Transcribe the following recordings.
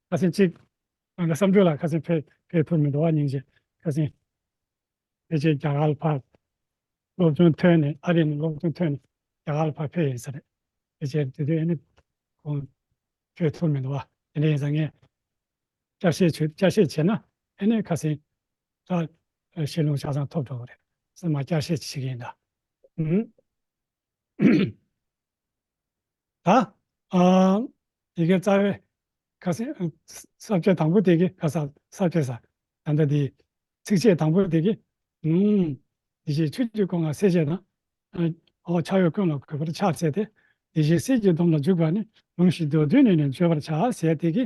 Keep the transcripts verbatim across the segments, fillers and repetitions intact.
ཁ་སང་གཅིག་ང་ཚོ་བསམ་ཚུལ་ལ་ཁ་སང་ཕེབས་ཕེབས་ཐུབ་མི་འདུག་བ། སྙིང་རྗེ། ཁ་སང་ཕལ་ཆེར་རྒྱ་གར་ལ་ཕར་སློབ་སྦྱོང་ཐོན་ནས། ཨ་རི་ནས་སློབ་སྦྱོང་ཐོན་ནས་རྒྱ་གར་ལ་ཕར་ཕེབས་ཡིན་ས་རེད། ཕལ་ཆེར་དེ་དུས་ཨ་ནི་ཁོང་ཕེབས་ཐུབ་མི་འདུག་བ། དེ་འདྲ་ཡིན་ཙང་ངས་བསྐྱར་བཤད་བྱོས། བསྐྱར་བཤད་བྱས་ན་ཨ་ནི་ཁ་སང་ད་ཞལ་ལུང་ཆ་ཚང་ཐོབ་འགྲོ་གི་རེད། ས་མ་བསྐྱར་བཤད་བྱེད་ཀྱི་ཡིན་ད། ཨུམ། ད། ཨ། ཡི་གེ་རྩ་བའི་ཁ་སང་ས་བཅད་དང་པོ་དེ་གི་ཁ་ས་ས་བཅད་ས། ད་ལྟ་དེ་ཚིགས་བཅད་དང་པོ་དེ་གི་ཨུམ། དེ་བཞིན་ཆོས་ཀྱི་སྐུ་ལྔ་སེལ་བྱེད་དང་། ཨ། འོ་ཕྱག་གཡོགས་ཀུན་ལ་གུས་པར་ཕྱག་འཚལ་ཏེ། དེ་བཞིན་གསེར་གྱི་སྡོམ་ལ་འཇུག་པ་ནི། ལུང་གཞན་མདོར་བསྡུས་ནས་ནི་བརྗོད་པར་བྱ་ཟེར་དེ་གི།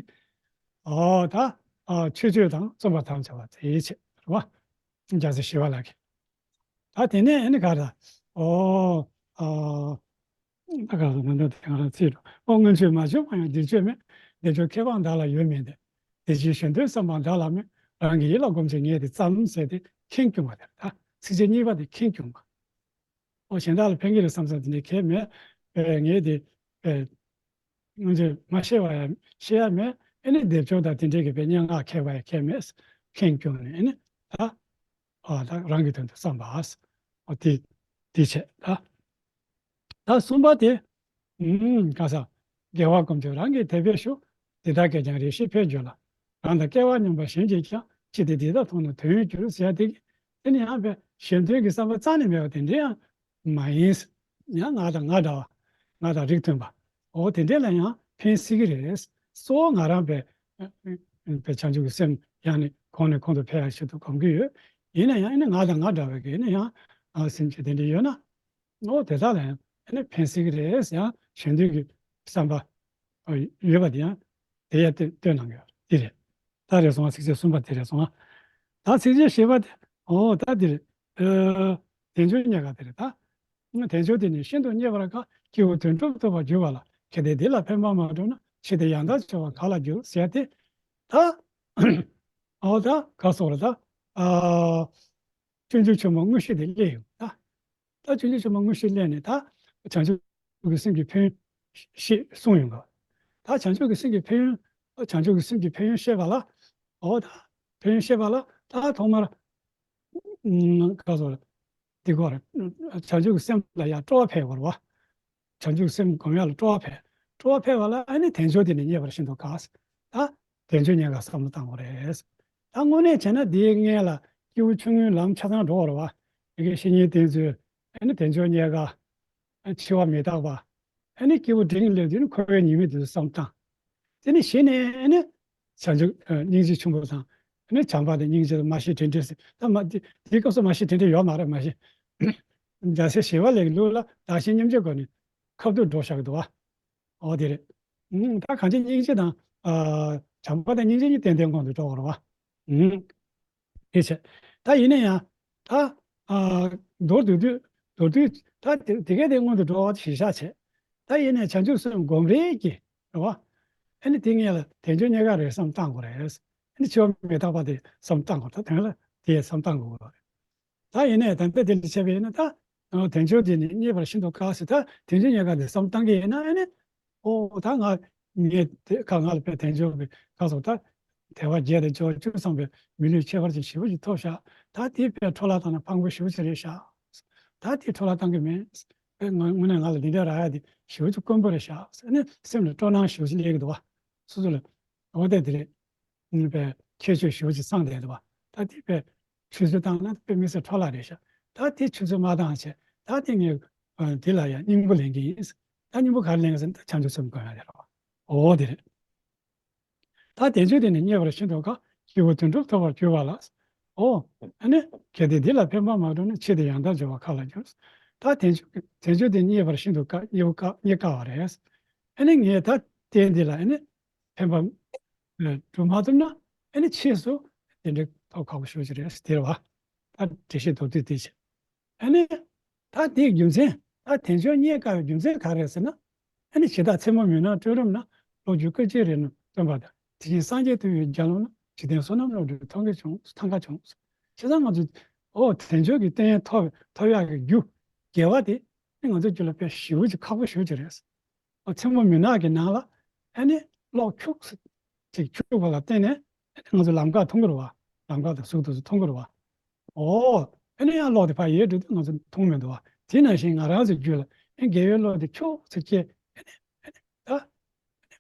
ཨོ་ད། ཨ། མཆོད་བརྗོད་དང་རྩོམ་པར་དམ་བཅའ་བ་དེའི་ཆེད་རེད་བ། རྒྱལ་སྲས་ཞི་བ་ལྷ་གིས། ད་དེ་ནས་ཨ་ནི་ག་རེ། ཨོ། ཨ། ད་ག་རེ་ང་ཚོ་དེ་ག་རེ་ཚིག་རེད། ཨོ་སྔོན་ཆད་མ་བྱུང་བ་ཡང་འདིར་བྱོན་མེད། བདེ་མཆོག་མཁས་པ་བདག་ལ་ཡོད་མིན་ཏེ། དེ་བཞིན་གཞན་དོན་བསམ་པ་བདག་ལ་མེད། རང་གི་ཡིད་ལ་བསྒོམ་ཕྱིར་ངས་འདི་བརྩམས་ཟེར་ཏེ་ཁེངས་སྐྱུང་བ་དེ་རེད། ད་ཚིགས་བཅད་གཉིས་པ་དེ་ཁེངས་སྐྱུང་བ། ཨོ་གཞན་དག་ལ་ཕན་གྱི་རེད་བསམ་བསམ་དེ་འདྲའི་ཁེ་མེད། ཨེ་ངས་དེ་ཨེ་སྔོན་ཆད་མ་ཤེས་པ་ཡང་ཤེས་ཡ་མེད། ཨེ་ནི་སྡེབ་སྦྱོར་དང་དེ་འདྲའི་གི་དཔེ་སྙན་ངག་མཁས་པ་ཡང་ཁེ་མེད། ཁེངས་སྐྱུང་ནས་ཨེ་ནི་ད་ཨ་ད་རང་གི་དོན་དུ་བསམ་པ། ཨོ་དེ་དེ་བྱས་ད། ད་གསུམ་པ་དེ། ཨུམ། ག་ས། རྒྱལ་བ་ཀུན་ཁྱབ་རང་གི་དད་པས་ཞུ། དེ་དག་གིས་ཀྱང་རེ་ཞིག་ཕན་གྱུར་ལ། རང་དང་སྐལ་བ་མཉམ་པ་གཞན་གྱིས་ཀྱང་། ཅི་སྟེ་འདི་དག་མཐོང་ན་དོན་ཡོད་འགྱུར་ཟེར་ཡ་དེ་གི། དེ་ནི་ཡང་དཔེ་གཞན་དོན་གྱི་བསམ་པ་རྩ་ནས་མེད་པ་དེ་འདྲ་ཡང་མ་ཡིན། ཡང་ང་དང་ང་འདྲ་བ། ང་དང་རིགས་མཐུན་པ། འོ་དེ་འདྲ་ལ་ཡང་ཕན་སྲིད་ཀྱི་རེད། གཙོ་བོ་ང་རང་དཔེ་དཔེ་བྱང་ཆུབ་ཀྱི་སེམས་ཡང་ནི་གོང་ནས་གོང་དུ་འཕེལ་ཡ་ཞིག་ཏུ་སྒོམ་གྱི་ཡོད། ཡིན་ན་ཡང་ཨ་ནི་ང་དང་ང་འདྲ་བའི་གི་ཨ་ནི་ཡང་ཨ་སེམས་ཅན་དེ་འདྲ་ཡོད་ན། ཨོ་དེ་དག་ལ་ཡང་ཨ་ནི་ཕན་སྲིད་ཀྱི་རེད། ཡང་གཞན་དོན་གྱི་བསམ་པ་ཨ་ཡོད་པ་དེ་ཡང་དེ་ཡང་སྟོན་སྟོན་གནང་གི་ཡོད། དེ་རེད། ད་རེད་སོང་ང་། ཚིགས་བཅད་གསུམ་པ་དེ་རེད་སོང་ང་། ད་ཚིགས་བཅད་བཞི་པ་དེ། ཨོ་ད་དེ་རེད། ཨ་དལ་འབྱོར་རྙེད་དཀའ་དེ་རེད་ད། དལ་འབྱོར་དེ་ནི་ཤིན་ཏུ་རྙེད་པར་དཀའ། སྐྱེས་བུ་དོན་གྲུབ་ཐོབ་པར་འགྱུར་བ་ལ། གལ་ཏེ་འདི་ལ་ཕན་པ་མ་བསྒྲུབས་ན། ཕྱིས་ཏེ་ཡང་དག་འབྱོར་བ་ག་ལ་འགྱུར་ཟེར་ཏེ། ད་ཨོ་ད་ག་སོགས་རེད་ད། ཨ། སྤྱོད་འཇུག་ཆེན་མོ་དངོས་གཞི་དེ་སླེབས་ཡོང་ད། ད་སྤྱོད་འཇུག་ཆེན་མོ་དངོས་གཞི་སླེབས་ནས་ད་བྱང་ཆུབ་ཀྱི་སེམས་ཀྱི་ཕན་ཡོན་ཞེས་གསུངས་ཡོང་གི། ད་བྱང་ཆུབ་ཀྱི་སེམས་ཀྱི་ཕན་ཡོན། བྱང་ཆུབ་ཀྱི་སེམས་ཀྱི་ཕན་ཡོན་བཤད་པ་ལ། འོ་ད་ཕན་ཡོན་བཤད་པ་ལ་ད་ཐོག་མར་ག་སོགས་རེད། འདི་སྐོར་བྱང་ཆུབ་ཀྱི་སེམས་ལ་ཡང་སྤྲོ་བ་འཕེལ་དགོས་རེད་བ། བྱང་ཆུབ་སེམས་སྒོམ་ཡག་ལ་སྤྲོ་བ་འཕེལ། སྤྲོ་བ་འཕེལ་བ་ལ་ཨ་ནི་དལ་འབྱོར་དེ་ནི་རྙེད་པར་ཤིན་ཏུ་དཀའ། ད་དལ་འབྱོར་རྙེད་དཀའ་བསམ་བློ་བཏང་དགོས་རེད། ད་དངོས་གནས་བྱས་ན་དེའི་སྔོན་ལ་སྐྱེས་བུ་ཆུང་ངུའི་ལམ་ཆ་ཚང་འགྲོ་དགོས་རེད་བ། ཡི་གེ་བཤེས་གཉེན་བསྟེན་ཚུལ། ཨ་ནི་དལ་འབྱོར་རྙེད་དཀའ། འཆི་བ་མི་རྟག་པ། ཨ་ནི་སྐྱེས་བུ་འབྲིང་སླེབས་དུས་ནི་འཁོར་བའི་ཉེས་དམིགས་དེ་ཚོ་བསམ་བཏང་། དེ་ནི་གཞི་ནས་ཨ་ནི་བྱང་ཆུབ་ཨ་སྙིང་རྗེ་ཆེན་པོ་དང་། ཨ་ནི་བྱམས་པ་དང་སྙིང་རྗེ་དང་མར་ཤེས་དྲིན་དྲན་ཟེར། ད་མ་དེ་དེའི་སྐབས་སུ་མར་ཤེས་དྲིན་དྲན་ཡོད་མ་རེད། མར་ཤེས། རྒྱལ་སྲས་ཞི་བ་ལྷ་གི་ལུགས་ལ་བདག་གཞན་མཉམ་བརྗེའི་སྒོ་ནས་ཁ་ཐུག་འགྲོ་བཞག་གི་འདུག་བ། འོ་དེ་རེད། ཨང་། ད་གང་ཅི་སྙིང་རྗེ་དང་ཨ་བྱམས་པ་དང་སྙིང་རྗེ་གཉིས་ཏན་ཏན་གོང་དུ་འགྲོ་དགོས་རེད་བ། ཨང་། དེ་བྱས། ད་ཡིན་ན་ཡང་ད་ཨ་མདོར་བསྡུས་དུས། མདོར་བསྡུས་ད་དེ་དེ་གས་དེ་སྔོན་དུ་འགྲོ་བ་གཞིར་བཞག་བྱས། ད་ཡིན་ནའི་བྱང་ཆུབ་སེམས་སྒོམ་རེས་ཀྱིས་རེད་བ། ཨ་ནི་དེ་སྔོན་ལ་དལ་འབྱོར་རྙེད་དཀའ་རེད་བསམ་བཏང་དགོས་རེད། ཨ་ནི་འཆི་བ་མི་རྟག་པ་དེ་བསམ་བཏང་དགོས། ད་དེ་ལ་དེ་བསམ་བཏང་དགོས་རེད། ད་ཡིན་ནའི་ད་ལྟ་དེ་འདྲ་བྱས་པ་ཡིན་ན་ད། ཨ་དལ་འབྱོར་དེ་ནི་རྙེད་པར་ཤིན་ཏུ་དཀའ་ཟེར། ད་དལ་འབྱོར་རྙེད་དཀའ་དེ་བསམ་བཏང་གི་ཡིན་ན་ཨ་ནི། ཨོ་ད་ང་ངས་དེ་ཁ་ང་ལ་དཔེ་དལ་འབྱོར་གྱི་ཁ་སོགས་ད་དལ་བ་བརྒྱད་དང་སྐྱེ་བ་བཅུ་ཚང་བའི་མི་ལུས་ཁྱད་པར་ཅན་ཞེ་པོ་ཅིག་ཐོབ་ཤག། ད་དེ་དཔེ་འཕྲོ་བརླག་བཏང་ན་ཕངས་པོ་ཞེ་པོ་ཅིག་རེད་ཤག། ད་དེ་འཕྲོ་བརླག་བཏང་གི་མེད། དཔེ་ང་དངོས་གནས་ང་ལ་འདི་འདྲ་རག་ཡ་དེ་ཞེ་པོ་ཅིག་དཀོན་པོ་རེད་ཤག་ཟེར་ནས་སེམས་ལ་སྤྲོ་སྣང་ཞེ་པོ་ཅིག་སླེབས་ཀྱི་འདུག་བ། སོ་སོ་ལ། འོ་ད་དེ་རེད། ཨུམ། དཔེ་ཁྱད་ཆོས་ཞེ་པོ་ཅིག་ཚང་བསྡད་འདུག་བ། ད་དེ་དཔེ་ཆུད་ཟོས་བཏང་ན་དཔེ་དམིགས་བསལ་འཕྲོ་བརླག་རེད་ཤག། ད་དེ་ཆུད་ཟོས་མ་བཏང་བྱས། ད་དེ་ངས་ཨ་དེ་ལ་ཡང་སྙིང་པོ་ལེན་གྱི་ཡིན། ད་སྙིང་པོ་ག་རེ་ལེན་གྱི་ཟེར་ན་ད་བྱང་ཆུབ་སེམས་སྒོམ་ཡ་དེ་རེད་བ། འོ་དེ་རེད། ད་དལ་འབྱོར་དེ་ནི་རྙེད་པར་ཤིན་ཏུ་དཀའ། སྐྱེས་བུ་དོན་གྲུབ་ཐོབ་པར་འགྱུར་བ་ལ། ཨོ། ཨ་ནི། གལ་ཏེ་འདི་ལ་ཕན་པ་མ་བསྒྲུབས་ན། ཕྱིས་ཏེ་ཡང་དག་འབྱོར་བ་ག་ལ་འགྱུར། ད་དལ་འབྱོར་དལ་འབྱོར་དེ་རྙེད་པར་ཤིན་ཏུ་དཀའ། རྙེད་པ་དཀའ། རྙེད་དཀའ་བ་རེད། ཨ་ནི་ངས་ད་དེ་འདི་ལ་ཨ་ནི་ཕན་པ་སྒྲུབ་མ་ཐུབ་ན། ཨ་ནི་ཕྱིས་སུ་དེ་འདྲའི་ཐོབ་ཁག་པོ་ཞེ་པོ་ཅིག་རེད་ཟེར་བ། ད་འགྲེལ་བཤད་མདོར་བསྡུས་དེ་བྱས། ཨ་ནི། ད་དེའི་རྒྱུ་མཚན། ད་དལ་འབྱོར་རྙེད་དཀའ་བའི་རྒྱུ་མཚན་ག་རེ་རེད་ཟེར་ན། ཨ་ནི་ཇི་ལྟར་མཚན་མོ་མུན་ནག་སྤྲིན་རུམ་ན། ལོ་རྒྱུས་སྐད་ཅིག་རེ་རྣམས་སྟོན་པ་དང་། དེ་བཞིན་སངས་རྒྱས་དུ་ཡི་རྒྱལ་ལུང་ན། འཇིག་རྟེན་བསོད་ནམས་རྣམ་གྲོལ་མཐོང་གི་བྱུང་། མཐོང་དཀའ་བྱུང་། བྱས་ཙང་ང་ཚོས་ཨོ་དལ་འབྱོར་གྱི་རྟེན་ཐོབ་ཐོབ་ཡག་གི་རྒྱུ་དགེ་བ་དེ་ནི་ང་ཚོའི་རྒྱུད་ལ་དཔེ་ཞེ་པོ་ཅིག་ཁག་པོ་ཞེ་པོ་ཅིག་རེད། ཨོ་མཚན་མོ་མུན་ནག་གི་ནང་ལ་ཨ་ནི་གློག་འཁྱུག་སེ་ ཅིག་འཁྱུག་པ་ལ་བརྟེན་ནས་ང་ཚོ་ལམ་ཁ་མཐོང་གི་རེད་བ། ལམ་ཁ་དང་གཟུགས་དེ་ཚོ་མཐོང་གི་རེད་བ། ཨོ། ཨ་ནི་ཡང་གློག་དེ་ཕར་ཡལ་འགྲོ་དུས་ང་ཚོ་མཐོང་མི་འདུག་བ། དེ་ནང་བཞིན་ང་རང་ཚོའི་རྒྱུད་ལ་ཨེ་དགེ་བའི་བློ་དེ་ཁྱུག་ཙམ་སྐྱེས། ཨ་ནི་ཨ་ནི་ད་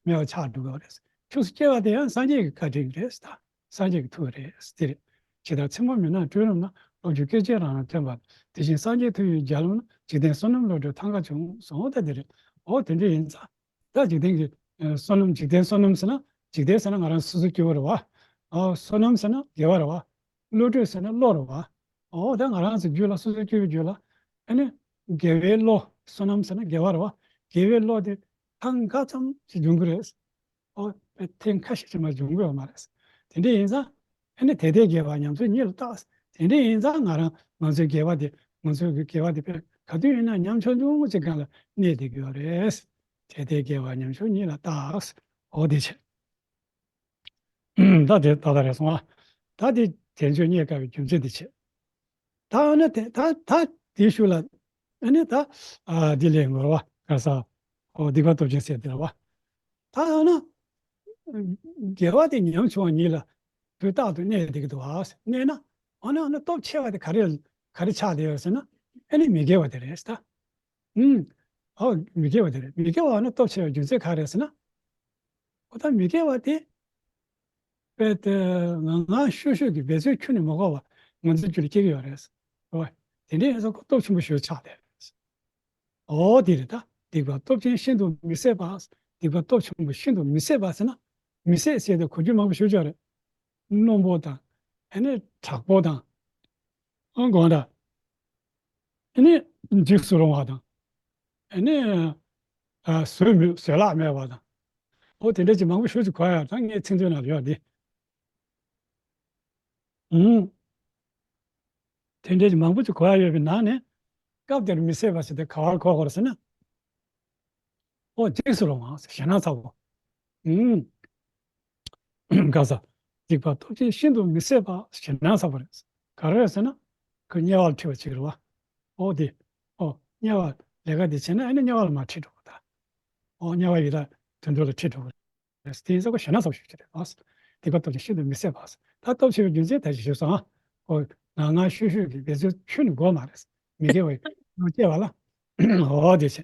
མེད་པ་ཆགས་འགྲོ་གི་རེད། ཁྱུག་ཙམ་སྐྱེ་བ་དེ་ཡང་སངས་རྒྱས་ཀྱི་བཀའ་དྲིན་རེད་ད། སངས་རྒྱས་ཀྱི་ཐུགས་རེད་དེ་རེད། ཇི་ལྟར་ཚེ་སྔོན་མི་སྣང་སྤྲོས་རྣམས་ན། བློ་རྒྱུད་སྐད་ཅིག་རང་རང་སྟོན་པ། དེ་བཞིན་སངས་རྒྱས་ཐུགས་ཡི་རྒྱལ་ལ་ན། འཇིག་རྟེན་བསོད་ནམས་བློ་གྲོས་ཐང་ག་བྱུང་། གསུངས་ད་དེ་རེད། ཨོ་དེ་འདྲ་ཡིན་ཙང་། ད་འཇིག་རྟེན་གྱི་ཨ་བསོད་ནམས། འཇིག་རྟེན་བསོད་ནམས་ཟེར་ན། འཇིག་རྟེན་ཟེར་ན་ང་རང་སོ་སོ་སྐྱེ་བོ་རེད་བ། ཨ་བསོད་ནམས་ཟེར་ན་དགེ་བ་རེད་བ། བློ་གྲོས་ཟེར་ན་བློ་རེད་བ། ཨོ་ད་ང་རང་ཚོའི་རྒྱུད་ལ་སོ་སོ་སྐྱེ་བོའི་རྒྱུད་ལ་ཨ་ནི་དགེ་བའི་བློ། བསོད་ནམས་ཟེར་ན་དགེ་བ་རེད་བ། དགེ་བའི་བློ་དེ་ཐང་ག་ཙམ་ཞིག་འབྱུང་གི་རེད། ཨོ་ཐེངས་ཁ་ཤས་ཅིག་མ་འབྱུང་གི་ཡོད་མ་རེད། དེ་འདྲ་ཡིན་ཙང་ཨ་ནི་དེ་ལྟའི་དགེ་བ་ཉམས་ཆུང་ཉིད་ལ་བཏགས། དེ་འདྲ་ཡིན་ཙང་ང་རང་ང་ཚོའི་དགེ་བ་དེ། ང་ཚོའི་དགེ་བ་དེ་དཔེ་ག་དུས་ཡིན་ན་ཉམ་ཆུང་ཆུང་ཅིག་སྒང་ལ་གནས་བསྡད་ཀྱི་ཡོད་རེད། དེ་ལྟའི་དགེ་བ་ཉམ་ཆུང་ཉིད་ལ་བཏགས། ཨོ་དེ་བྱས། ད་དེ་ད་ལྟ་རེད་སོང་ཨ། ད་དེ་དལ་འབྱོར་རྙེད་དཀའ་བའི་རྒྱུ་མཚན་དེ་བྱས། ད་ཨ་ན་དེ་ད་ད་དེའི་ཤུལ་ལ་ཨ་ནི་ད་ཨ་འདི་ལས་ངོར་བ་ག་ས། ཨོ་སྡིག་པ་སྟོབས་ཆེན་ཟེར་དེ་རེད་བ། ད་ཨ་ན་དགེ་བ་དེ་ཉམ་ཆུང་བ་ཉིད་ལ་དུས་རྟག་ཏུ་གནས་བསྡད་ཀྱི་འདུག་བ། གནས་ན་ཨ་ན་ཨ་ན་སྟོབས་ཆེ་བ་དེ་ག་རེ་ག་རེ་ཆགས་བསྡད་ཡོད་ཟེར་ན། ཨ་ནི་མི་དགེ་བ་དེ་རེད་ད། ཨུམ། ཨོ་མི་དགེ་བ་དེ་རེད། མི་དགེ་བ་ཨ་ན་སྟོབས་ཆེ་བའི་རྒྱུ་མཚན་ག་རེ་ཟེར་ན། ཨོ་ད་མི་དགེ་བ་དེ་དཔེ་དེ་ང་ང་ཤོད་ཤོད་ཀྱི་འབད་རྩོལ་ཁྱོན་ནས་མ་དགོས་པ་ང་ཚོའི་རྒྱུད་ལ་སྐྱེ་གི་ཡོད་རེད། ཨོ་དེ་འདྲའི་ཡིན་ཙང་ཁོ་སྟོབས་ཆེན་པོ་ཞིག་ཆགས་བསྡད་རེད། ཨོ་དེ་རེད་ད། སྡིག་པ་སྟོབས་ཆེན་ཤིན་ཏུ་མི་བཟད་པ། སྡིག་པ་སྟོབས་ཆེན་པོ་ཤིན་ཏུ་མི་བཟད་པ་ཟེར་ན། མི་བཟད་ཟེར་དེ་གོ་རྒྱུ་མང་པོ་ཞིག་ཡོད་རེད། རྣོན་པོ་དང་། ཨ་ནི་དྲག་པོ་དང་། ཨང་དགོངས་དག་ཨ་ནི་འཇིགས་སུ་རུང་བ་དང་། ཨ་ནི་ཨ་བཟོད་མི་བཟོད་གླགས་མེད་པ་དང་། ཨོ་དེ་འདྲ་ཅིག་མང་པོ་ཞིག་ཅིག་གོ་ཡ། ད་ངའི་ཚིག་མཛོད་ནང་ལ་ཡོད་དེ། ཨུང་། དེ་འདྲ་ཅིག་མང་པོ་ཅིག་གོ་ཡ་ཡོད་པའི་ནང་ནས། སྐབས་དེར་མི་བཟད་པ་ཞེས་དེ་ག་བར་གོ་དགོས་རེད་ཟེར་ན། ཨོ་འཇིགས་སུ་རུང་བ་ཞེད་སྣང་ཚ་པོ། ཨུང་། ག་ས། སྡིག་པ་སྟོབས་ཆེན་ཤིན་ཏུ་མི་བཟད་པ་ཞེད་སྣང་ཚ་པོ་རེད། ག་རེ་ཟེར་ན། ཁོ་དམྱལ་བ་ལ་ཁྲིད་པ་ཅིག་རེད་བ། ཨོ་དེ། ཨོ་དམྱལ་བ་ལས་ཀ་དེ་བྱས་ན་ཨ་ནི་དམྱལ་བ་ལ་མར་ཁྲིད་འགྲོ་གི་ད། ཨོ་དམྱལ་བ་ཡི་དྭགས་དུད་འགྲོ་ལ་ཁྲིད་འགྲོ་གི་རེད། དེ་ཡིན་ཙང་ཁོ་ཞེད་སྣང་ཚ་པོ་ཞིག་རེད་ཨ། སྡིག་པ་སྟོབས་ཆེན་ཤིན་ཏུ་མི་བཟད་པ། ད་སྟོབས་ཆེ་བའི་རྒྱུ་མཚན་ད་ཅིག་ཞུས་སོང་ཨ། ཨོ་ང་ང་ཤོད་ཤོད་ཀྱི་འབད་རྩོལ་ཁྱོན་ནས་དགོས་མ་རེད། མི་དགེ་བའི་ལོ་སྐྱེ་བ་ལ། ཨོ་དེ་བྱས།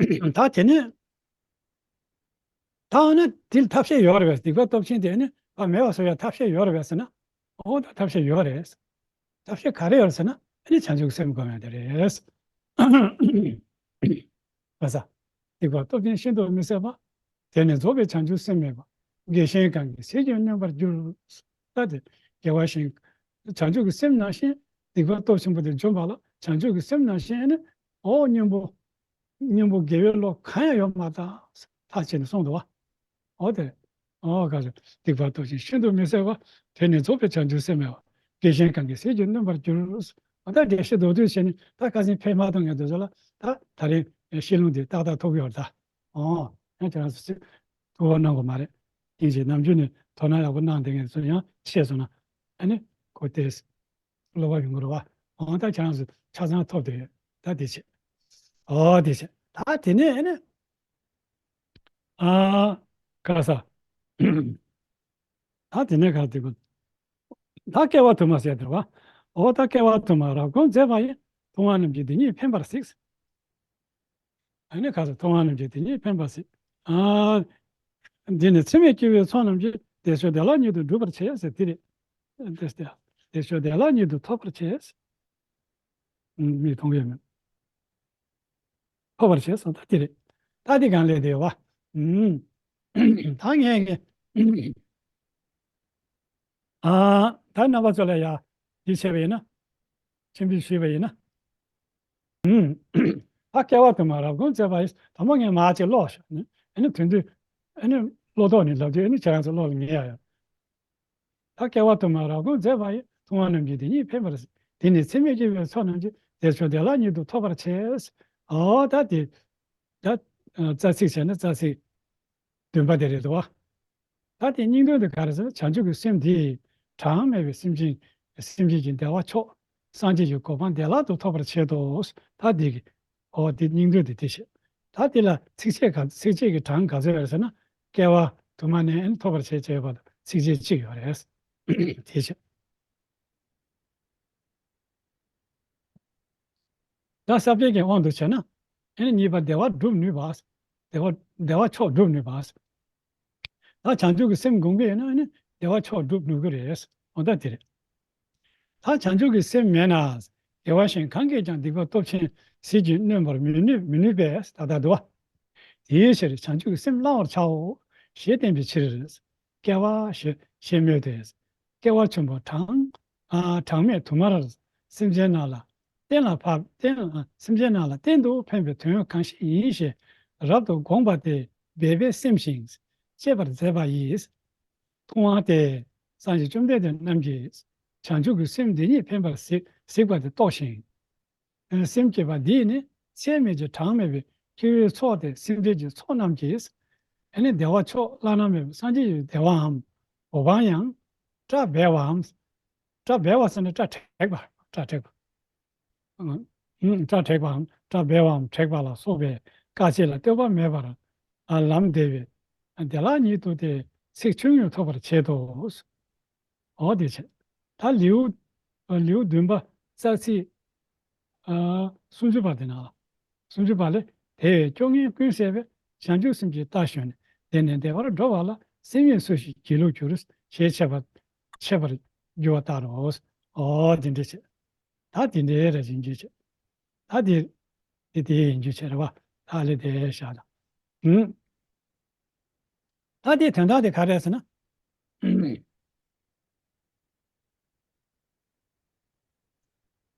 ད་དེ་ནས། ད་འོ་ན་དེ་ལ་ཐབས་ཤེས་ཡོད་རེད་པས། སྡིག་པ་སྟོབས་ཆེན་དེ་ནི་ཕར་མེད་པ་བཟོ་ཡ་ཐབས་ཤེས་ཡོད་རེད་པས་ཟེར་ན། ཨོ་ད་ཐབས་ཤེས་ཡོད་རེད། ཐབས་ཤེས་ག་རེ་ཡོད་རེད་ཟེར་ན། ཨ་ནི་བྱང་ཆུབ་སེམས་སྒོམ་ཡ་དེ་རེད། ཨ་ས། སྡིག་པ་སྟོབས་ཆེན་ཤིན་ཏུ་མི་བཟད་པ། དེ་ནི་རྫོགས་པའི་བྱང་ཆུབ་སེམས་སྨོན་པ། དགེ་ཞིང་གང་གིས་ཟིལ་གྱིས་གནོན་པར་འགྱུར། ད་དེ་དགེ་བ་བཞིན། བྱང་ཆུབ་ཀྱི་སེམས་ནང་བཞིན། སྡིག་པ་སྟོབས་ཆེན་པོ་དེ་འཇོམས་པ་ལ་བྱང་ཆུབ་ཀྱི་སེམས་ནང་བཞིན་ཨ་ནི། ཨོ་གཉེན་པོ། སྙིང་པོ་དགེ་བའི་བློ་གང་ཡང་ཡོད་མ་རེད་ད། ཐག་བཅད་ནས་གསུངས་འདུག་བ། འོ་དེ། འོ་ག་རེ། སྡིག་པ་སྟོབས་ཆེན་ཤིན་ཏུ་མི་བཟད་པ། དེ་ནི་རྫོགས་པའི་བྱང་ཆུབ་སེམས་སྨོན་པ། དགེ་ཞིང་གང་གིས་ཟིལ་གྱིས་གནོན་པར་འགྱུར། འོ་ད་དགེ་བཤེས་མདོར་བསྡུས་བྱས་ནས་ད་ཁ་སང་ཕེབས་མ་ཐུབ་མཁན་དེ་ཚོ་ལ་ད་ད་རིང་བཤད་ལུང་དེ་ཏག་ཏག་ཐུག་གི་ཡོད་རེད་ད། འོ། ཡང་ཁྱེད་རང་ཚོ་ཚོས་ཐུགས་ཁུར་གནང་དགོས་མ་རེད། ཡིན་གཅིག་ནམ་རྒྱུན་ནས་དོ་སྣང་ཡག་པོ་གནང་བསྡད་མཁན་ཚོ་ཡང་ཤེས་སོང་ན། ཨ་ནི། ཁོ་དེ། བསླབ་པ་ཡོང་གི་རེད་བ། འོ་ད་ཁྱེད་རང་ཚོ་ཆ་ཚང་ཐོབ་བསྡད་ཡོད། ད་དེ་བྱས། ཨོ་དེ་བྱས། ད་དེ་ནས་ཨ་ནི། ཨ། ག་ས། ད་དེ་ནས་ག་དེ་གོ། ད་སྐྱེ་བ་དུ་མ་ཟེར་དེ་རེད་བ། ཨོ་ད་སྐྱེ་བ་དུ་མ་རབ་གོང་མཛད་པ་ཡི། མཐོང་བ་རྣམས་ཀྱིས་འདི་ཉིད་ཕན་པར་གཟིགས། ཨ་ནི་ག་ས་མཐོང་བ་རྣམས་ཀྱིས་འདི་ཉིད་ཕན་པར་གཟིགས། ཨ། འདི་ནི་ཚད་མེད་སྐྱེ་བོའི་ཚོགས་རྣམས་ཀྱིས། བདེ་མཆོག་བདེ་བླག་ཉིད་དུ་སྒྲུབ་པར་བྱེད་ཟེར་དེ་རེད། བདེ་མཆོག་བདེ་བླག་ཉིད་དུ་ཐོབ་པར་བྱེད། མིག་མཐོང་གི་ཡོད་མེད། ཐོབ་པར་བྱེད་སོང་ད་དེ་རེད། ད་དེ་གང་ལས་དེ་བ། ཨུམ། ད་ངས་ངས། ཨ། ད་རྣམ་པ་ཚོ་ལ་ཡ། འདི་བྱས་པ་ཡིན་ན། ཆེན་པོས་ཞུས་པ་ཡིན་ན། ཨུམ། ད་སྐྱེ་བ་དུ་མ་རབ་གོང་མཛད་པ་ཡི། དང་པོ་ངས་མར་ཅིག་ཀློག་ཤོག་ཨ་ནི་དོན་དུ། ཨ་ནི་བློ་ཐོག་ནས་ལབ་དུས་ཨ་ནི་ཁྱེད་རང་ཚོ་བློ་ལ་ངེས་ཡ་ཡོད། ད་སྐྱེ་བ་དུ་མ་རབ་གོང་མཛད་པ་ཡི། མཐོང་བ་རྣམས་ཀྱིས་འདི་ཉིད་ཕན་པར་གཟིགས། དེ་ནི་ཚད་མེད་སྐྱེ་བོའི་ཚོགས་རྣམས་ཀྱིས། བདེ་མཆོག་བདེ་བླག་ཉིད་དུ་ཐོབ་པར་བྱེད། ཨོ་ད་དེ། ད། རྩ་ཚིག་བྱས་ན་རྩ་ཚིག་བདུན་པ་དེ་རེད་དོ། ད་དེ་སྙིང་དོན་དེ་ག་རེ་ཟེར་ན། བྱང་ཆུབ་ཀྱི་སེམས་དེས་གྲངས་མེད་པའི་སེམས་ཅན། སེམས་ཅན་གྱི་བདེ་བ་མཆོག་སངས་རྒྱས་ཀྱི་གོ་འཕང་བདེ་བླག་ཏུ་ཐོབ་པར་བྱེད་དོ། ད་དེ་གི། ཨོ་དེ་སྙིང་དོན་དེ་དེ་བྱེད། ད་དེ་ལ་ཚིགས་བཅད་ག་ཚིགས་བཅད་ཀྱི་གྲངས་ག་ཚོད་ཡོད་རེད་ཟེར་ན། སྐྱེ་བ་ དུ་མ་ནས་ཨ་ནི་ཐོབ་པར་བྱེད་ཅེས་པ་ཚིགས་བཅད་གཅིག་ཡོད་རེད། དེ་བྱས། ད་ས་པཎ་གྱི་དབང་དུ་བྱས་ན། ཨ་ནི་གཉིས་པ་བདེ་བ་སྒྲུབ་ནུས་པ། བདེ་བ་བདེ་བ་མཆོག་སྒྲུབ་ནུས་པ། ད་བྱང་ཆུབ་ཀྱི་སེམས་སྒོམ་གྱི་ཡོད་ན་ཨ་ནི་བདེ་བ་མཆོག་སྒྲུབ་ནུས་ཀྱི་རེད། འོ་ད་དེ་རེད། ད་བྱང་ཆུབ་ཀྱི་སེམས་མེད་ན། དགེ་བ་གཞན་གང་གིས་ཀྱང་སྡིག་པ་སྟོབས་ཆེན་ཟིལ་གྱིས་གནོན་པར་མི་ནུས་མི་ནུས་པས་ད་ལྟ་འདུག་བ། དེའི་ཕྱིར་བྱང་ཆུབ་ཀྱི་སེམས་བླང་བར་བྱའོ། ཞེས་བསྟན་པའི་ཕྱིར། སྐལ་བ་ཞེས་ཞེས་སྨོས་ཏེ། སྐལ་བ་ཆེན་པོ་གྲངས་ཨ་གྲངས་མེད་དུ་མར་སེམས་ཅན་རྣམས་ལ་གཏན་ལ་ཕབ་གཏན་སེམས་ཅན་རྣམས་ལ་གཏན་དུ་ཕན་པའི་དོན་གང་ཞིག་ཡིན་ཞེས་རབ་ཏུ་དགོངས་པ་དེ་འབད་པས་སེམས་ཤིང་དཔྱད་པར་མཛད་པ་ཡིས། མཐོང་བ་སྟེ། སངས་རྒྱས་བཅོམ་ལྡན་འདས་རྣམས་ཀྱིས་བྱང་ཆུབ་ཀྱི་སེམས་འདི་ཉིད་ཕན་པར་གཟིགས་གཟིགས་པ་དེ་རྟོགས་ཤིང་། སེམས་བསྐྱེད་པ་འདིས་ནི་ཚད་མེད་ཀྱི་གྲངས་མེད་པའི་སྐྱེ་བོའི་ཚོགས་དེ་སེམས་ཅན་གྱི་ཚོགས་རྣམས་ཀྱིས། ཨ་ནི་བདེ་བ་མཆོག་བླ་ན་མེད་པའི་སངས་རྒྱས་ཀྱི་བདེ་བའམ་གོ་འཕང་ཡང་། སྐྲ་འབལ་བའམ། སྐྲ་འབལ་བ་ཟེར་ན་སྐྲ་བྲེགས་པ། སྐྲ་བྲེགས་པ། ཨ། སྐྲ་བྲེགས་པའམ་སྐྲ་འབལ་བའམ་བྲེགས་པ་ལ་སོགས་པའི་དཀའ་སྤྱད་ལ་ལྟོས་པ་མེད་པར་ལམ་བདེ་བའི་བདེ་བླག་ཉིད་དུ་སྟེ་ཚིག་ཆོས་ཉིད་ཐོབ་པར་བྱེད་དོ། འོ་དེ་བྱས། ད་ལེའུ་ལེའུ་བདུན་པ་རྩ་ཚིག་ཨ་སུམ་ཅུ་པ་དེ་ནང་ལ། སུམ་ཅུ་པ་ལས། དེ་བས་སྐྱོ་ངལ་ཀུན་སེལ་བའི་བྱང་ཆུབ་སེམས་ཀྱི་རྟ་ཞོན་ནས། དེ་ནས་བདེ་བར་འགྲོ་བ་ལ་སེམས་ཡིན་སུ་ཞིག་སྒྱིད་ལུག་འགྱུར། ཞེས་འཆད་པ་འཆད་པར་འགྱུར་བ་ལྟར་རོ། འོ་དེ་འདྲ་བྱས། ད་དེ་འདྲའི་རེ་བཞིན་གྱིས་བྱས། ད་དེ་དེ་དེ་ཡིན་རྒྱུ་བྱས་རེད་བ། ད་ལས་དེ་བཞག་དང་། ད་དེའི་དོན་དག་དེ་ག་རེ་རེད་ཟེར་ན།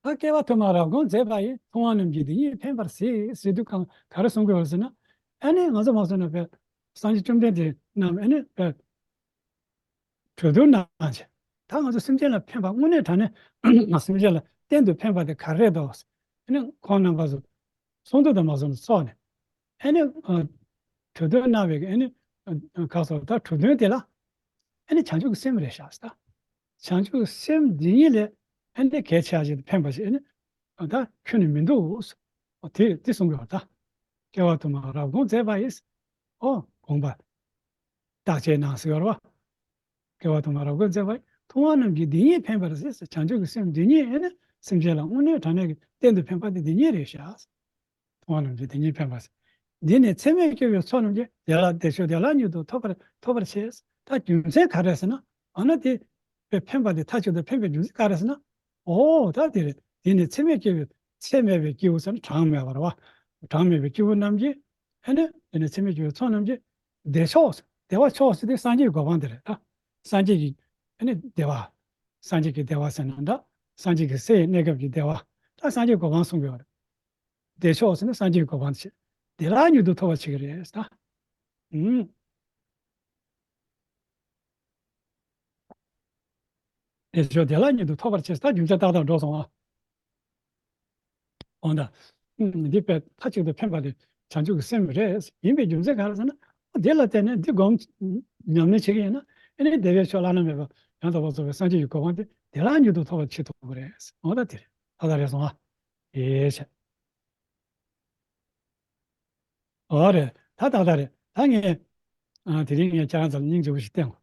ད་སྐྱེ་བ་ཐོག་མར་རབ་དགོངས་མཛད་པ་ཡིས། མཐོང་བ་རྣམས་ཀྱིས་འདི་ཉིད་ཕན་པར་གཟིགས་ཟེར་དུས་གང་ག་རེ་གསུང་གི་ཡོད་ཟེར་ན། ཨ་ནི་ང་ཚོ་མ་གསུངས་ན་བས་སངས་རྒྱས་བཅོམ་ལྡན་འདས་རྣམས་ཨ་ནི་བས་གྲོས་བསྡུར་གནང་བྱས། ད་ང་ཚོ་སེམས་ཅན་ལ་ཕན་པ་དངོས་གནས་དྲང་གནས་ང་སེམས་ཅན་ལ་གཏན་དུ་ཕན་པ་དེ་ག་རེ་རེད་དོ། ཨ་ནི་ཁོང་རྣམ་པ་ཚོ་གསུང་ཐོག་ཏུ་མ་གསུངས་ནས་ཚོགས་ནས། ཨ་ནི་ཨ་གྲོས་བསྡུར་གནང་བའི་ཨ་ནི་ཨ་ག་སོགས་ད་གྲོས་དོན་དེ་ལ་ཨ་ནི་བྱང་ཆུབ་ཀྱི་སེམས་རེད་ཤག་ཟེར། བྱང་ཆུབ་ཀྱི་སེམས་འདི་ཉིད་ལས་ཨ་ནི་གལ་ཆེ་བ་ཞིག་ཕན་པ་ཞིག་ཨ་ནི་ད་ཁྱོན་ནས་མི་འདུག། ཨོ་དེ་དེ་གསུང་གི་བ་ད། སྐྱེ་བ་དུ་མ་རབ་དགོངས་མཛད་པ་ཡིས། ཨོ་དགོངས་པ། བརྟག་དཔྱད་གནང་ཟེར་བ། སྐྱེ་བ་དུ་མ་རབ་དགོངས་མཛད་པ་ཡིས། མཐོང་བ་རྣམས་ཀྱིས་འདི་ཉིད་ཕན་པར་གཟིགས། བྱང་ཆུབ་ཀྱི་སེམས་འདི་ཉིད་ཨ་ནི་སེམས་ཅན་ལ་དངོས་གནས་དྲང་གནས་ཀྱི་གཏན་དུ་ཕན་པ་དེ་འདི་ཉིད་རེད་ཤག། མཐོང་བ་རྣམས་ཀྱིས་དེ་ཉིད་ཕན་པར་གཟིགས། འདི་ནི་ཚད་མེད་སྐྱེ་བོའི་ཚོགས་རྣམས་ཀྱིས། བདེ་བླག་བདེ་མཆོག་བདེ་བླག་ཉིད་དུ་ཐོབ་པར་ཐོབ་པར་བྱེད། ད་རྒྱུ་མཚན་ག་རེ་ཟེར་ན། ཨ་ན་དེ་ཕན་པ་དེ་མཐའ་གཅིག་ཏུ་ཕན་པའི་རྒྱུ་མཚན་ག་རེ་ཟེར་ན། ཨོ་ད་དེ་རེད། འདི་ནི་ཚད་མེད་སྐྱེ་བོའི་ཚད་མེད་པའི་སྐྱེ་བོ་ཟེར་ན་གྲངས་མེད་པ་རེད་བ། གྲངས་མེད་པའི་སྐྱེ་བོ་རྣམས་ཀྱིས་ཨ་ནི་འདི་ནི་ཚད་མེད་སྐྱེ་བོའི་ཚོགས་རྣམས་ཀྱིས་བདེ་མཆོག་བདེ་བ་མཆོག་ཟེར་དེ་སངས་རྒྱས་ཀྱི་གོ་འཕང་དེ་རེད་ད། སངས་རྒྱས་ཀྱི་ཨ་ནི་བདེ་བ། སངས་རྒྱས་ཀྱི་བདེ་བ་ཟེར་ན་འདྲ། སངས་རྒྱས་ཀྱི་སའི་གནས་སྐབས་ཀྱི་བདེ་བ། ད་སངས་རྒྱས་གོ་འཕང་གསུང་གི་ཡོད་རེད། བདེ་མཆོག་ཟེར་ན་སངས་རྒྱས་ཀྱི་གོ་འཕང་ཆེ། བདེ་བླག་ཉིད་དུ་ཐོབ་པར་བྱེད་ཀྱི་རེད་ད། ཨུམ། བདེ་མཆོག་བདེ་བླག་ཉིད་དུ་ཐོབ་པར་བྱེད་ད་རྒྱུ་མཚན་ཏག་ཏག་འགྲོ་སོང་ཨ། འོ་ད། ཨུམ། འདི་དཔེ་མཐའ་གཅིག་ཏུ་ཕན་པ་དེ་བྱང་ཆུབ་ཀྱི་སེམས་རེད། ཡིན་པའི་རྒྱུ་མཚན་ག་རེ་ཟེར་ན། འདི་ལ་བརྟེན་ནས་འདི་སྒོམ་ཉམས་ལེན་བྱེད་ཀྱི་ཡིན་ན། ཨ་ནི་བདེ་བའི་མཆོག་བླ་ན་མེད་པ་ཡང་དག་པར་རྫོགས་པའི་སངས་རྒྱས་ཀྱི་གོ་འཕང་དེ་བདེ་བླག་ཉིད་དུ་ཐོབ་པར་བྱེད་ཐུབ་ཀྱི་རེད། འོ་ད་དེ་རེད། ད་ད་རེད་སོང་ཨ། ཡེ་ཤ། ཨོ་རེད། ད་ད་ད་རེད། ད་ངས་ཨ་དེ་རིང་ངས་ཁྱེད་རང་ཚོ་ལ་སྙིང་རྗེ་པོ་ཞིག་བསྟན་གོ།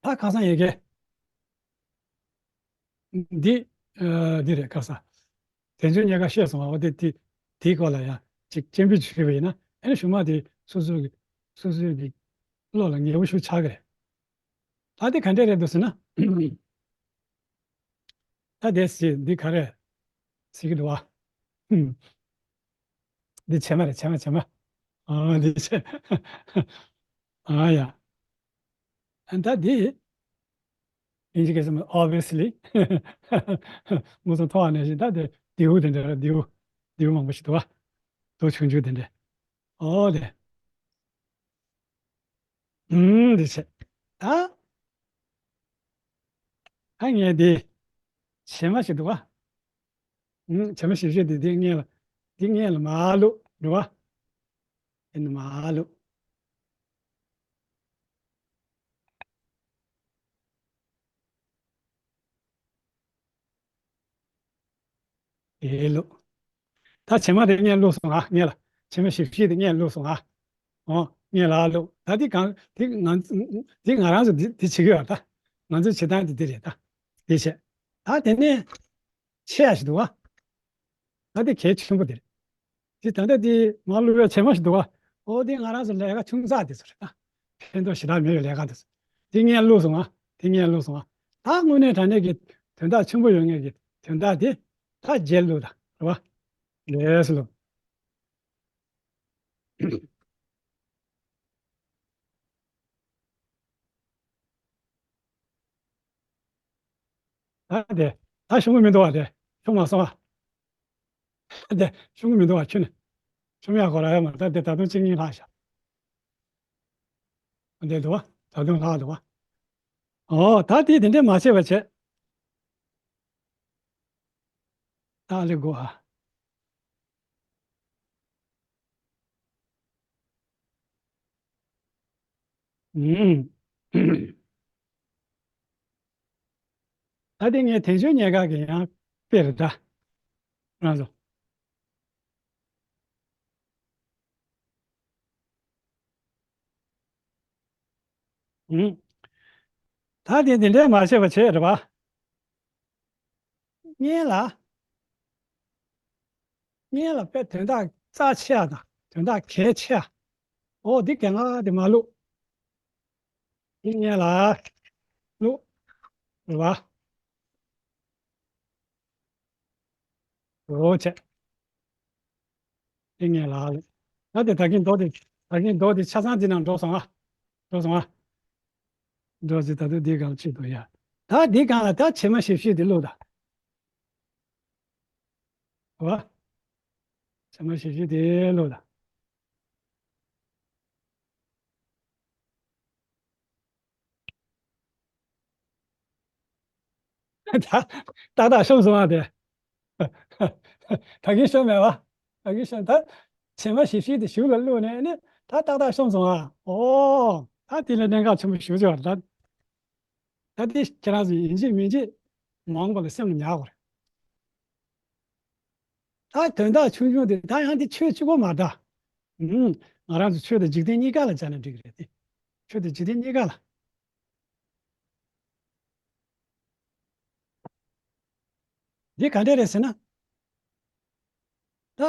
ད་ཁ་སང་ཡི་གེ་འདི་ཨ་འདི་རེད་ཁ་སང་། དལ་འབྱོར་རྙེད་དཀའ་བཤད་སོང་བ། འོ་དེ་དེ་དེའི་སྐོར་ལ་ཡང་ཅིག་སྤྱན་འབུལ་ཞུས་པ་ཡིན་ན། ཨ་ནི་གཞུག་མ་དེ་སོ་སོའི་གི་སོ་སོའི་གི་བློ་ལ་ངེས་པོ་ཞིག་ཆགས་ཀྱི་རེད། ད་དེ་ག་འདྲས་རེད་འདུག་ཟེར་ན། ད་དེ་ཟེར་འདི་ག་རེ་ཟེར་གྱི་འདུག་བ། ཧུམ། འདི་བྱེ་མ་རེད། བྱེ་མ་བྱེ་མ། ཨ་འདི་བྱེ། ཨ་ཡ། ཨ་ད་འདི་དབྱིན་ཇི་སྐད་ཟེར་མ་obviously། མུ་ཚང་མཐོང་བ་ནང་བཞིན་ད་དེ་རྡེའུ་དེ་འདྲ་རེད། རྡེའུ་རྡེའུ་མང་པོ་ཞིག་འདུག་བ། རྡོ་ཆུང་ཆུང་དེ་འདྲ། ཨོ་དེ། ཨུམ་འདི་བྱེད། ད། ད་ངས་འདི། བྱེ་མ་ཞིག་འདུག་བ། ཨུམ་བྱེ་མ་ཞིག་བཤད་དེ་འདི་སྔས་ལ། འདི་སྔས་ལ་མར་བླུགས་འདུག་བ། འདི་ནི་མར་བླུགས། དེ་བླུགས། ད་བྱེ་མ་དེ་སྔོན་བླུགས་སོང་ཨ། སྔོན་ལ་བྱེ་མ་བཞི་བཞི་དེ་སྔོན་བླུགས་སོང་ཨ། ཨོ། སྔོན་ལ་བླུགས། ད་དེ་གང་དེ་ང་དེ་ང་རང་ཚོ་འདི་འདི་བྱེད་ཀྱི་ཡོད་ད། ང་ཚོའི་བྱེད་སྟངས་དེ་འདི་རེད་ད། དེ་བྱས། ད་དེ་ནས་ཆེ་ཡ་ཞིག་འདུག་ཨ། ད་དེ་གལ་ཆེན་པོ་དེ་རེད། དེ་ད་ལྟ་དེ་མ་བླུགས་པའི་བྱེ་མ་ཞིག་འདུག་ཨ། ཨོ་དེ་ང་རང་ཚོ་ལས་ཀ་ཆུང་ཙག་དེ་ཚོ་རེད་ད། ཕན་ཐོགས་ཞེ་དྲག་མེད་པའི་ལས་ཀ་དེ་ཚོ། དེ་སྔོན་བླུགས་སོང་ཨ། དེ་སྔོན་བླུགས་སོང་ཨ། ད་དངོས་གནས་དྲང་གནས་ཀྱི་དོན་དག་ཆེན་པོ་ཡོད་མཁན་གྱི་དོན་དག་དེ་ད་རྗེས་བླུགས་ད་རེད་བ། ལས་སུ་བླུགས། ད་དེ་ད་ཤོང་གི་མི་འདུག་བ། དེ་ཤོང་མ་སོང་བ། དེ་ཤོང་གི་མི་འདུག་བ། ཁྱོད་ནི་ཤོང་ཡག་གོ་ར་ཡོད་མ་རེད། ད་དེ་ད་དུང་གཅིག་གཉིས་ལྷག་ཤག་འདི་འདུག་བ། ད་དུང་ལྷག་འདུག་བ། ཨོ་ད་དེ་དེ་འདྲས་མ་བྱས་པ་བྱས། ད་ལེ་དགོས་ཨ། ཨུམ། ད་དེ་ངས་དེ་ཚོའི་ཉེན་ཁ་གི་ཡང་དཔེ་རེད་ད། རང་ཚོ། ཨུམ། ད་དེ་དེ་འདྲས་མ་བྱས་པ་བྱས་རེད་པ། སྔོན་ལ། སྔོན་ལ་དཔེ་དོན་དག་རྩ་ཆེ་ཡ་དང་དོན་དག་གལ་ཆེ་ཡ། ཨོ་འདི་གན་ང་དེ་མ་བླུགས། འདི་སྔོན་ལ་བླུགས། རེད་པ། རོ་བྱས། ཨེ་ངས་ལ་ལ། ད་དེ་ད་གིན་རྡོ་དེ་ད་གིན་རྡོ་དེ་ཆ་ཚང་འདི་ནང་འགྲོ་སོང་ཨ། འགྲོ་སོང་ཨ། འགྲོ་ཟིག་ད་དུང་འདི་གང་ཅི་འདུག་ཡ། ད་འདི་གང་ལ་ད་བྱེ་མ་བཞི་བཞི་འདི་བླུགས་ད། བ། བྱེ་མ་བཞི་བཞི་འདི་བླུགས་ད། ད་ཏག་ཏག་ཤོང་སོང་ཨ་དེ། ད་གིན་ཤོང་མེད་བ། ད་གིན་ཤོང་ད། བྱེ་མ་བཞི་བཞི་དེ་གཞུག་ལ་བླུགས་ནས་ནི་ད་ཏག་ཏག་ཤོང་སོང་ཨ། ཨོ། ད་དེ་ལ་གནད་འགག་ཆེན་པོ་ཞིག་ཡོད་རེད་ད། ད་དེ་ཁྱེད་རང་ཚོ་ཡིན་གཅིག་མིན་གཅིག་མ་འོངས་པ་ལ་སེམས་ལ་ཉར་དགོས་རེད། ད་དོན་དག་ཆུང་ཆུང་དེ་ད་ཡང་དེ་ཆོས་གཅིག་པོ་མ་རེད། ཨུམ། ང་རང་ཚོ་ཆོས་དང་འཇིག་རྟེན་གཉིས་ཀ་ལ་སྦྱར་ན་འགྲིག་གི་རེད་དེ། ཆོས་དང་འཇིག་རྟེན་གཉིས་ཀ་ལ། འདི་ག་འདྲ་རེད་ཟེར་ན། ད་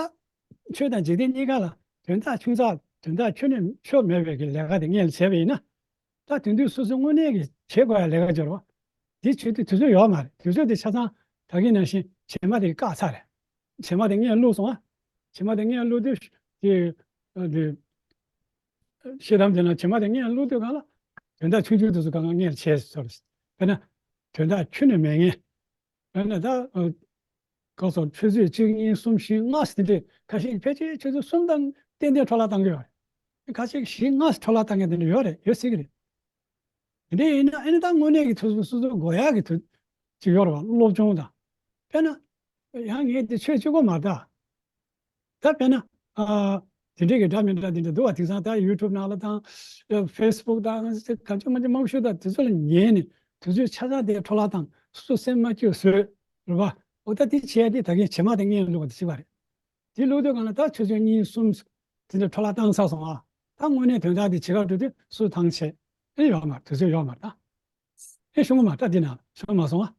ཆོས་དང་འཇིག་རྟེན་གཉིས་ཀ་ལ་དོན་དག་ཆུང་ཙག་དོན་དག་ཁྱོན་ནས་ཆོ་མེད་པའི་གི་ལས་ཀ་དེ་སྔོན་ལ་བྱས་པ་ཡིན་ན། ད་དེང་དུས་སོ་སོའི་དངོས་གནས་ཀྱི་བྱེད་དགོས་ཡ་ལས་ཀ་སྦྱོར་བ། དེ་བྱེད་དུས་དུས་ཚོད་ཡོད་མ་རེད། དུས་ཚོད་དེ་ཆ་ཚང་ད་གིན་ནང་བཞིན་བྱེ་མ་དེ་བཀག་ཚར་རེད། བྱེ་མ་དེ་སྔོན་བླུགས་སོང་ཨ། བྱེ་མ་དེ་སྔོན་བླུགས་དུས་དེ་དེ་ཤེལ་དམ་དེ་ན་བྱེ་མ་དེ་སྔོན་བླུགས་དུས་གང་ལ་དོན་དག་ཆུང་ཆུང་དེ་ཚོ་གང་ག་སྔོན་བྱས་སོ་རེད། དཔེར་ན་དོན་དག་ཁྱོན་ནས་མེད་མཁན། ཨ་ནི་ད། ཨ། ག་སོ་ཆུ་ཚོད་གཅིག་གཉིས་གསུམ་བཞི་ལྔ་ཟེར་དེ་འདྲས་ཁ་ཤས་ཕལ་ཆེར་ཆུ་ཚོད་གསུམ་དང་ཏན་ཏན་འཕྲོ་བརླག་བཏང་གི་ཡོད་རེད། ཁ་ཤས་བཞི་ལྔ་ཟེར་འཕྲོ་བརླག་བཏང་མཁན་དེ་འདྲ་ཡོད་རེད། ཡོད་སྲིད་ཀྱི་རེད། དེ་འདྲས་ཡིན་ན་ཨ་ནི་ད་དངོས་གནས་ཀྱི་ཐུགས་སུ་སོ་སོ་དགོས་ཡག་གི་ཐུགས་ཅིག་ཡོད་རེད་བ། སློབ་སྦྱོང་དང་། དཔེར་ན། ཡང་ངས་དེ་ཆོས་གཅིག་པོ་མ་རེད་ད། ད་དཔེར་ན། ཨ། དེ་འདྲས་ཀྱི་འདྲ་མི་འདྲ་དེ་འདྲ་འདུག་བ། དེང་སང་ད་ཡུ་ཊུབ་ནང་ལ་དང་། ཨ། ཕེ་སི་བུག་དང་གང་བྱུང་མང་བྱུང་མང་པོ་ཞིག་ད་དེ་ཚོ་ལ་ཉན་ནས་དུས་ཚོད་ཆ་ཚང་དེ་འཕྲོ་བརླག་བཏང་། སོ་སོ་སེམས་མ་སྐྱིད་བཟོས། རེད་པ། འོ་ད་དེ་བྱས་དེ་ད་གིན་བྱེ་མ་དེ་སྔོན་བླུགས་པ་དེ་བྱས་པ་རེད། དེ་བླུགས་དུས་གང་ལ་ད་ཆུ་ཚོད་གཉིས་གསུམ་དེ་འདྲ་འཕྲོ་བརླག་བཏང་ཚར་སོང་ཨ། ད་དངོས་གནས་དོན་དག་དེ་བྱེད་ག་འགྲོ་དུས་སུ་ཐང་ཆད། ཨེ་ཡོད་མ་རེད། དུས་ཚོད་ཡོད་མ་རེད་ད། ཨེ་ཤོང་གི་མ་རེད་ད། དེ་ན་ཤོང་མ་སོང་ཨ།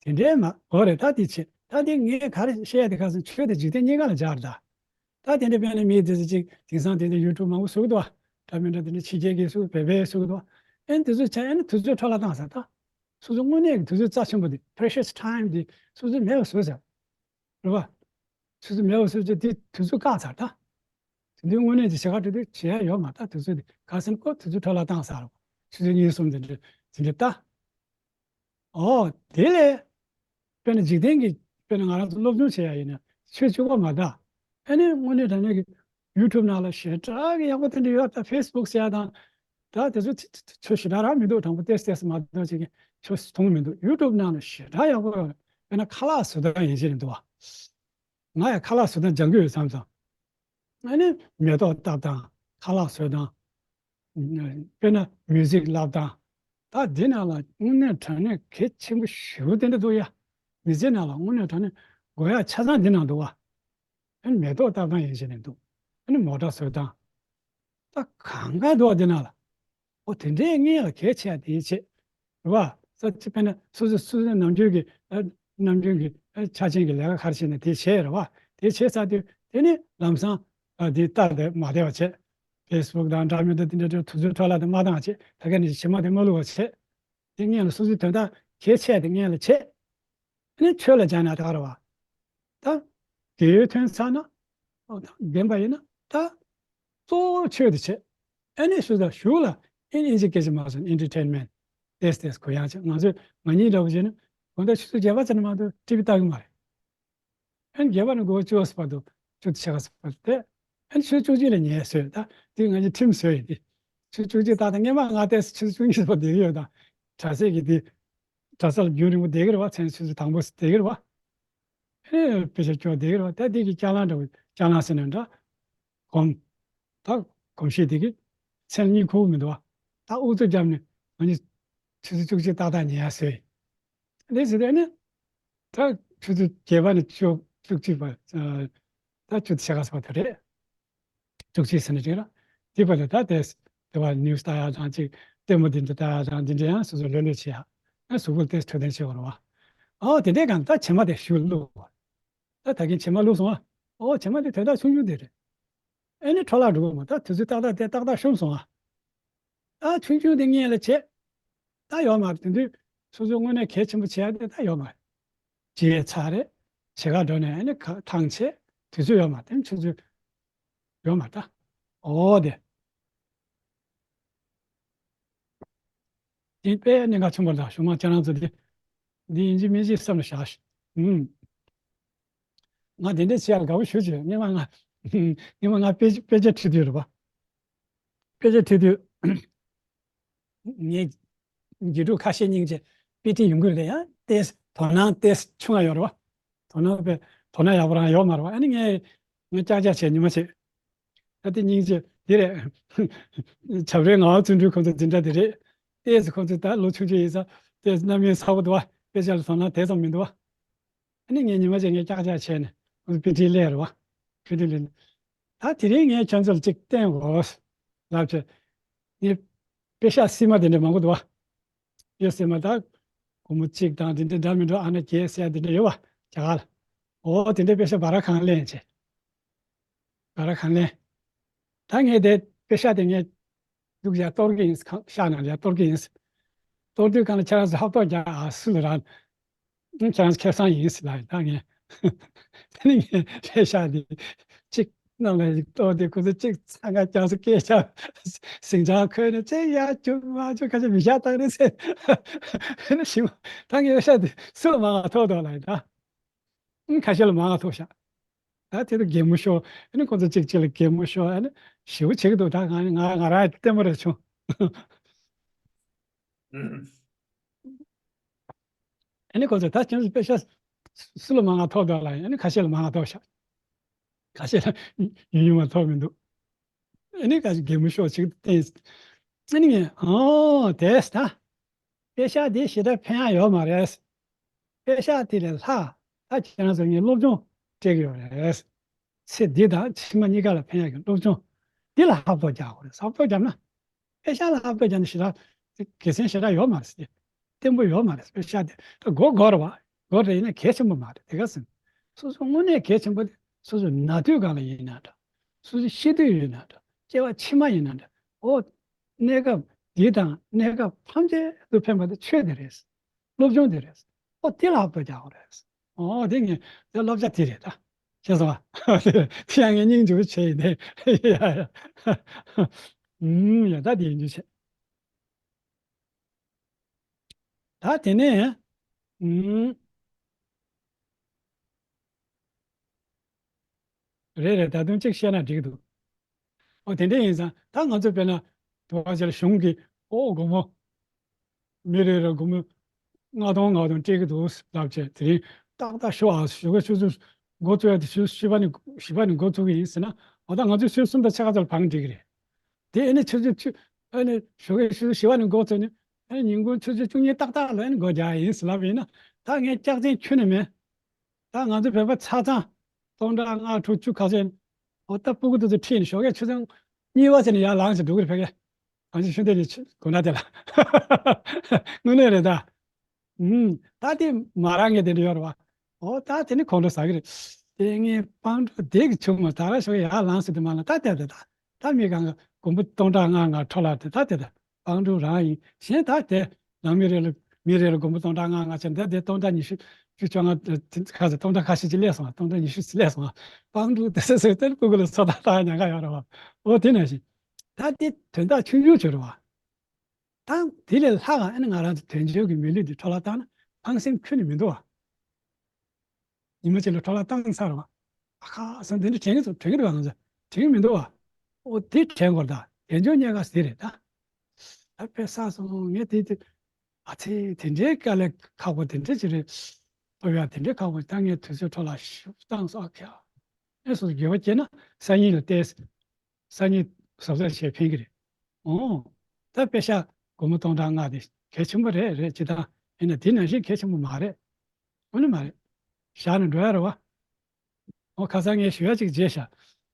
དེ་འདྲའི་མ་འོ་རེད་ད། དེ་བྱེད་ད་དེ་ངས་ག་རེ་བཤད་ཡ་དེ་ག་ཟེར་ཆོས་དང་འཇིག་རྟེན་གཉིས་ཀ་ལ་སྦྱར་ད། ད་དེ་འདྲ་དཔེར་ན་མི་དེ་ཚོ་ཅིག་དེང་སང་དེ་འདྲ་ཡུ་ཊུབ་མང་པོ་བཟོ་གི་འདུག་བ། འདྲ་མི་འདྲ་དེ་འདྲ་ཕྱི་རྒྱལ་གྱི་བཟོ་བོད་པའི་བཟོ་གི་འདུག་བ། ཨེ་དེ་ཚོ་བྱས་ཨེ་ན་དུས་ཚོད་འཕྲོ་བརླག་བཏང་ས་ད། སོ་སོ་དངོས་གནས་ཀྱི་དུས་ཚོད་རྩ་ཆེན་པོ་དེ་precious time་དེ་སོ་སོ་མེད་པ་བཟོས་ཚར། རེད་བ། ཆུ་ཚོད་མེད་པ་བཟོས་ཚེ་དེ་དུས་ཚོད་བཀག་ཚར་ད། དེ་དུས་དངོས་གནས་ཀྱི་བྱེད་ག་འགྲོ་དུས་བྱེད་ཡ་ཡོད་མ་རེད་ད། དུས་ཚོད་དེ་ག་ཟེར་ན་ཁོ་དུས་ཚོད་འཕྲོ་བརླག་བཏང་ཚར་རེད། ཆུ་ཚོད་གཉིས་གསུམ་དེ་འདྲ་དེ་འདྲ་ད། ཨོ་དེ་ལས། དཔེར་ན་འཇིག་རྟེན་གྱི་དཔེར་ན་ང་རང་ཚོ་སློབ་སྦྱོང་བྱེད་ཡ་ཡིན་ན་ཆོས་གཅིག་པོ་མ་རེད་ད། ཨ་ནི་དངོས་གནས་དྲང་གནས་ཀྱི་ཡུ་ཊུབ་ནང་ལ་ཞེ་དྲག་གི་ཡག་པོ་དེ་འདྲ་ཡོད་ད། ཕེ་སི་བུག་ཟེར་ཡ་དང་། ད་དེ་ཚོ་ཚ་ཚ་ཚ་ཆོས་ཞེ་དྲག་རག་མི་འདུག་དྲང་པོ་ཏོག་ཙམ་མ་གཏོགས་ཅིག་གིས་ཆོས་མཐོང་མི་འདུག་ཡུ་ཊུབ་ནང་ལ་ཞེ་དྲག་ཡག་པོ་ཡོད་རེད། དཔེར་ན་ཁ་ལག་བཟོ་སྟངས་ཡིན་གཅིག་རེད་འདུག་བ། ང་ཡང་ཁ་ལག་བཟོ་སྟངས་སྦྱང་གི་ཡོད་བསམ་སོང་། ཨ་ནི་མེ་ཏོག་བཏབ་སྟངས། ཁ་ལག་བཟོ་སྟངས། དཔེར་ན་མིའུ་ཟིག་བསླབ་སྟངས། ད་འདི་ནང་ལ་དངོས་གནས་དྲང་གནས་གལ་ཆེན་པོ་ཞེ་པོ་དེ་འདྲ་འདུག་ཡ། མི་ཚེ་ནང་ལ་དངོས་གནས་དྲང་གནས་དགོས་ཡ་ཆ་ཚང་འདི་ནང་འདུག་བ། ཨ་ནི་མེ་ཏོག་བཏབ་སྟངས་ཡིན་ཞེས་ནས་འདུག་ཨ་ནི་མོ་ཊ་བཟོ་སྟངས། ད་གང་ག་འདུག་བ་འདི་ན་ལ། ཨོ་དེ་འདྲའི་སྔོན་ལ་གལ་ཆེ་ཡ་དེའི་ཆེད། རེད་བ། ས་ཅི་དཔེར་ན་སོ་སོ་སོ་སོའི་ནམ་རྒྱུན་གྱི་ཨ་ནམ་རྒྱུན་གྱི་ཨ་ཆ་རྐྱེན་གྱི་ལས་ཀ་ག་རེ་བྱས་ན་དེ་བྱས་རེད་བ། དེ་བྱས་ཚར་དུས་དེ་ནི་ལམ་སང་ཨ་དེ་ལྟ་དེ་མ་བདེ་བ་བྱས། ཕེ་སི་བུག་དང་འདྲ་མི་འདྲ་དེ་འདྲ་འདྲ་དུས་ཚོད་འཕྲོ་བརླག་དེ་མ་བཏང་བ་བྱས། ད་ག་ནས་བྱེ་མ་དེ་མ་བླུགས་པ་བྱས། དེ་སྔོན་ལ་སོ་སོའི་དོན་དག་གལ་ཆེ་དེ་སྔོན་ལ་བྱས། ཨ་ནི་ཆོས་ལ་སྦྱར་ན་ད་ག་རེད་བ། ད་དགེ་བའི་དོན་ཚར་ན། ཨོ་ད་བདེན་པ་ཡིན་ན་ད་གཙོ་བོ་ཆོས་དེ་བྱེད། ཨ་ནི་སུ་དང་གཞུག་ལ་ཨ་ནི་ཨིན་ཇི་སྐད་ཅིག་མ་སོང་ཨེན་ཊར་ཊེན་མེན་ཊི་ཏེས་ཏེས་གུ་ཡངས་བྱེད། ང་ཚོས་ང་གཉིས་འདྲ་བོ་བྱས་ན་དགོང་དག་ཆུ་ཚོད་བརྒྱད་པ་ཙམ་ནས་མ་གཏོགས་ཊི་བི་ལྟ་གི་མ་རེད། ཨ་ནི་བརྒྱད་པ་ནས་འགོ་བཅུ་པ་བར་དུ་བཅུ་དང་ཕྱེད་ཀ་ཙམ་བར་དུ་བལྟས། ཨ་ནི་ཆུ་ཚོད་བཅུ་གཅིག་ལ་ཉལ་སོས། ད་དེ་ང་གཉིས་ཁྲིམས་བཟོས་ཡིན་ཏེ། ཆུ་ཚོད་བཅུ་གཅིག་ལྟ་དང་སྔས་མ་ང་བལྟས་ཆུ་ཚོད་བཅུ་གཉིས་ཙམ་བསྡད་ཀྱི་ཡོད། ད་གྲྭ་ས་གི་དེ་གྲྭ་ས་ལ་རྒྱུན་རིང་པོ་བསྡད་ཀྱི་རེད་བ། མཚན་ཆུ་ཚོད་དང་པོ་བསྡད་ཀྱི་རེད་བ། ཨེ་དཔེ་ཆ་སྐྱོར་བསྡད་ཀྱི་རེད་བ། ད་དེ་གི་སྐྱག་ལང་འདྲ་བོ་སྐྱག་ལང་ཟེར་ནས་འདྲ། གོམས། ད་གོམས་གཤིས་དེ་གི་མཚན་གཉིད་ཁུག་མི་འདུག་བ། ད་ཨུ་ཚུགས་བརྒྱབ་ནས་ང་གཉིས་ཆུ་ཚོད་བཅུ་གཅིག་ཏག་ཏག་ཉལ་ཡ་བཟོས། ལས་ཟེར་དེ་ནི་ད་ཆུ་ཚོད་བརྒྱད་པ་ནས་བཅུ་བཅུ་གཅིག་བར། ད་བཅུ་དང་ཕྱེད་ཀ་ཙམ་བར་དུ་རེད། བཅུ་གཅིག་ཟེར་ན་ཅིག་ལ། དེ་བར་དུ་ད་དེ་དེ་བར་ནིའུ་སི་ལྟ་ཡ་དང་ཅིག་ལྟད་མོ་འདི་འདྲ་ལྟ་ཡ་དང་འདི་འདྲ་ཡང་སོ་སོ་ལྷོད་ལྷོད་བྱེད་ཡ། ཨ་གཟུགས་པོ་ལ་ཏོག་ཙམ་འཕྲོད་བསྟེན་བྱེད་དགོས་རེད་བ། ཨོ་དེ་འདྲའི་སྒང་ད་བྱེ་མ་དེ་གཞུག་བླུགས། ད་ད་གིན་བྱེ་མ་བླུགས་སོང་ཨ། ཨོ་བྱེ་མ་དེ་དོན་དག་ཆུང་ཆུང་དེ་རེད། ཨེ་ནི་འཕྲོ་བརླག་འགྲོ་གི་མ། ད་དུས་ཚོད་ཏག་ཏག་དེ་ཏག་ཏག་ཤོམ་སོང་ཨ། ད་ཆུང་ཆུང་དེ་སྔོན་ལ་བྱེད། ད་ཡོད་མ་རེད། དེ་དུས་སོ་སོ་དངོས་གནས་གལ་ཆེན་པོ་བྱེད་ཡ་དེ་ད་ཡོད་མ་རེད། བརྗེད་ཚར་རེད། བྱེད་ག་འགྲོ་ནས་ཨ་ནི་ཁ་ཐང་ཆད། དུས་ཚོད་ཡོད་མ་རེད། དེ་ཆུ་ཚོད་ཡོད་མ་རེད་ད། ཨོ་དེ། དེ་དཔེ་གནད་འགག་ཆེན་པོ་རེད་ད། གཞུག་མ་ཁྱེད་རང་ཚོ་དེ་འདི་ཡིན་གཅིག་མིན་གཅིག་བསམ་བློ་བཞག་ཤིག་ཨུམ། ང་དེ་འདྲས་བྱེད་ཡ་ལ་དགའ་པོ་ཞེ་པོ་བྱུང་། སྔོན་མ་ང་སྔོན་མ་ང་དཔེ་དཔེ་ཆ་ཁྲིད་དུས་རེད་པ། དཔེ་ཆ་ཁྲིད་དུས་ངས་དགེ་ཕྲུག་ཁ་ཤས་སྙིང་རྗེ་དཔེ་ཁྲིད་ཡོང་གི་རེད། ཡང་ཏོག་ཙམ་དོ་སྣང་ཏོག་ཙམ་ཆུང་བ་ཡོད་རེད་པ། དོ་སྣང་དཔེ་དོ་སྣང་ཡག་པོ་རང་ཡོད་མ་རེད་པ། ཨ་ནི་ངས་ངས་ཀྱག་ཀྱག་བྱས་ཉི་མ་བྱས། ད་དེ་སྙིང་རྗེ་དེ་རེད། བྱ་བྲལ་ངག་དབང་བརྩོན་འགྲུས་ཁོང་ཚོ་འཛིན་གྲྭ་དེ་རེད། ཏོག་ཙམ་ཁོང་ཚོ་ད་ལོ་ཆུང་ཆུང་ཡིན་ཙང་ཏོག་ཙམ་རྣམ་གཡེང་ཚ་པོ་འདུག་པ། དཔེ་ཆ་ལ་དོ་སྣང་དེ་ཙམ་མི་འདུག་པ། ཨ་ནི་ངས་ཉི་མ་བྱས་ངས་ཀྱག་ཀྱག་བྱས་ནས་ཁོང་ཚོ་དཔེ་ཁྲིད་སླེབས་རེད་པ། དཔེ་ཁྲིད་སླེབས། ད་དེ་རིང་ངས་ཁྱོད་ཚོ་ལ་གཅིག་བསྟན་དགོས་ལབ་བྱས། ངས་དཔེ་ཤག་སིལ་མ་དེ་འདྲ་མང་པོ་འདུག་པ། དཔེ་སིལ་མ་ད་སྒོར་མོ་གཅིག་དང་དེ་འདྲ་འདྲ་མི་འདྲ་ཨ་ན་བརྒྱད་ཟེར་ཡ་དེ་འདྲ་ཡོད་པ། རྒྱ་གར་ལ། འོ་དེ་འདྲའི་དཔེ་ཤག་སྦ་ར་གང་ལེན་བྱས། སྦ་ར་གང་ལེན། ད་ངས་དེ་དཔེ་ཤག་དེ་ངས་འདུག་ཡ་གཏོར་གི་ཡིན། ཤག་ནང་ལ་ཡ་གཏོར་གི་ཡིན། གཏོར་དུས་གང་ལ་ཁྱེད་རང་ཚོ་ཧབ་ཐོག་རྒྱག་ཨ། སུ་ལ་རག་ཁྱེད་རང་ཁེ་བཟང་ཡིན་ཟེར་ལབ་ཡིན། ད་ངས་དེ་ནི་ངས་ལས་ཤག་འདི་གཅིག་ནང་ལ་ཡིག་ཐོག་དེ་ཁོ་ཚོ་གཅིག་ཚང་ཁ་རྒྱག་སོ་སྐད་ཆ་ཟིང་ཆ་འཁོད་ནས་གཅིག་ཡར་བཅུག་མར་བཅུག་ཁ་ཤས་མི་ཤ་བཏང་ནས་ཟེར། དེ་ནི་ཞིམ་ད་ངས་ལས་ཤག་འདི་སུ་ལ་མང་བ་ཐོབ་འདུག་ལབ་ཡིན་ད། ཁ་ཤས་ལ་མང་བ་ཐོབ་ཤག་ད་དེ་ཚོ་གད་མོ་ཤོར། ཨ་ནི་ཁོ་ཚོ་གཅིག་གཅིག་ལ་གད་མོ་ཤོར། ཨ་ནི་ཞེ་པོ་བྱེད་ཀྱི་འདུག་ད་ང་ང་ང་རང་ལྟད་མོ་རེ་བྱུང་། ཨ་ནི་ཁོ་ཚོས་ད་ཁྱེད་ཚོ་དཔེ་ཤག་སུ་ལ་མང་བ་ཐོབ་འདུག་ལབ་ཡིན། ཨ་ནི་ཁ་ཤས་ལ་མང་བ་ཐོབ་ཤག་ཁ་ཤས་ལ་ཉུང་ཉུང་མ་ཐོབ་མི་འདུག་ཨ་ནི་ཁ་ཤས་གད་མོ་ཤོར་ཅིག་བསྟན། ཨ་ནི་ངས་ཨོ་དེས་ད་དཔེ་ཤག་འདི་ཞེ་དྲག་ཕན་ཡག་ཡོད་མ་རེད། དཔེ་ཤག་དེ་ལས་ལྷག་ད་ཁྱེད་རང་ཚོ་ངས་སློབ་སྦྱོང་སྤྲད་ཀྱི་ཡོད་རེད། ཚེ་འདི་དང་ཕྱི་མ་གཉིས་ཀ་ལ་ཕན་ཡག་གི་སློབ་སྦྱོང་འདི་ལ་ཧབ་ཐོབ་རྒྱག་དགོས་རེད། ཧབ་ཐོབ་བརྒྱབ་ན། དཔེ་ཤག་ལ་ཧབ་ཐོབ་རྒྱག་ན་ཞེ་དྲག་དགེ་མཚན་ཞེ་དྲག་ཡོད་མ་རེད་ཟེར། བརྟན་པོ་ཡོད་མ་རེད། དཔེ་ཤག་དེ་ད་དགོས་དགོས་རེད་བ། དགོས་རེད། ཡིན་ན་གལ་ཆེན་པོ་མ་རེད། དེ་ག་ཟེར་ན། སོ་སོ་དངོས་གནས་གལ་ཆེན་པོ་དེ་སོ་སོ་ན་དུས་སྒང་ལ་ཡིན་ན་འདྲ། སོ་སོ་ཤི་དུས་ཡིན་ན་འདྲ། སྐྱེ་བ་ཕྱི་མ་ཡིན་ན་འདྲ། ཨོ། གནས་སྐབས་འདི་དང་གནས་སྐབས་ཐམས་ཅད་དུ་ཕན་པ་དེ་ཆོས་དེ་རེད། སློབ་སྦྱོང་དེ་རེད། ཨོ་དེ་ལ་ཧབ་ཐོབ་རྒྱག་དགོས་རེད། ཨོ་དེ་ངས་དེ་བསླབ་བྱ་དེ་རེད་ད། ཤེས་སོང་ང་། དེ་ཡང་ངས་སྙིང་རྗེ་པོ་བྱས་ཡིན་ཏེ། ཡ་ཡ། ཨུམ་ཡ་ད་དེ་ཡིན་རྒྱུ་བྱས། ད་དེ་ནས་ཨུམ། རེད་རེད། ད་དུང་གཅིག་བཤད་ན་འགྲིག་གི་འདུག་ཨོ་དེ་འདྲ་ཡིན་ཙང་ད་ང་ཚོ་དཔེར་ན་དུ་བ་ཅིག་ལ་གཞུང་གིས་ཨོ་སྒོར་མོ་མི་རེ་རེར་སྒོར་མོ་ལྔ་སྟོང་ལྔ་སྟོང་སྤྲད་ཀྱི་འདུག་ལབ་བྱས། དེ་རིང་ཏག་ཏག་ཞོགས་ཨ་ཞོགས་ཀས་ཆུ་ཚོད་འགོ་བཙུགས་ཡ་དེ་ཆུ་ཚོད་བཞི་པ་ནས་བཞི་པ་ནས་འགོ་བཙུགས་ཀྱི་ཡིན་ཟེར་ན། འོ་ད་ང་ཚོས་ཆུ་ཚོད་གསུམ་དང་ཕྱེད་ཀ་ཙམ་ལ་བང་སྒྲིག་གི་རེད། དེ་ཨ་ནི་ཆུ་ཚོད་བཅུ་ཨ་ནི་ཞོགས་ཀས་ཆུ་ཚོད་བཞི་པ་ནས་འགོ་བཙུགས་ནས་ཨ་ནི་ཉིན་གུང་ཆུ་ཚོད་བཅུ་གཉིས་ཏག་ཏག་ལ་ཨ་ནི་སྒོ་རྒྱག་ཡ་ཡིན་ཟེར་ལབ་པ་ཡིན་ན། ད་ངས་སྐྱག་རྫུན་ཁྱོན་ནས་མེད། ད་ང་ཚོ་བོད་པ་ཆ་ཚང་ སྟོང་ཕྲག་ལྔ་དྲུག་ཅུ་ཁ་ཤས། འོ་ད་སྤུ་གུ་དེ་ཚོ་ཁྲིད་ནས་ཞོགས་ཀས་ཆུ་ཚོད་གཉིས་པ་ཙམ་ནས་ཡར་ལངས་ཤིག་འགྲོ་གི་རེད་ཕ་གི། གང་ཅི་ཤུན་ཏེ་ནས་དགོན་ན་དེ་ལ། དངོས་གནས་རེད་ད། ཨུམ། ད་དེ་མ་རང་ངས་དེ་འདྲ་ཡོད་རེད་བ། འོ་ད་དེ་ནི་ཁོང་ཁྲོ་ཟ་གི་རེད། དེ་ངས་སྤང་གྲུ་དེ་གི་ཆུང་མ་ད་ར་ཞོགས་ཀས་ཡར་ལངས་ཟེར་དུ་མ་ལ་ད་དེ་དེ་ད། ད་མི་གང་ག་མགོན་པོ་སྟོང་ཕྲག་ལྔ་ལྔ་འཕྲོ་བརླག་དེ་ད་དེ་ད། སྤང་གྲུ་རང་ཡིན་གཞན་ད་དེ། ནང་མི་རེ་ལ་མི་རེ་ལ་མགོན་པོ་སྟོང་ཕྲག་ལྔ་ལྔ་བྱས་འདི་དེ་སྟོང་ཕྲག་ཉི་ཤུ་བཅུ་བཅོ་ལྔ་ཁ་ཟེར་སྟོང་ཕྲག་ཁ་ཤས་ཅིག་སླེབས་སོང་བ། སྟོང་ཕྲག་ཉི་ཤུ་ཅིག་སླེབས་སོང་བ། སྤང་གྲུ་དེ་སོ་སོའི་དེར་སྤུ་གུ་ལ་ཚོད་ལྟ་བཏང་ཉག་ག་ཡོད་རེད་བ། འོ་དེ་ནང་བཞིན། ད་དེ་དོན་དག་ཆུང་ཆུང་བྱོས་རེད་བ། ད་དེ་ལས་ལྷག་ག་ཨ་ནི་ང་རང་ཚོ་དོན་ཆེན་གྱི་མི་ལུས་འདི་འཕྲོ་བརླག་བཏང་ན་ཕངས་སེམས་ཁྱོན་ནས་མི་འདུག་བ། ཉི་མ་གཅིག་ལ་འཕྲོ་བརླག་བཏང་ཚར་བ། ཨ་ཁ་སང་དེ་འདྲ་དྲན་གི་འདུག་དྲན་གི་འདུག་ང་ཚོ་དྲན་གི་མི་འདུག་བ། ཨོ་དེ་དྲན་དགོས་ད། དལ་འབྱོར་རྙེད་དཀའ་ཟེར་རེད་ད། ད་དཔེ་བསགས་སོང་ངས་དེ་དེ། ཨ་ཚེ་དེ་འདྲའི་དཀའ་ལས་ཁག་པོ་དེ་འདྲ་ཅིག་རེད། ཨོ་ཡ་དེ་འདྲའི་ཁག་པོ་ད་ངས་དུས་ཚོད་འཕྲོ་བརླག་ཞིག་བཏང་སོང་ཨ་ཁ། ཨེ་སོ་སོ་འགྱོད་པ་སྐྱེས་ན་སང་ཉིན་ལ་བལྟས། སང་ཉིན་གཟབ་གཟབ་བྱས་ཕན་གི་རེད། ཨོ། ད་དཔེ་ཤག་སྒོར་མོ་སྟོང་ཕྲག་ལྔ་དེ་གལ་ཆེན་པོ་རེད་རེད་ཅི་ད། ཡིན་ན་དེ་ནང་བཞིན་གལ་ཆེན་པོ་མ་རེད། དངོས་གནས་མ་རེད། བཞག་ནས་འགྲོ་ཡ་རེད་བ། ཨོ་ཁ་སང་ངས་ཞུ་ཡ་ཅིག་བརྗེད་ཤག་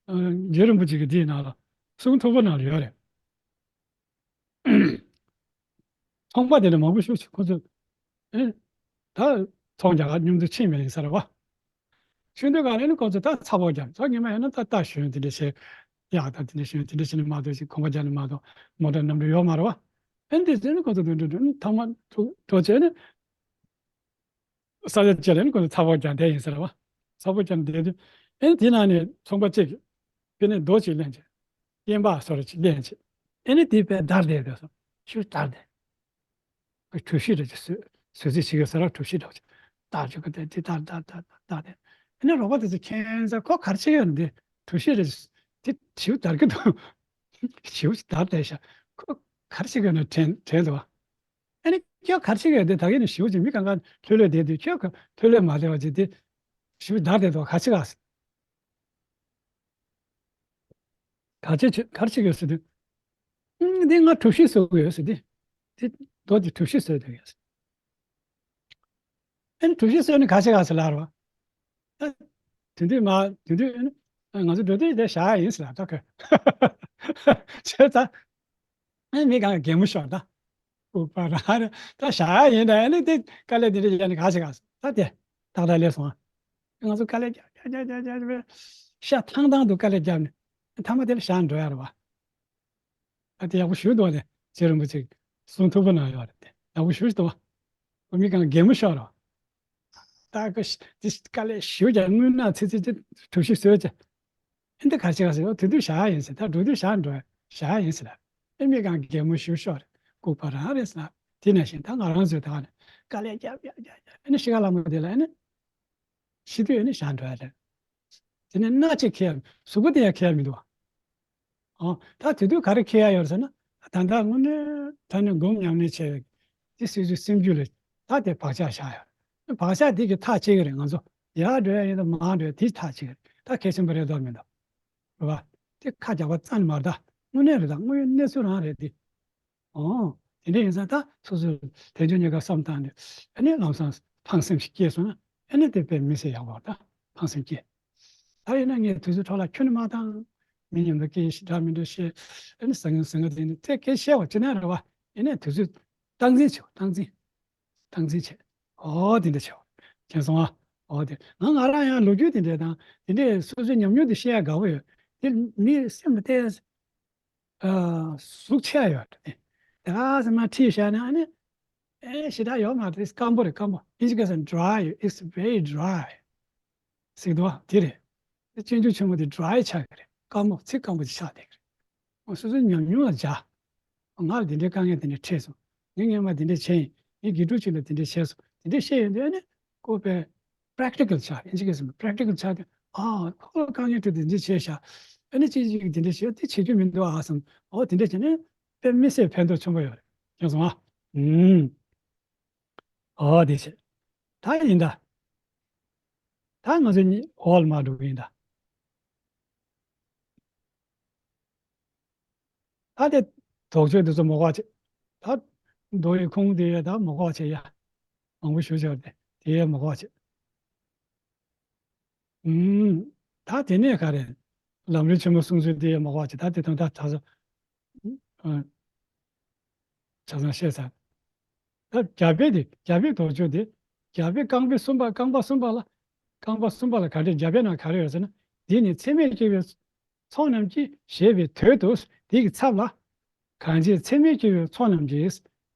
ཨ། རྗེ་རིན་པོ་ཆེ་གི་འདིའི་ནང་ལ་གསུང་ཐོག་པོ་ནང་ལ་ཡོད་རེད། ཚོང་པ་དེ་འདྲ་མང་པོ་ཞིག་ཁོ་ཚོས་ཨེ། ད་ཚོང་རྒྱག་ག་མཉམ་དུ་ཕྱིན་པ་ཡིན་ས་རེད་བ། ཆུང་དུས་སྒང་ལ་ནི་ཁོ་ཚོས་ད་ཚ་བོ་རྒྱབ་ཚ་ཉི་མ་ཡིན་ན་ད་ལྟ་ཞོན་དེ་འདྲ་བྱས། གཡག་དང་དེ་འདྲ་ཞོན་དེ་འདྲ་བྱས་ནས་མ་གཏོགས་ཅིག་གོམ་པ་རྒྱག་ནས་མ་གཏོགས་མོ་ཊ་ནམ་རྒྱུན་ཡོད་མ་རེད་བ། ཨེ་འདི་ཚོས་ནི་ཁོ་ཚོ་དོན་དུ་ཐང་མ་ཐུག་འགྲོ་བྱས་ནས། ས་ཆ་བཅས་ལ་ནི་ཁོ་ཚོ་ཚ་བོ་རྒྱག་བསྡད་ཡིན་ཟེར་བ། ཚ་བོ་རྒྱག་བསྡད་དུས། ཨེ་དེ་ནང་ནས་ཚོང་པ་གཅིག་གིས་ཕི་ནས་རྡོ་གཅིག་ལེན་བྱས། སྐྱེན་པགས་སོ་ར་གཅིག་ལེན་བྱས། ཨེ་ནི་དེ་དཔེ་བརྡར་བསྡད་འདུག་སོང་། ཤུགས་བརྡར་བསྡད། གྲུ་བཞི་འདྲ་ཅིག་བཟོས་བཟོས་རྩིས་བྱེད་ཀྱི་ཟེར་བ་གྲུ་བཞི་འདྲ་ཅིག་བརྡར་བཅུག་གི་དེ་དེ་བརྡར་བརྡར་བརྡར་བརྡར་བསྡད། ཨེ་ནི་རོགས་པ་དེ་ཚོ་ཁྱེད་ཚོ་ཁོ་ག་རེ་བྱེད་ཀྱི་ཡོད་ནི་དེ་གྲུ་བཞི་འདྲ་ཅིག་དེ་བྱིའུ་བརྡར་གྱི་འདུག་བྱིའུ་ཞིག་བརྡར་བསྡད་ཤག་ཁོ་ག་རེ་བྱེད་ཀྱི་ཡོད་ནི་དྲན་དྲན་འདུག་བ། ཨ་ནི་ཁྱོད་ག་རེ་བྱེད་ཀྱི་ཡོད་དེ་ད་གིན་ནས་ཞུ་ཅིག་མི་གང་ག་ལྷོད་ལྷོད་བསྡད་དུས་ཁྱོད་ལྷོད་ལྷོད་མ་བསྡད་པ་ཅིག་དེ་ཞུ་བདག་དེ་དོ་ག་ཅི་ག་ག་ཅི་བྱེད་ག་རེ་བྱེད་ཀྱི་ཡོད་ཟེར་དུས། ཨང་འདི་ང་གྲུ་བཞི་བཟོ་གི་ཡོད་ཟེར་དུས། དེ་རྡོ་དེ་གྲུ་བཞི་བཟོས་བསྡད་ཡོད་ཟེར། ཨ་ནི་གྲུ་བཞི་བཟོས་ནས་ག་ཅི་ག་ཟེར་ལབ་རོ། ཨ། དེ་དུས་མ་དེ་དུས་ཨ་ནི་ང་ཚོ་འགྲོ་དུས་དེ་བཞག་ཡ་ཡིན་ཟེར་ལབ་ད་ཁོས། བྱས་ཙང་། ཨ་ནི་མི་གང་ག་གད་མོ་ཤོར་ད། ལྐུགས་པ་རང་རེད་ད་བཞག་ཡ་ཡིན་ད་ཨ་ནི་དེ་དཀའ་ལས་དེ་འདྲ་བརྒྱབ་ནས་ག་ཅི་ག་ཟེར་ད་དེ་ཏག་ཏག་སླེབས་སོང་ཨ། ང་ཚོ་དཀའ་ལས་རྒྱབ་རྒྱབ་རྒྱབ་རྒྱབ་རྒྱབ་ཤ་ཐང་ཐང་དུ་དཀའ་ལས་བརྒྱབ་ནས་མཐའ་མ་དེ་ལ་བཞག་འགྲོ་ཡ་རེད་བ། ཨ་དེ་ཡག་པོ་ཞུ་འདུག་བ་དེ་རྗེ་རིན་པོ་ཆེ་གསུང་ཐུབ་པ་ནང་ཡོད་རེད་དེ་ཡག་པོ་ཞུ་འདུག་བ། ཁོ་མི་གང་གད་མོ་ཤོར་རོ། ད་ཁོ་དེ་དཀའ་ལས་ཞུ་ཀྱང་དངུལ་ནག་ཚི་ཚི་ཅི་གྲུ་བཞི་བཟོས་ཀྱི། ཨེ་འདི་ག་ཅི་ག་ཟེར་འོ་དེ་དུས་བཞག་ཡིན་ཟེར་ད་འགྲོ་དུས་བཞག་འགྲོ་བཞག་ཡིན་ཟེར་ལ། ཨེ་མི་གང་གད་མོ་ཞུ་ཤོར་རེད་ལྐུགས་པ་རང་རེད་ཟེར་ལ་དེ་ནང་བཞིན་ད་ང་རང་ཚོའི་ད་ག་ནས་དཀའ་ལས་རྒྱབ་རྒྱབ་རྒྱབ་རྒྱབ་ཨེ་ནི་ཤི་ཁ་ལ་མོ་དེ་ལ་ཨེ་ནི། ཤི་དུས་ཨེ་ནི་བཞག་འགྲོ་ཡ་རེད། དེ་ནས་སྣ་གཅིག་ཁེལ་ཡ་གཟུགས་པོ་དེ་ཡང་ཁེལ་ཡ་མི་འདུག་བ། ཨོ། ད་དེ་དུས་ག་རེ་ཁེལ་ཡ་ཡོད་ཟེར་ན། ད་ལྟ་དངོས་གནས་ད་ནི་སྒོམ་ཉམས་ལེན་བྱས་པའི་དེ་སྲིད་ཞུ་སེམས་རྒྱུད་ལ་ད་དེ་བག་ཆགས་བཞག་ཡོད། བག་ཆགས་དེ་གི་ཐག་བཅད་ཀྱི་རེད་ང་ཚོ། ཡར་འགྲོ་ཡ་ཡིན་དང་མར་འགྲོ་ཡ་དེ་ཐག་བཅད་ཀྱི་རེད་ད་གལ་ཆེན་པོ་རེད་དོ་མི་འདུག་རེད་བ། དེ་ཁ་རྒྱག་པ་རྩ་ནས་མ་རེད་ད་དངོས་གནས་རེད་ད་དངོས་ཡོད་གནས་ཚུལ་རང་རེད་དེ། ཨོ། དེ་འདྲ་ཡིན་ཙང་ད་སོ་སོས་དལ་འབྱོར་རྙེད་དཀའ་བསམ་བཏང་ནས་ཨ་ནི་ལམ་སང་ཕངས་སེམས་ཤིག་སྐྱེས་སོང་ན་ཨ་ནི་དེ་དཔེ་མི་སྲིད་ཡག་པོ་ད་ཕངས་སེམས་སྐྱེས། ད་ཡིན་ན་ངས་དུས་ཚོད་འཕྲོ་བརླག་ཁྱོན་ནས་མ་བཏང་། མི་མཉམ་དུ་སྐད་ཞིག་འདྲ་མི་འདྲ་བཤད་ཨ་ནི་ཟང་ངེ་ཟིང་ངེ་དེ་ནི་དེ་སྐད་བཤད་པ་ཅི་ན་རེད་བ་ཡིན་ནའི་དུས་ཚོད་སྟངས་འཛིན་བྱེད་པ་སྟངས་འཛིན། སྟངས་འཛིན་བྱེད། ཨོ་དེ་འདྲ་བྱེད་པ་མཁྱེན་སོང་ཨ། ཨོ་དེ་ང་ང་རང་ཡང་ལོ་རྒྱུས་དེ་འདྲ་དང་དེ་འདྲའི་སོ་སོའི་ཉམས་མྱོང་དེ་བཤད་ཡ་དགའ་པོ་ཡོད། དེ་མི་སེམས་ལ་བལྟས། ཨ། ཟུག་ཆེ་ཡོད་རེད། དེ་ག་ཟེར་མ་ཁྲིད་བཞག་ན་ཨ་ནི། ཨེ་ཞེ་དྲག་ཡོད་མ་རེད། སྐམ་པོ་རེད་སྐམ་པོ། ཨིན་ཇི་སྐད་ཟེར་ན་dry, it's very dry ཟེར་གི་འདུག་བ་དེ་རེད། དེ་སྤྱོད་འཇུག་ཆེན་མོ་དེ་dry ཆགས་ཀྱི་རེད། སྐམ་པོ་ཚིག་སྐམ་པོ་ཅིག་ཆགས་བསྡད་ཀྱི་རེད། འོ་སོ་སོའི་ཉམས་མྱོང་ལ་སྦྱར། ང་ལ་དེ་འདྲའི་དཀའ་ངལ་དེ་འདྲ་འཕྲད་སོང་། ངས་སྔོན་མ་དེ་འདྲ་བྱས་ཡིན། ངས་དགེ་ཕྲུག་ཅིག་ལ་དེ་འདྲ་བྱས་སོང་། དེ་འདྲ་བཤད་ཡོང་དུས་ཨ་ནི་ཁོ་དཔེ་practical ཆགས་ཨིན་ཇི་སྐད་ཟེར་ན་practical ཆགས་དུས་ཨ་ཁོ་ལ་དཀའ་ངལ་འཕྲད་དེ་འདི་བྱས་ཤག་ཨ་ནི་ཅི་ཅིག་དེ་འདྲ་བྱས་དེ་བྱེད་རྒྱུ་མི་འདུག་ཨ་བསམ། འོ་དེ་འདྲ་བྱས་ནས་དཔེ་མི་སྲིད་ཕན་ཐོགས་ཆེན་པོ་ཡོད་རེད། མཁྱེན་སོང་ཨ། ཨུམ། འོ་དེ་བྱས། ད་ཡིན་ད། ད་ང་ཚོ་གཉིས་འོག་ལ་མར་འགྲོ་གི་ཡིན་ད། ད་དེ་དོགས་གཅོད་འདི་ཚོ་མ་དགོས་བྱེད། ད་རྡོ་ཡི་ཁུང་དེ་ཡ་ད་མ་དགོས་བྱེད་ཡ། མང་པོ་ཞུ་བྱ་བ་དེ་དེ་ཡ་མ་དགོས་བྱེད། ཨུམ། ད་དེ་ནས་ག་རེ། ལམ་རིམ་ཆེན་མོ་གསུང་ཚུལ་དེ་མ་གོ་བ་ཅིག་ད་དེ་དོན་དག་ཆ་ཚང་། ཨ། ཆ་ཚང་བཤད་ཚར། ད་རྒྱ་བོད་དེ་རྒྱ་བོད་དོགས་གཅོད་དེ། རྒྱ་བོད་རྐང་པའི་གསུམ་པ་རྐང་པ་གསུམ་པ་ལ། རྐང་པ་གསུམ་པ་ལ་ག་འདྲས་རྒྱ་བོད་ནང་ག་རེ་ཡོད་ཟེར་ན། འདི་ནི་ཚད་མས་སྐྱེ་བོའི་ཚོགས་རྣམས་ཀྱི་ཞེས་པའི་དོད་དུ་དེ་གི་ཚབ་ལ། གང་ཕྱིར་ཚད་མས་སྐྱེ་བོའི་ཚོགས་རྣམས་ཀྱི་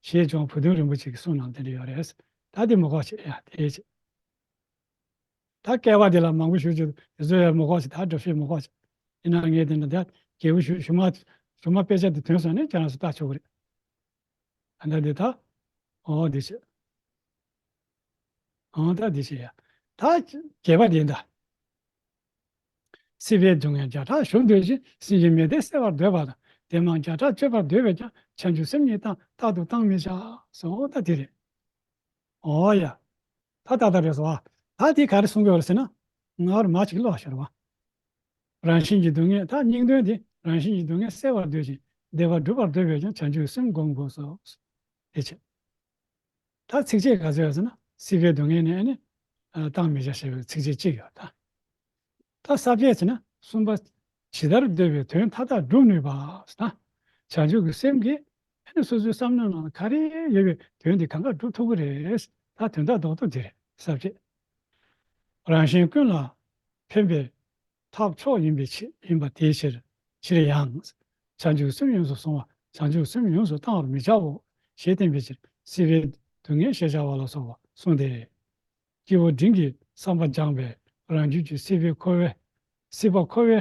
ཞེས་ཀྱང་བུ་སྟོན་རིན་པོ་ཆེ་གི་གསུང་ནང་དེ་འདྲ་ཡོད་རེད། ད་དེ་མི་གོ་ཆེ་ཡ་དེ་ཆེ། ད་སྐལ་བ་དེ་ལ་མང་པོ་ཞུ་རྒྱུ་དེ་ཚོ་ཡང་མི་གོ་ཆེ། ད་སྒྲུབ་བྱེད་མི་གོ་ཆེ། ཡིན་ན་ངས་དེ་འདྲ་ད་རྒྱལ་པོ་ཞུ་ཞུ་མ་ཞུ་མ་དཔེ་ཆ་དེ་ཐོན་སོང་ནས་ཁྱེད་རང་ཚོ་ལྟ་ཆོག་གི་རེད། ཨ་ད་འདི་ད། ཨོ་འདི་བྱེད། ཨོ་ད་འདི་བྱེད་ཡ། ད་རྒྱས་པ་འདི་འདྲ། སྲིད་པའི་སྡུག་བསྔལ་བརྒྱ་ཕྲག་གཞོམ་འདོད་ཅིང་། སེམས་ཅན་མི་བདེ་སེལ་བར་འདོད་པ་དང་། བདེ་མང་བརྒྱ་ཕྲག་སྤྱོད་པར་འདོད་པས་ཀྱང་། བྱང་ཆུབ་སེམས་ཉིད་བཏང་རྟག་ཏུ་བཏང་མི་བྱ། སོ་ད་འདི་རེད། ཨོ་ཡ། ད་ད་ད་རེད་སོ། ད་དེ་ག་རེ་གསུང་གི་ཡོད་རེད་ཟེར་ན། ང་ར་མ་ཅིག་ཀློག་ཤར་བ། རང་བཞིན་གྱི་སྡུག་བསྔལ་ད་སྙིང་དོན་དེ་རང་བཞིན་གྱི་སྡུག་བསྔལ་སེལ་བར་འདོད་ཅིང་བདེ་བ་སྒྲུབ་པར་འདོད་པས་ཀྱང་བྱང་ཆུབ་སེམས་བསྒོམ་དགོས་སོ། དེ་བྱས། ད་ཚིགས་བཅད་ག་ཚོད་ཡོད་ཟེར་ན་སྲིད་པའི་སྡུག་བསྔལ་ནི་ཨ་ནི་བཏང་མི་བྱ་ཞེས་པའི་ཚིགས་བཅད་གཅིག་ཡོད་ད། ད་ས་བཅད་ཟེར་ན་གསུམ་པ། ཇི་ལྟར་འདོད་པའི་དོན་མཐའ་དག་སྒྲུབ་ནུས་པ་ཟེར་ན། བྱང་ཆུབ་ཀྱི་སེམས་ཀྱིས་ཨ་ནི་སོ་སོའི་བསམ་མནོའི་ནང་ལ་ག་རེ་ཡོད་པའི་དོན་དེ་གང་ག་སྒྲུབ་ཐུབ་ཀྱི་རེད། ད་དོན་དག་རྡོག་རྡོག་དེ་རེད་ས་བཅད། རང་གཞན་ཀུན་ལ་ཕན་པའི་ཐབས་མཆོག་ཡིན་པའི་ཕྱིར་ཡིན་པ་དེའི་ཕྱིར་ཕྱིར་ཡང་། བྱང་ཆུབ་སེམས་ཡོངས་སུ་བཟུང་བ་བྱང་ཆུབ་སེམས་ཡོངས་སུ་བཏང་བར་མི་བྱའོ་ཞེས་བསྟན་པའི་ཕྱིར་སྲིད་པའི་སྡུག་བསྔལ་ཞེས་བྱ་བ་ལ་སོགས་པ་གསུངས་ཏེ། སྐྱེས་བུ་འབྲིང་གི་བསམ་པ་སྦྱངས་པས་རང་རྒྱུད་ཀྱི་སྲིད་པའི་འཁོར་བའི་སྲིད་པ་འཁོར་བའི་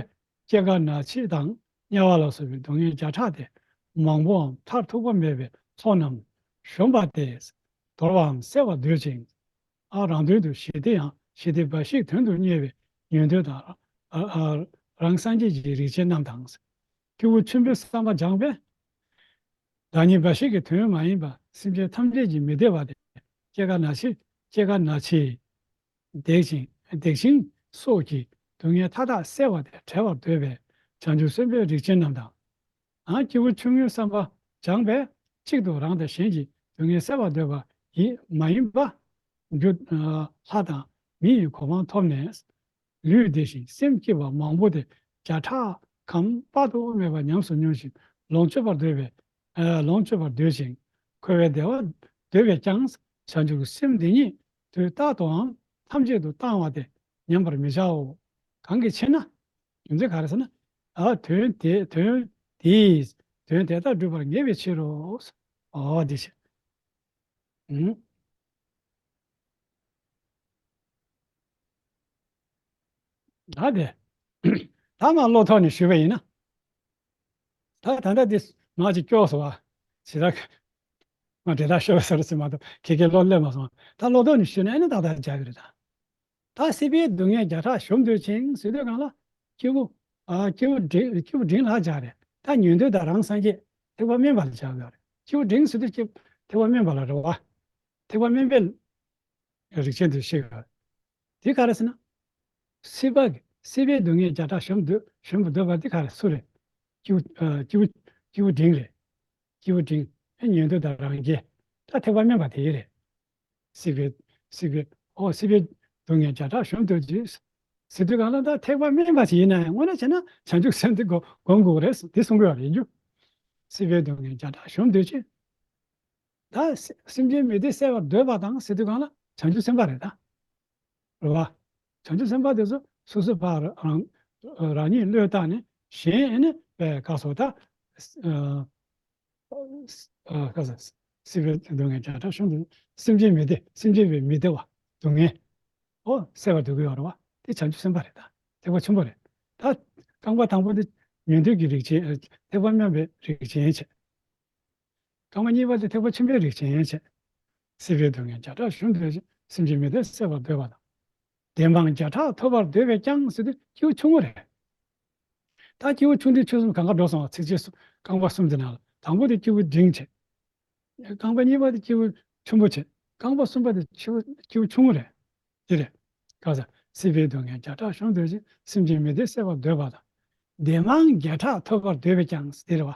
སྐྱེ་རྒ་ན་འཆི་དང་དམྱལ་བ་ལ་སོགས་པའི་སྡུག་བསྔལ་བརྒྱ་ཕྲག་སྟེ་མང་པོའམ་མཐར་ཐུག་པ་མེད་པའི་ཚོགས་རྣམས་གཞོམ་པ་སྟེ། དོར་བའམ་བསལ་བར་འདོད་ཅིང་། ཨ་རང་དོན་དུ་ཞི་བདེ་ཡང་ཞི་བདེ་འབའ་ཞིག་དོན་དུ་གཉེར་བའི་ཉན་ཐོས་དང་། ཨ་ཨ་རང་སངས་རྒྱས་ཀྱི་རིགས་ཅན་རྣམས་དང་། སྐྱེས་བུ་ཆེན་པོའི་བསམ་པ་སྦྱངས་པས། བདག་ཉིད་འབའ་ཞིག་གི་དོན་མ་ཡིན་པ་སེམས་ཅན་ཐམས་ཅད་ཀྱི་མི་བདེ་བ་དེ་སྐྱེ་རྒ་ན་འཆི་སྐྱེ་རྒ་ན་འཆི། བརྡེག་ཅིང་བརྡེག་ཤིང་སོགས་ཀྱི་སྡུག་བསྔལ་མཐའ་དག་བསལ་བ་དེ་བྲལ་བར་འདོད་པའི་བྱང་ཆུབ་སེམས་དཔའི་རིགས་ཅན་རྣམས་དང་། ཨ་སྐྱེས་བུ་ཆུང་ངུའི་བསམ་པ་སྦྱངས་པས་གཅིག་ཏུ་རང་དང་གཞན་གྱི་སྡུག་བསྔལ་བསལ་བར་འདོད་པ་ཡིན་མ་ཡིན་པ། རྒྱུ་ལྷ་དང་མི་ཡི་གོ་འཕང་ཐོབ་ནས། ལུས་བདེ་ཞིང་སེམས་སྐྱིད་པ་མང་པོ་དེ་བརྒྱ་ཕྲག་གམ་དཔག་ཏུ་མེད་པ་ཉམས་སུ་མྱོང་ཞིང་ལོངས་སྤྱོད་པར་འདོད་པས། ལོངས་སྤྱོད་པར་འདོད་ཅིང་འཁོར་བའི་བདེ་བ་འདོད་པས་ཀྱང་བྱང་ཆུབ་ཀྱི་སེམས་འདི་ཉིད་དུས་རྟག་ཏུའང་ཐམས་ཅད་དུ་བཏང་བ་དེ་ཉམས་པར་མི་བྱའོ། གང་གི་ཕྱིར་ན། རྒྱུ་མཚན་ག་རེ་ཟེར་ན། ཨ་དོན་དེ་དོན་དེས་དོན་དེ་དག་སྒྲུབ་པར་ངེས་པའི་ཕྱིར་རོ། འོ་དེ་བྱས། ཨུམ། ད་དེ། ད་མ་བློ་ཐོག་ནས་ཞུས་པ་ཡིན་ན། ད་ད་ལྟ་དེ་མ་ཅིག་སྐྱོ་སོང་བ། ཇི་ལྟར་མ་འདྲེ་ད་ཤོར་ཟེར་ཟེར་མ་གཏོགས་ཁྱེད་ཀྱི་བློ་སླེབས་མ་སོང་། ད་བློ་ཐོག་ནས་ཞུས་ན་ཨེ་ནི་ཏག་ཏག་རྒྱག་གི་རེད་ད། ད་སྲིད་པའི་སྡུག་བསྔལ་བརྒྱ་ཕྲག་གཞོམ་འདོད་ཅིང་ཟེར་དུས་གང་ལ། སྐྱེས་བུ། ཨ་སྐྱེས་བུ་འབྲིང་སྐྱེས་བུ་འབྲིང་ལ་སྦྱར་རེད། ད་ཉན་ཐོས་དང་རང་སངས་རྒྱས་ཐེག་པ་དམན་པ་ལ་སྦྱར་དགོས་རེད། སྐྱེས་བུ་འབྲིང་ཟེར་དུས་སྐྱེས་ཐེག་པ་དམན་པ་ལ་རེད་བ། ཐེག་པ་དམན་པའི་རིགས་ཅན་དུ་བཤད་དགོས་རེད། དེ་ག་རེ་ཟེར་ན། སྲིད་པ་གི་སྲིད་པའི་སྡུག་བསྔལ་བརྒྱ་ཕྲག་གཞོམ་འདོད་གཞོམ་པར་འདོད་པ་དེ་ག་རེ་སུ་རེད། སྐྱེས་བུ་ཨ་སྐྱེས་བུ་སྐྱེས་བུ་འབྲིང་རེད། སྐྱེས་བུ་འབྲིང་། ཨེ་ཉན་ཐོས་དང་རང་རྒྱལ། ད་ཐེག་པ་དམན་པ་དེ་རེད། སྲིད་པའི་སྲིད་པའི་ཨོ་སྲིད་པའི་སྡུག་བསྔལ་བརྒྱ་ཕྲག་གཞོམ་འདོད་ཅིང་ཟེར་དུས་གང་ལ་ད་ཐེག་པ་དམན་པ་ཞིག་ཡིན་ན་ཡང་དངོས་གནས་བྱས་ན་བྱང་ཆུབ་སེམས་དེ་སྒོམ་སྒོམ་དགོས་རེད་དེ་གསུང་གི་ཡོད་རེད་རྒྱུ། སྲིད་པའི་སྡུག་བསྔལ་བརྒྱ་ཕྲག་གཞོམ་འདོད་ཅིང་། ད་སེ་སེམས་ཅན་མི་བདེ་སེལ་བར་འདོད་པ་དང་ཟེར་དུས་གང་ལ་བྱང་ཆུབ་སེམས་དཔའ་རེད་ད། རེད་བ། བྱང་ཆུབ་སེམས་དཔའ་དེ་ཚོ་སོ་སོ་ཕར་རང་རང་ཉིད་བློས་བཏང་ནས་གཞན་ཨེ་ནི་པའི་བཀའ་སོགས་ད། ཨ་ཨ་ཁ་ས་སྲིད་པའི་སྡུག་བསྔལ་བརྒྱ་ཕྲག་གཞོམ་དུ་སེམས་ཅན་མི་བདེ་སེམས་ཅན་པའི་མི་བདེ་བ་སྡུག་བསྔལ་ཨོ་སེལ་བར་འདོད་ཀྱི་ཡོད་རེད་བ། དེ་བྱང་ཆུབ་སེམས་དཔའ་རེད་ད། ཐེག་པ་ཆེན་པོ་རེད། ད་རྐང་པ་དང་པོ་དེ་ཉན་ཐོས་ཀྱི་རིགས་ཅན་ཨ་ཐེག་པ་དམན་པའི་རིགས་ཅན་བྱས། རྐང་པ་གཉིས་པ་དེ་ཐེག་པ་ཆེན་པོའི་རིགས་ཅན་བྱས། སྲིད་པའི་སྡུག་བསྔལ་བརྒྱ་ཕྲག་གཞོམ་འདོད་ཅིང་། སེམས་ཅན་མི་བདེ་སེལ་བར་འདོད་པ་དང་། བདེ་འབངས་བརྒྱ་ཕྲག་ཐོབ་པར་འདོད་པས་ཀྱང་ཟེར་དུས་སྐྱེས་བུ་ཆུང་ངུ་རེད། ད་སྐྱེས་བུ་ཆུང་འབྲིང་ཆུང་གསུམ་གང་ག་འགྲོ་སོང་བ་ཚིགས་བཅད་གསུམ་རྐང་པ་གསུམ་དེ་ནང་ལ་དང་པོ་དེ་སྐྱེས་བུ་འབྲིང་བྱས། རྐང་པ་གཉིས་པ་དེ་སྐྱེས་བུ་ཆེན་པོ་བྱས། རྐང་པ་གསུམ་པ་དེ་སྐྱེས་བུ་སྐྱེས་བུ་ཆུང་ངུ་རེད། དེ་རེད། ག་ས་སྲིད་པའི་སྡུག་བསྔལ་བརྒྱ་ཕྲག་གཞོམ་འདོད་ཅིང་། སེམས་ཅན་མི་བདེ་སེལ་བར་འདོད་པ་དང་། བདེ་འབངས་བརྒྱ་ཕྲག་ཐོབ་པར་འདོད་པས་ཀྱང་དེ་རེད་བ།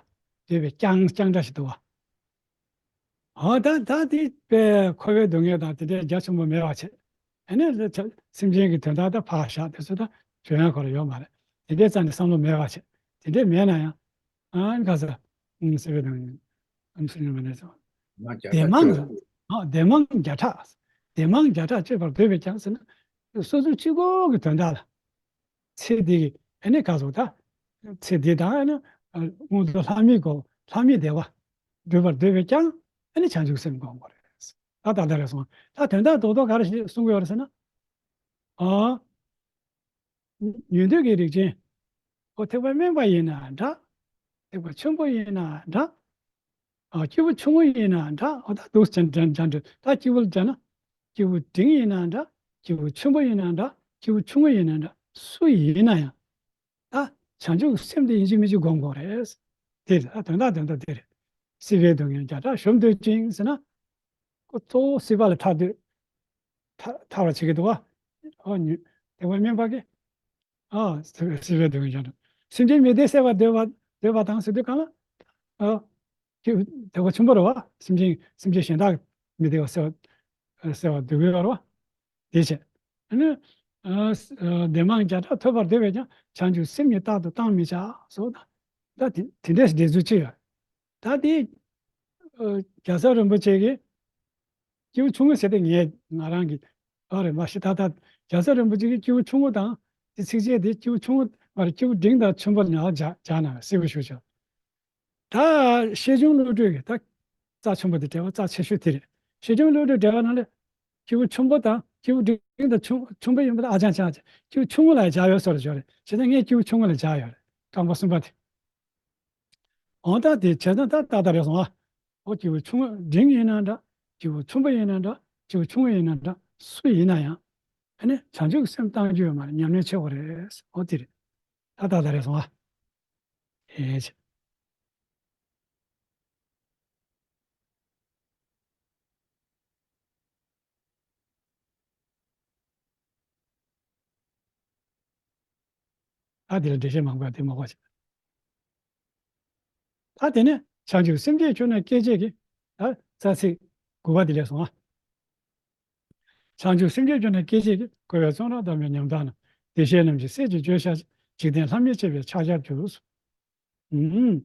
འདོད་པས་ཀྱང་ཀྱང་སྒྲ་ཞིག་འདུག་བ། ཨ་ད་ད་དེ་པའི་འཁོར་བའི་སྡུག་བསྔལ་དང་དེ་འདྲའི་རྒྱ་ཆེན་པོ་མེད་པ་བྱས། ཨ་ནི་སེམས་ཅན་གྱི་དོན་དག་ད་ཕར་བཞག་དེ་ཚོ་ད་ བྱུང་ཡག་ཁོ་རང་ཡོད་མ་རེད། དེ་འདྲའི་རྩ་ནས་བསམ་བློ་མེད་པ་བྱས། དེ་འདྲའི་མེད་ན་ཡང་། ཨ་ནི་ག་ས། ཨུམ་སྲིད་པའི་སྡུག་བསྔལ། ཨུམ་སྲིད་པའི་སྡུག་བསྔལ། སྡེ་དམངས། ཨ་སྡེ་དམངས་བརྒྱ་ཕྲག་སྡེ་དམངས་བརྒྱ་ཕྲག་སྤྱོད་པར་འདོད་པས་ཀྱང་ཟེར་ན། སོ་སོ་གཅིག་པོ་གི་དོན་དག་ལ། ཚེ་འདི་གི་ཨ་ནི་ག་ཟེར་ད། ཚེ་འདི་དང་ཨ་ནི་མངོན་མཐོ་ལྷ་མིའི་གོ་ལྷ་མིའི་བདེ་བ་སྒྲུབ་པར་འདོད་པས་ཀྱང་ཨ་ནི་བྱང་ཆུབ་སེམས་བསྒོམ་དགོས་རེད། ད་ད་ལྟ་རེ་སོང་། ད་དོན་དག་རྡོག་རྡོག་ག་རེ་ཞིག་གསུང་གི་ཡོད་རེད་ཟེར་ན། ཨ། ཡོན་ཏན་གྱི་རིགས་ཅན། ཨོ་ཐེག་པ་དམན་པ་ཡིན་ན་འདྲ། ཐེག་པ་ཆེན་པོ་ཡིན་ན་འདྲ། ཨ་སྐྱེས་བུ་ཆུང་ངུ་ཡིན་ན་འདྲ། ཨོ་ད་འདུག་ཅན་ཅན་ཅན་འདྲ། ད་སྐྱེས་བུ་ཅན་ན། སྐྱེས་བུ་འབྲིང་ཡིན་ན་འདྲ། སྐྱེས་བུ་ཆེན་པོ་ཡིན་ན་འདྲ། སྐྱེས་བུ་ཆུང་ངུ་ཡིན་ན་འདྲ། སུ་ཡིན་ན་ཡང་། ད་བྱང་ཆུབ་སེམས་དེ་ཡིན་གཅིག་མིན་གཅིག་སྒོམ་དགོས་རེད། དེ་རེད། ད་དོན་དག་དོན་དག་དེ་རེད། སྲིད་པའི་སྡུག་བསྔལ་བརྒྱ་ཕྲག་གཞོམ་འདོད་ཅིང་ཟེར་ན། ཁོ་གཙོ་བོ་སྲིད་པ་ལ་ཐར་འདོད། ཐར་ཐར་བར་བྱེད་ཀྱི་འདུག་བ། ཨ་ཉོན། ཐེག་པ་དམན་པ་གི། ཨ་སྲིད་པའི་སྡུག་བསྔལ་བརྒྱ་ཕྲག་སེམས་ཅན་མི་བདེ་བ་སེལ་བར་འདོད་པ་འདོད་པ་དང་ཟེར་དུས་གང་ལ། ཨ་ཐེག་པ་ཆེན་པོ་རེད་བ། སེམས་ཅན་སེམས་ཅན་གཞན་དག་མི་བདེ་བ་སེལ་བ་སེལ་བར་འདོད་ཀྱི་ཡོད་རེད་བ། དེ་བྱས། ཨ་ནི། ཨ་ཨ་སྡེ་དམངས་བརྒྱ་ཕྲག་ཐོབ་པར་འདོད་པས་ཀྱང་བྱང་ཆུབ་སེམས་ཉིད་རྟག་ཏུ་བཏང་མི་བྱ་སོགས་དང་། ད་དེ་དེ་འདྲའི་སྡེ་ཚུལ་ཅིག་ཡོད། ད་དེ། ཨ་རྒྱལ་ཚབ་རིན་པོ་ཆེ་གིས། སྐྱེས་བུ་ཆུང་ངུ་ཟེར་དེ་ངས་ང་རང་གི་ཨ་རེད་མ་གཞི། ད་ད་རྒྱལ་ཚབ་རིན་པོ་ཆེ་གིས་སྐྱེས་བུ་ཆུང་ངུ་དང་དེ་ཚིགས་བཅད་དེ། སྐྱེས་བུ་ཆུང་ངུ་མ་རེད། སྐྱེས་བུ་འབྲིང་དང་ཆེན་པོ་ལ་ཡང་སྦྱར་སྦྱར་ན་གསལ་པོ་ཞུ་བྱ། ད་ཤེར་ཕྱིན་བློ་གྲོས་ཀྱི་ད་རྩ་ཆེན་པོ་དེ་འགྲེལ་པ་རྩ་ཆེ་ཤོས་དེ་རེད། ཤེར་ཕྱིན་བློ་གྲོས་འགྲེལ་པ་ནང་ལ། སྐྱེས་བུ་ཆེན་པོ་དང་སྐྱེས་བུ་འབྲིང་དང་ཆུང་ཆུང་པོ་ཡིན་པ་ལ་ཨ་ཅང་ཅང་། སྐྱེས་བུ་ཆུང་ངུ་ལ་སྦྱར་ཡོད་ཟེར་ཞོར་རེད། བྱས་ཙང་ངས་སྐྱེས་བུ་ཆུང་ངུ་ལ་སྦྱར་ཡོད་རེད། རྐང་པ་གསུམ་པ་དེ། འོ་ད་དེ་བྱས་ཙང་ད་ཏག་ཏག་རེད་སོང་ཨ། འོ་སྐྱེས་བུ་ཆུང་ངུ་འབྲིང་ཡིན་ན་འདྲ། སྐྱེས་བུ་ཆེན་པོ་ཡིན་ན་འདྲ། སྐྱེས་བུ་ཆུང་ངུ་ཡིན་ན་འདྲ། སུ་ཡིན་ན་ཡང་། ཨ་ནི་བྱང་ཆུབ་སེམས་བཏང་རྒྱུ་ཡོད་མ་རེད། ཉམས་ལེན་བྱེད་དགོས་རེད། འོ་དེ་རེད། ད་ཏག་ཏག་རེད་སོང་ཨ། ཨེ་ཆ། ད་དེ་ལ་འགྲེལ་བཤད་མང་པོ་ཡང་དེ་མ་གོ་ཞིག་ད་དེ་ནས་བྱང་ཆུབ་སེམས་བསྐྱེད་བཅོས་ན་སྐད་ཅིག་གིས། ད་རྩ་ཚིག་དགུ་པ་དེ་ལས་སོང་ཨ། བྱང་ཆུབ་སེམས་བསྐྱེད་བཅོས་ན་སྐད་ཅིག་གིས། འཁོར་བའི་བཙོན་རར་བསྡམས་པའི་ཉམ་ཐག་ན། བདེ་གཤེགས་རྣམས་ཀྱི་སྲས་ཀྱི་བརྗོད་བྱ། འཇིག་རྟེན་ལྷ་མིར་བཅས་པའི་ཕྱག་རྒྱར་འགྱུར། ཨུམ།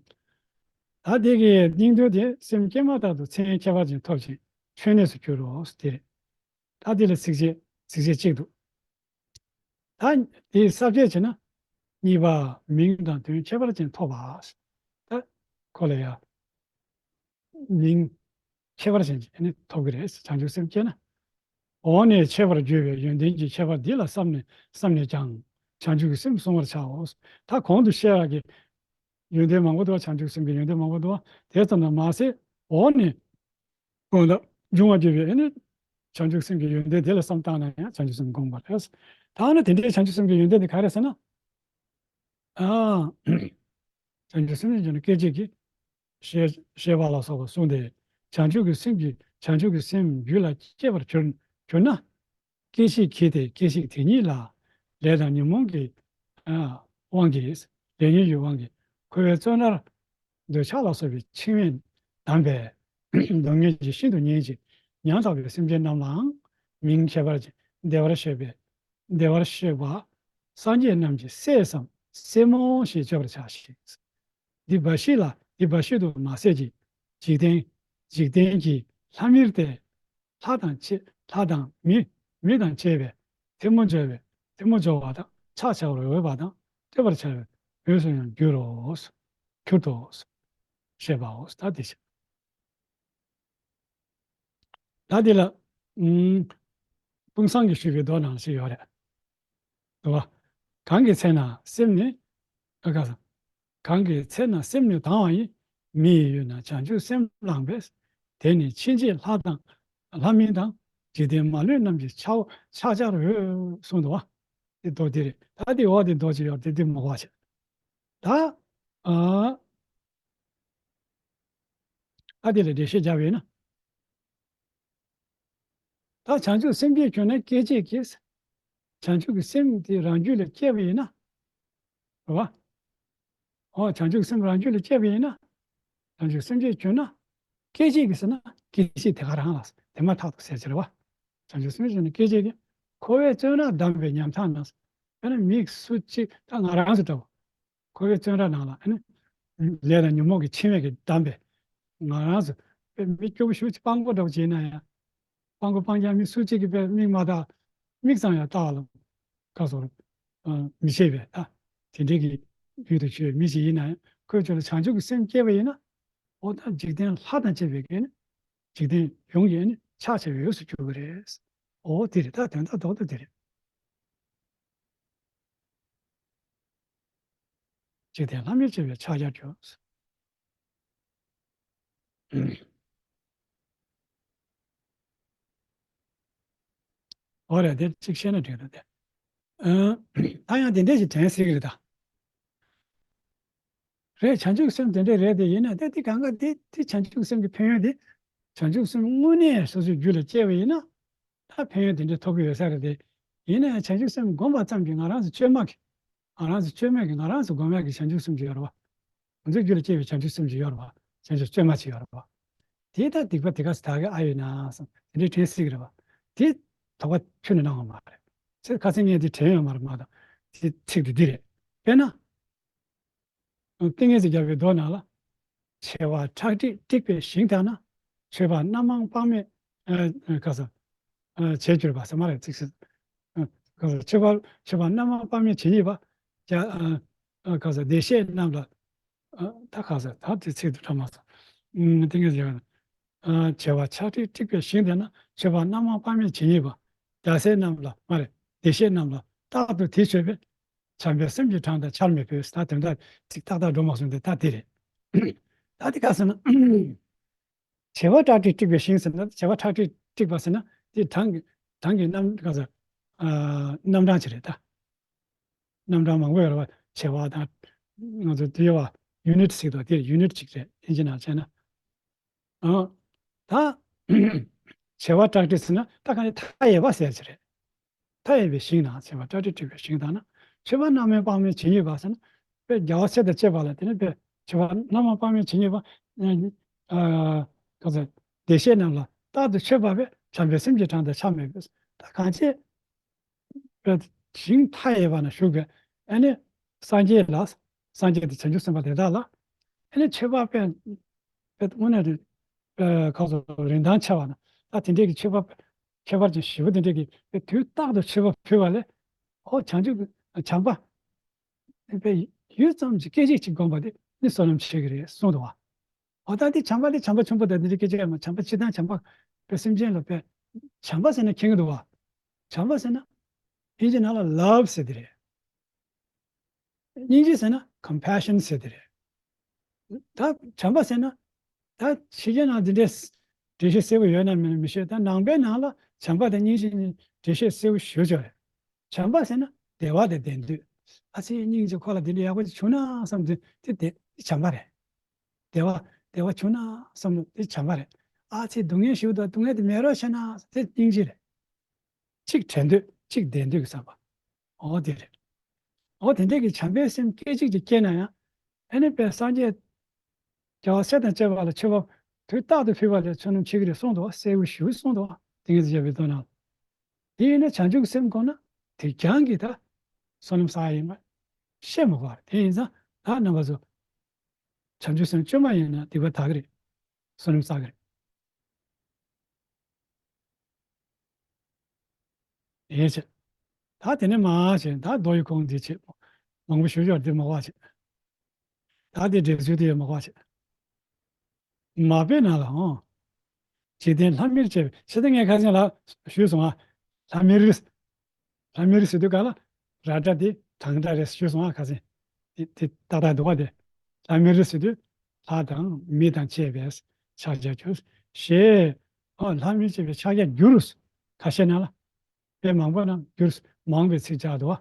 ད་དེ་གི་སྙིང་དོན་དེ། སེམས་བསྐྱེད་མ་ཐག་ཏུ་མཚན་ཉིད་ཁྱད་པར་ཅན་ཐོབ་ཅིང་མཆོད་གནས་སུ་འགྱུར་རོ། དེ་རེད། ད་དེ་ལ་ཚིགས་བཅད་ཚིགས་བཅད་གཅིག་འདུག་ད་དེའི་ས་བཅད་བྱས་ན། གཉིས་པ། མིང་དང་དོན་ཁྱད་པར་ཅན་ཐོབ་པ། ད་ཁོ་ལ་ཡ། མིང་ཁྱད་པར་ཅན་གྱི་ཨ་ནི་ཐོབ་ཀྱི་རེད། བྱང་ཆུབ་སེམས་བསྐྱེད་ན། འོག་ནས་འཆད་པར་བརྗོད་པའི་ཡོན་ཏན་གྱི་ཁྱད་པར་འདི་ལ་བསམས་ནས་བསམས་ནས་ཀྱང་བྱང་ཆུབ་ཀྱི་སེམས་བསྲུང་བར་བྱའོ། ད་གོང་དུ་བཤད་ཡག་གི་ཡོན་ཏན་མང་པོ་འདུག་བྱང་ཆུབ་སེམས་ཀྱི་ཡོན་ཏན་མང་པོ་འདུག་དེ་ཙམ་དུ་མ་ཟད། འོག་ནས། གང་ལ་འབྱུང་བར་འགྱུར་བའི་ཨ་ནི་བྱང་ཆུབ་སེམས་ཀྱི་ཡོན་ཏན་དེ་ལ་བསམ་བཏང་ན་ཡང་བྱང་ཆུབ་སེམས་བསྒོམ་པ་རེད། ད་ནི་དེ་འདྲའི་བྱང་ཆུབ་སེམས་ཀྱི་ཡོན་ཏན་དེ་ག་རེ་ཟེར་ན། ཨ། བྱང་ཆུབ་སེམས་ཀྱི་ཡོན་ཏན་སྐད་ཅིག་གིས་ཤེས་ཤེས་པ་ལ་སོགས་པ་གསུངས་ཏེ། བྱང་ཆུབ་ཀྱི་སེམས་ཀྱི་བྱང་ཆུབ་ཀྱི་སེམས་རྒྱུད་ལ་སྐྱེས་པར་གྱུར་གྱུར་ན། སྐད་ཅིག་གིས་ཏེ་སྐད་ཅིག་དེ་ཉིད་ལ། ལས་དང་ཉོན་མོངས་ཀྱི་ཨ་དབང་གིས། ལས་ཉོན་གྱི་དབང་གིས་འཁོར་བའི་བཙོན་རར་འདོད་ཆགས་ལ་སོགས་པའི་འཆིང་བས་བསྡམས་པའི་སྡུག་བསྔལ་གྱིས་ཤིན་ཏུ་མཉེན་ཅིང་ཉམ་ཐག་པའི་སེམས་ཅན་རྣམས་ལའང་མིང་ཁྱད་པར་ཅན་བདེ་བར་གཤེགས་པའི་བདེ་བར་གཤེགས་པ་སངས་རྒྱས་རྣམས་ཀྱི་སྲས་སམ་སྲས་མོ་ཞེས་བརྗོད་པར་བྱ་ཞིང་། འདི་འབའ་ཞིག་ལ་འདི་འབའ་ཞིག་ཏུ་མ་ཟད་ཀྱི་འཇིག་རྟེན་འཇིག་རྟེན་གྱི་ལྷ་མིར་ཏེ། ལྷ་དང་བཅས་ལྷ་དང་མི་མི་དང་བཅས་པའི་ཐལ་མོ་སྦྱོར་བའི་ཐལ་མོ་སྦྱོར་བ་དང་ཕྱག་བྱ་བར་འོས་པ་དང་བསྟོད་པར་བྱ་བའི་འོས་སུ་ཡང་འགྱུར་རོ། གྱུར་ཏོ། ཞེས་པའོ། ད་དེ་བཞིན། ད་འདི་ལ། ཨུམ། དཔུང་བཟང་གིས་ཞུས་པའི་མདོ་ནང་ཞིག་ཡོད་རེད། འདུག་བ། གང་གི་ཚེ་ན་སེམས་ནི། ཨ་ཁ་ས། གང་གི་ཚེ་ན་སེམས་ནི་དང་བ་ཡིས། མི་ཡི་ཡུལ་ན་བྱང་ཆུབ་སེམས་བླངས་པས། དེ་ནི་ཕྱིན་ཆད་ལྷ་དང་ལྷ་མིན་དང་། འཇིག་རྟེན་མ་ལུས་རྣམས་ཀྱི་ཕྱག་ཕྱག་བྱར་འོས་གསུངས་འདུག་བ། དེ་མདོ་དེ་རེད། ད་དེ་འོག་དེ་མདོ་ཅིག་ཡོད་དེ་དེ་མ་གོ་བ་བྱེད། ད། ཨ། ཨ་དེ་ལ་འགྲེལ་བཤད་རྒྱབ་ཡོད་ན། ད་བྱང་ཆུབ་སེམས་བསྐྱེད་བྱུང་ན་སྐད་ཅིག་གིས། བྱང་ཆུབ་ཀྱི་སེམས་དེ་རང་རྒྱུད་ལ་སྐྱེས་པ་ཡིན་ན། རེད་བ། འོ་བྱང་ཆུབ་སེམས་རང་རྒྱུད་ལ་སྐྱེས་པ་ཡིན་ན། བྱང་ཆུབ་སེམས་བསྐྱེད་བྱུང་ན། སྐད་ཅིག་གིས་ཟེར་ན་སྐད་ཅིག་དེ་ག་རང་ལ་དེ་མ་ཐག་ཏུ་ཟེར་གྱི་རེད་བ། བྱང་ཆུབ་སེམས་བསྐྱེད་བྱུང་ན་སྐད་ཅིག་གིས་འཁོར་བའི་བཙོན་རར་བསྡམས་པའི་ཉམ་ཐག་ན། དཔེར་ན་མི་སུ་གཅིག་ད་ང་རང་ཚོ་འདྲ་བོ། ཁོ་བོའི་བཙོན་ར་ནང་ལ་ཨ་ནི་ལས་དང་ཉོན་མོངས་ཀྱི་འཆིང་བས་ཀྱིས་བསྡམས་པའི་ང་རང་ཚོ་དཔེ་མི་སྐྱོ་པོ་ཞེ་པོ་ཅིག་སྤྲང་པོ་འདྲ་བོ་ཅིག་ཡིན་ན་ཡང་། སྤྲང་པོ་སྤྲང་རྐྱང་མི་སུ་གཅིག་གིས་དཔེ་མིག་མ་བལྟ། མིག་ཙམ་ཡང་བལྟ་བ་ལ་ག་སོར་མི་ཤེས་པའི་ད་དེ་འདྲའི་གི་ཡུལ་དུ་ཆུད་མི་ཞིག་ཡིན་ན་ཡང་ཁོའི་ཕྱོགས་ལ་བྱང་ཆུབ་ཀྱི་སེམས་སྐྱེས་པ་ཡིན་ན། འོ་ད་འཇིག་རྟེན་ལྷ་དང་བཅས་པའི་གི་ནི་འཇིག་རྟེན་ཡོངས་ཀྱི་ནི་ཕྱག་བྱ་བའི་འོས་སུ་གྱུར་གི་རེད། འོ་དེ་རེད། ད་དོན་དག་རྡོག་རྡོག་དེ་རེད། འཇིག་རྟེན་ལྷ་མིར་བཅས་པའི་ཕྱག་རྒྱར་གྱུར། འོ་རེད། དེ་གཅིག་བཤད་ན་འགྲིག་འདུག་སྟེ། ཨ། ད་ཡང་དེ་འདྲས་ཞིག་དྲན་སྲིད་ཀྱི་རེད་ད། རེད། བྱང་ཆུབ་སེམས་དེ་འདྲས་རེད་དེ། ཡིན་ན་དེ་དེ་གང་ག་དེ་དེ་བྱང་ཆུབ་སེམས་ཀྱི་ཕན་ཡོན་དེ། བྱང་ཆུབ་སེམས་དངོས་གནས་སོ་སོའི་རྒྱུད་ལ་སྐྱེས་པ་ཡིན་ན། ད་ཕན་ཡོན་དེ་འདྲས་ཐོབ་ཀྱི་ཡོད་ས་རེད་དེ། ཡིན་ན་ཡང་བྱང་ཆུབ་སེམས་བསྒོམ་པ་ཙམ་གྱིས་ང་རང་ཚོ་བཅོས་མ་གི། ང་རང་ཚོ་བཅོས་མ་གི་ང་རང་ཚོ་སྒོམ་ཡག་གི་བྱང་ཆུབ་སེམས་ཅིག་ཡོད་རེད་བ། ང་ཚོའི་རྒྱུད་ལ་སྐྱེས་པའི་བྱང་ཆུབ་སེམས་ཅིག་ཡོད་རེད་བ། བྱང་ཆུབ་བཅོས་མ་ཅིག་ཡོད་རེད་བ། དེ་ད་སྡིག་པ་དེ་ག་ཚོད་དག་གི་ཨ་ཡོད་ན་བསམ་དེ་འདྲའི་དྲན་སྲིད་ཀྱི་རེད་བ། དེ་དོགས་པ་ཁྱོན་ནས་གནང་བ་མ་རེད། ཚེ་ཁ་སང་ངས་དེ་དྲན་ཡོད་མ་རེད་མ་གཏོགས། དེ་ཚིག་དེ་འདི་རེད། དཔེར་ན། ཏིང་ངེ་འཛིན་རྒྱལ་བའི་མདོ་ནང་ལ། བྱེ་བ་ཁྲག་ཁྲིག་དཀྲིགས་པའི་ཞིང་དག་ན། མཆོད་པ་རྣམ་མང་དཔག་མེད། ཨ། ཨ། ག་ས། ཨ། བྱས་གྱུར་པ་ཟེར་མ་རེད། ཚིག་ཟིན། ཨ། ག་ས། མཆོད་པ། མཆོད་པ་རྣམ་མང་དཔག་མེད་ཇི་སྙེད་པ། ཀྱ། ཨ། ཨ། ག་ས། བདེ་གཤེགས་རྣམས་ལ། ཨ། ད་ག་ས། ད་དེ་ཚིག་ཏུ་བཀྲམ་མ་སོང་། ཨ། ཏིང་ངེ་འཛིན། ཨ། བྱེ་བ་ཁྲག་ཁྲིག་དཀྲིགས་པའི་ཞིང་དེ་ན། མཆོད་པ་རྣམ་མང་དཔག་མེད་ཇི་སྙེད་པ། རྒྱལ་སྲས་རྣམས་ལ་མ་རེད། བདེ་གཤེགས་རྣམས་ལ་རྟག་ཏུ་དེས་མཆོད་པའི། བྱམས་པའི་སེམས་ཀྱི་གྲངས་དང་ཆར་མེད་པས། ད་དོན་དག་ཚིག་ཏག་ཏག་འགྲོ་མ་སོང་སྟེ། ད་དེ་རེད། ད་དེ་ག་ཟེར་ན། བྱེ་བ་ཁྲག་ཁྲིག་དཀྲིགས་པའི་ཞིང་ཟེར་ན། བྱེ་བ་ཁྲག་ཁྲིག་དཀྲིགས་པ་ཟེར་ན་དེ་གྲངས་ཀྱི། གྲངས་ཀྱི་རྣམ། ག་ཟེར། ཨ། རྣམ་གྲངས་ཅིག་རེད་ད། རྣམ་གྲངས་མང་པོ་ཡོད་རེད་བ། བྱེ་བ་དང་། ང་ཚོ་དེ་བ་ཡུ་ནིཊ་ཟེར་གྱི་འདུག་དེ་ཡུ་ནིཊ་ཅིག་རེད། ཨིན་ཇི་ནང་བྱས་ན། ཨ། ད་བྱེ་བ་ཁྲག་ཁྲིག་ཟེར་ན་ད་ག་ནས་མཐའ་ཡས་པ་ཟེར་གྱི་རེད། མཐའ་ཡས་པའི་ཞིང་ན། བྱེ་བ་ཁྲག་ཁྲིག་དཀྲིགས་པའི་ཞིང་དག་ན། མཆོད་པ་རྣམ་མང་དཔག་མེད་ཇི་སྙེད་པ་ཟེར་ན། དཔེ་རྒྱལ་བ་སྲས་དང་བཅས་པ་ལ་དེ་ནི་དཔེ་མཆོད་པ་རྣམ་མང་དཔག་མེད་ཇི་སྙེད་པ། ཨ། ག་ཟེར། བདེ་གཤེགས་རྣམས་ལ་རྟག་ཏུ་མཆོད་པ་བས། བྱམས་པའི་སེམས་ཀྱི་གྲངས་དང་ཆ་མེད་པས། ད་གང་བྱེད། པའི་ཞིང་མཐའ་ཡས་པ་ན་བཞུགས་པའི་ཨ་ནི་སངས་རྒྱས་ལ། སངས་རྒྱས་དེ་བྱང་ཆུབ་སེམས་དཔའ་དེ་དག་ལ་ཨ་ནི་མཆོད་པ་དཔེ། དཔེ་དངོས་གནས་དེ། ཨ། ཁ་སོ་རིན་ཐང་ཆེ་བ་ན། ད་དེ་འདྲས་ཀྱི་མཆོད་པ། ཁྱད་པར་ཅན་ཞེ་པོ་དེ་འདྲས་ཀྱི་དུས་རྟག་ཏུ་མཆོད་པ་ཕུལ་བ་ལས། ཨོ་བྱང་ཆུབ་བྱམས་པ། དཔེ་ཡུད་ཙམ་གྱི་སྐད་ཅིག་གཅིག་བསྒོམ་པ་དེ་ནི་བསོད་ནམས་ཆེ་གི་རེད་གསུངས་འདུག་བ། འོ་ད་འདི་བྱམས་པ་འདི་བྱམས་པ་ཆེན་པོ་དང་འདི་འདྲའི་སྐད་ཆ་ཡང་མ། བྱམས་པ་སྤྱིར་བཏང་བྱམས་པ་པའི་སེམས་ཅན་ལ་པའི་བྱམས་པ་ཟེར་ན་མཁྱེན་གྱི་འདུག་བ། བྱམས་པ་ཟེར་ན་ཨིན་ཇི་ནང་ལ་ལབ་ཟེར་དེ་རེད། སྙིང་རྗེ་ཟེར་ན་ཀམ་པེ་ཤན་ཟེར་དེ་རེད། ད་བྱམས་པ་ཟེར་ན་ད་ཕྱི་རྒྱལ་ནང་འདི་འདྲའི་འགྲེལ་བཤད་གསལ་པོ་ཡོད་ན་མིན་མི་ཤེས། ད་ནང་པའི་ནང་ལ་བྱམས་པ་དང་སྙིང་རྗེ་གཉིས་འགྲེལ་བཤད་གསལ་པོ་ཞེ་པོ་ཅིག་རེད། བྱམས་པ་ཟེར་ན་བདེ་བ་དང་ལྡན་འདོད། ཨ་ཙི་སྙིང་རྗེ། ཁོ་ལ་འདི་འདྲ་ཡག་པོ་ཅིག་བྱུང་ན་བསམ་དུས་དེ་དེ་བྱམས་པ་རེད། བདེ་བ་བདེ་བ་བྱུང་ན་བསམ་ན་དེ་བྱམས་པ་རེད། ཨ་ཙི་སྡུག་བསྔལ་ཞིག་འདུག་སྡུག་བསྔལ་དེ་མེད་རོགས་བྱས་ན་དེ་སྙིང་རྗེ་རེད། གཅིག་དྲན་འདོད། གཅིག་བདེ་འདོད་ཀྱི་བསམ་པ། འོ་དེ་རེད། འོ་དེ་འདྲས་ཀྱི་བྱམས་པའི་སེམས་སྐད་ཅིག་ཅིག་སྐྱེས་ན་ཡང་། ཨ་ནི་དཔེ་སངས་རྒྱས་རྒྱལ་བ་སྲས་དང་བཅས་པ་ལ་མཆོད་པ་དུས་རྟག་ཏུ་ཕུལ་བ་ལས་བསོད་ནམས་ཆེ་གི་རེད་གསུངས་འདུག་བ། གསལ་པོ་ཞེ་པོ་གསུངས་འདུག་བ། ཏིང་ངེ་འཛིན་རྒྱལ་བའི་མདོ་ནང་། དེ་ཡིན་ན་བྱང་ཆུབ་སེམས་བསྒོམས་ན་དེ་རྐྱང་གིས་ད་བསོད་ནམས་བསགས་ཡིན་པ་བཤད་མི་དགོས་པ་རེད། དེ་ཡིན་ཙང་ད་རྣམ་པ་ཚོ་བྱང་ཆུབ་སེམས་བཅོས་མ་ཡིན་ན་སྡིག་པ་དག་གི་རེད། བསོད་ནམས་བསགས་ཀྱི་རེད། ཡིན་ཕྱིར། ད་དེ་ནས་མར་བྱས། ད་མདོ་ཡི་ཁུངས་འདི་བྱས། མང་པོ་ཞུ་ཞོར་འདི་མ་བ་བྱས། ད་དེ་འགྲེལ་ཚུལ་དེ་ཡང་མ་བ་བྱས། མ་དཔེ་ནང་ལ་འོང་། འཇིག་རྟེན་ལྷ་མིར་བཅས་པའི། ཕྱི་ཟླ་ལྔའི་ཁ་སང་ལ་ཞུས་སོང་ཨ། ལྷ་མིར། ལྷ་མིར་ཟེར་དུས་ག་ལ། ར་སྒྲ་དེ་དྲང་སྒྲ་རེད་ཞུས་སོང་ཨ། ཁ་སང་དེ་དེ་ཏག་ཏག་འདུག་བ། དེ་ལྷ་མིར་ཟེར་དུས་ལྷ་དང་མི་དང་བཅས་པའི་ཕྱག་རྒྱར་གྱུར། ཞེས། ཨོ་ལྷ་མིར་བཅས་པའི་ཕྱག་རྒྱར་གྱུར། ཁ་ཤས་ནང་ལ་དཔེ་མང་པོ་ནང་གྱུར་མང་བའི་ཚིག་སྦྱར་འདུག་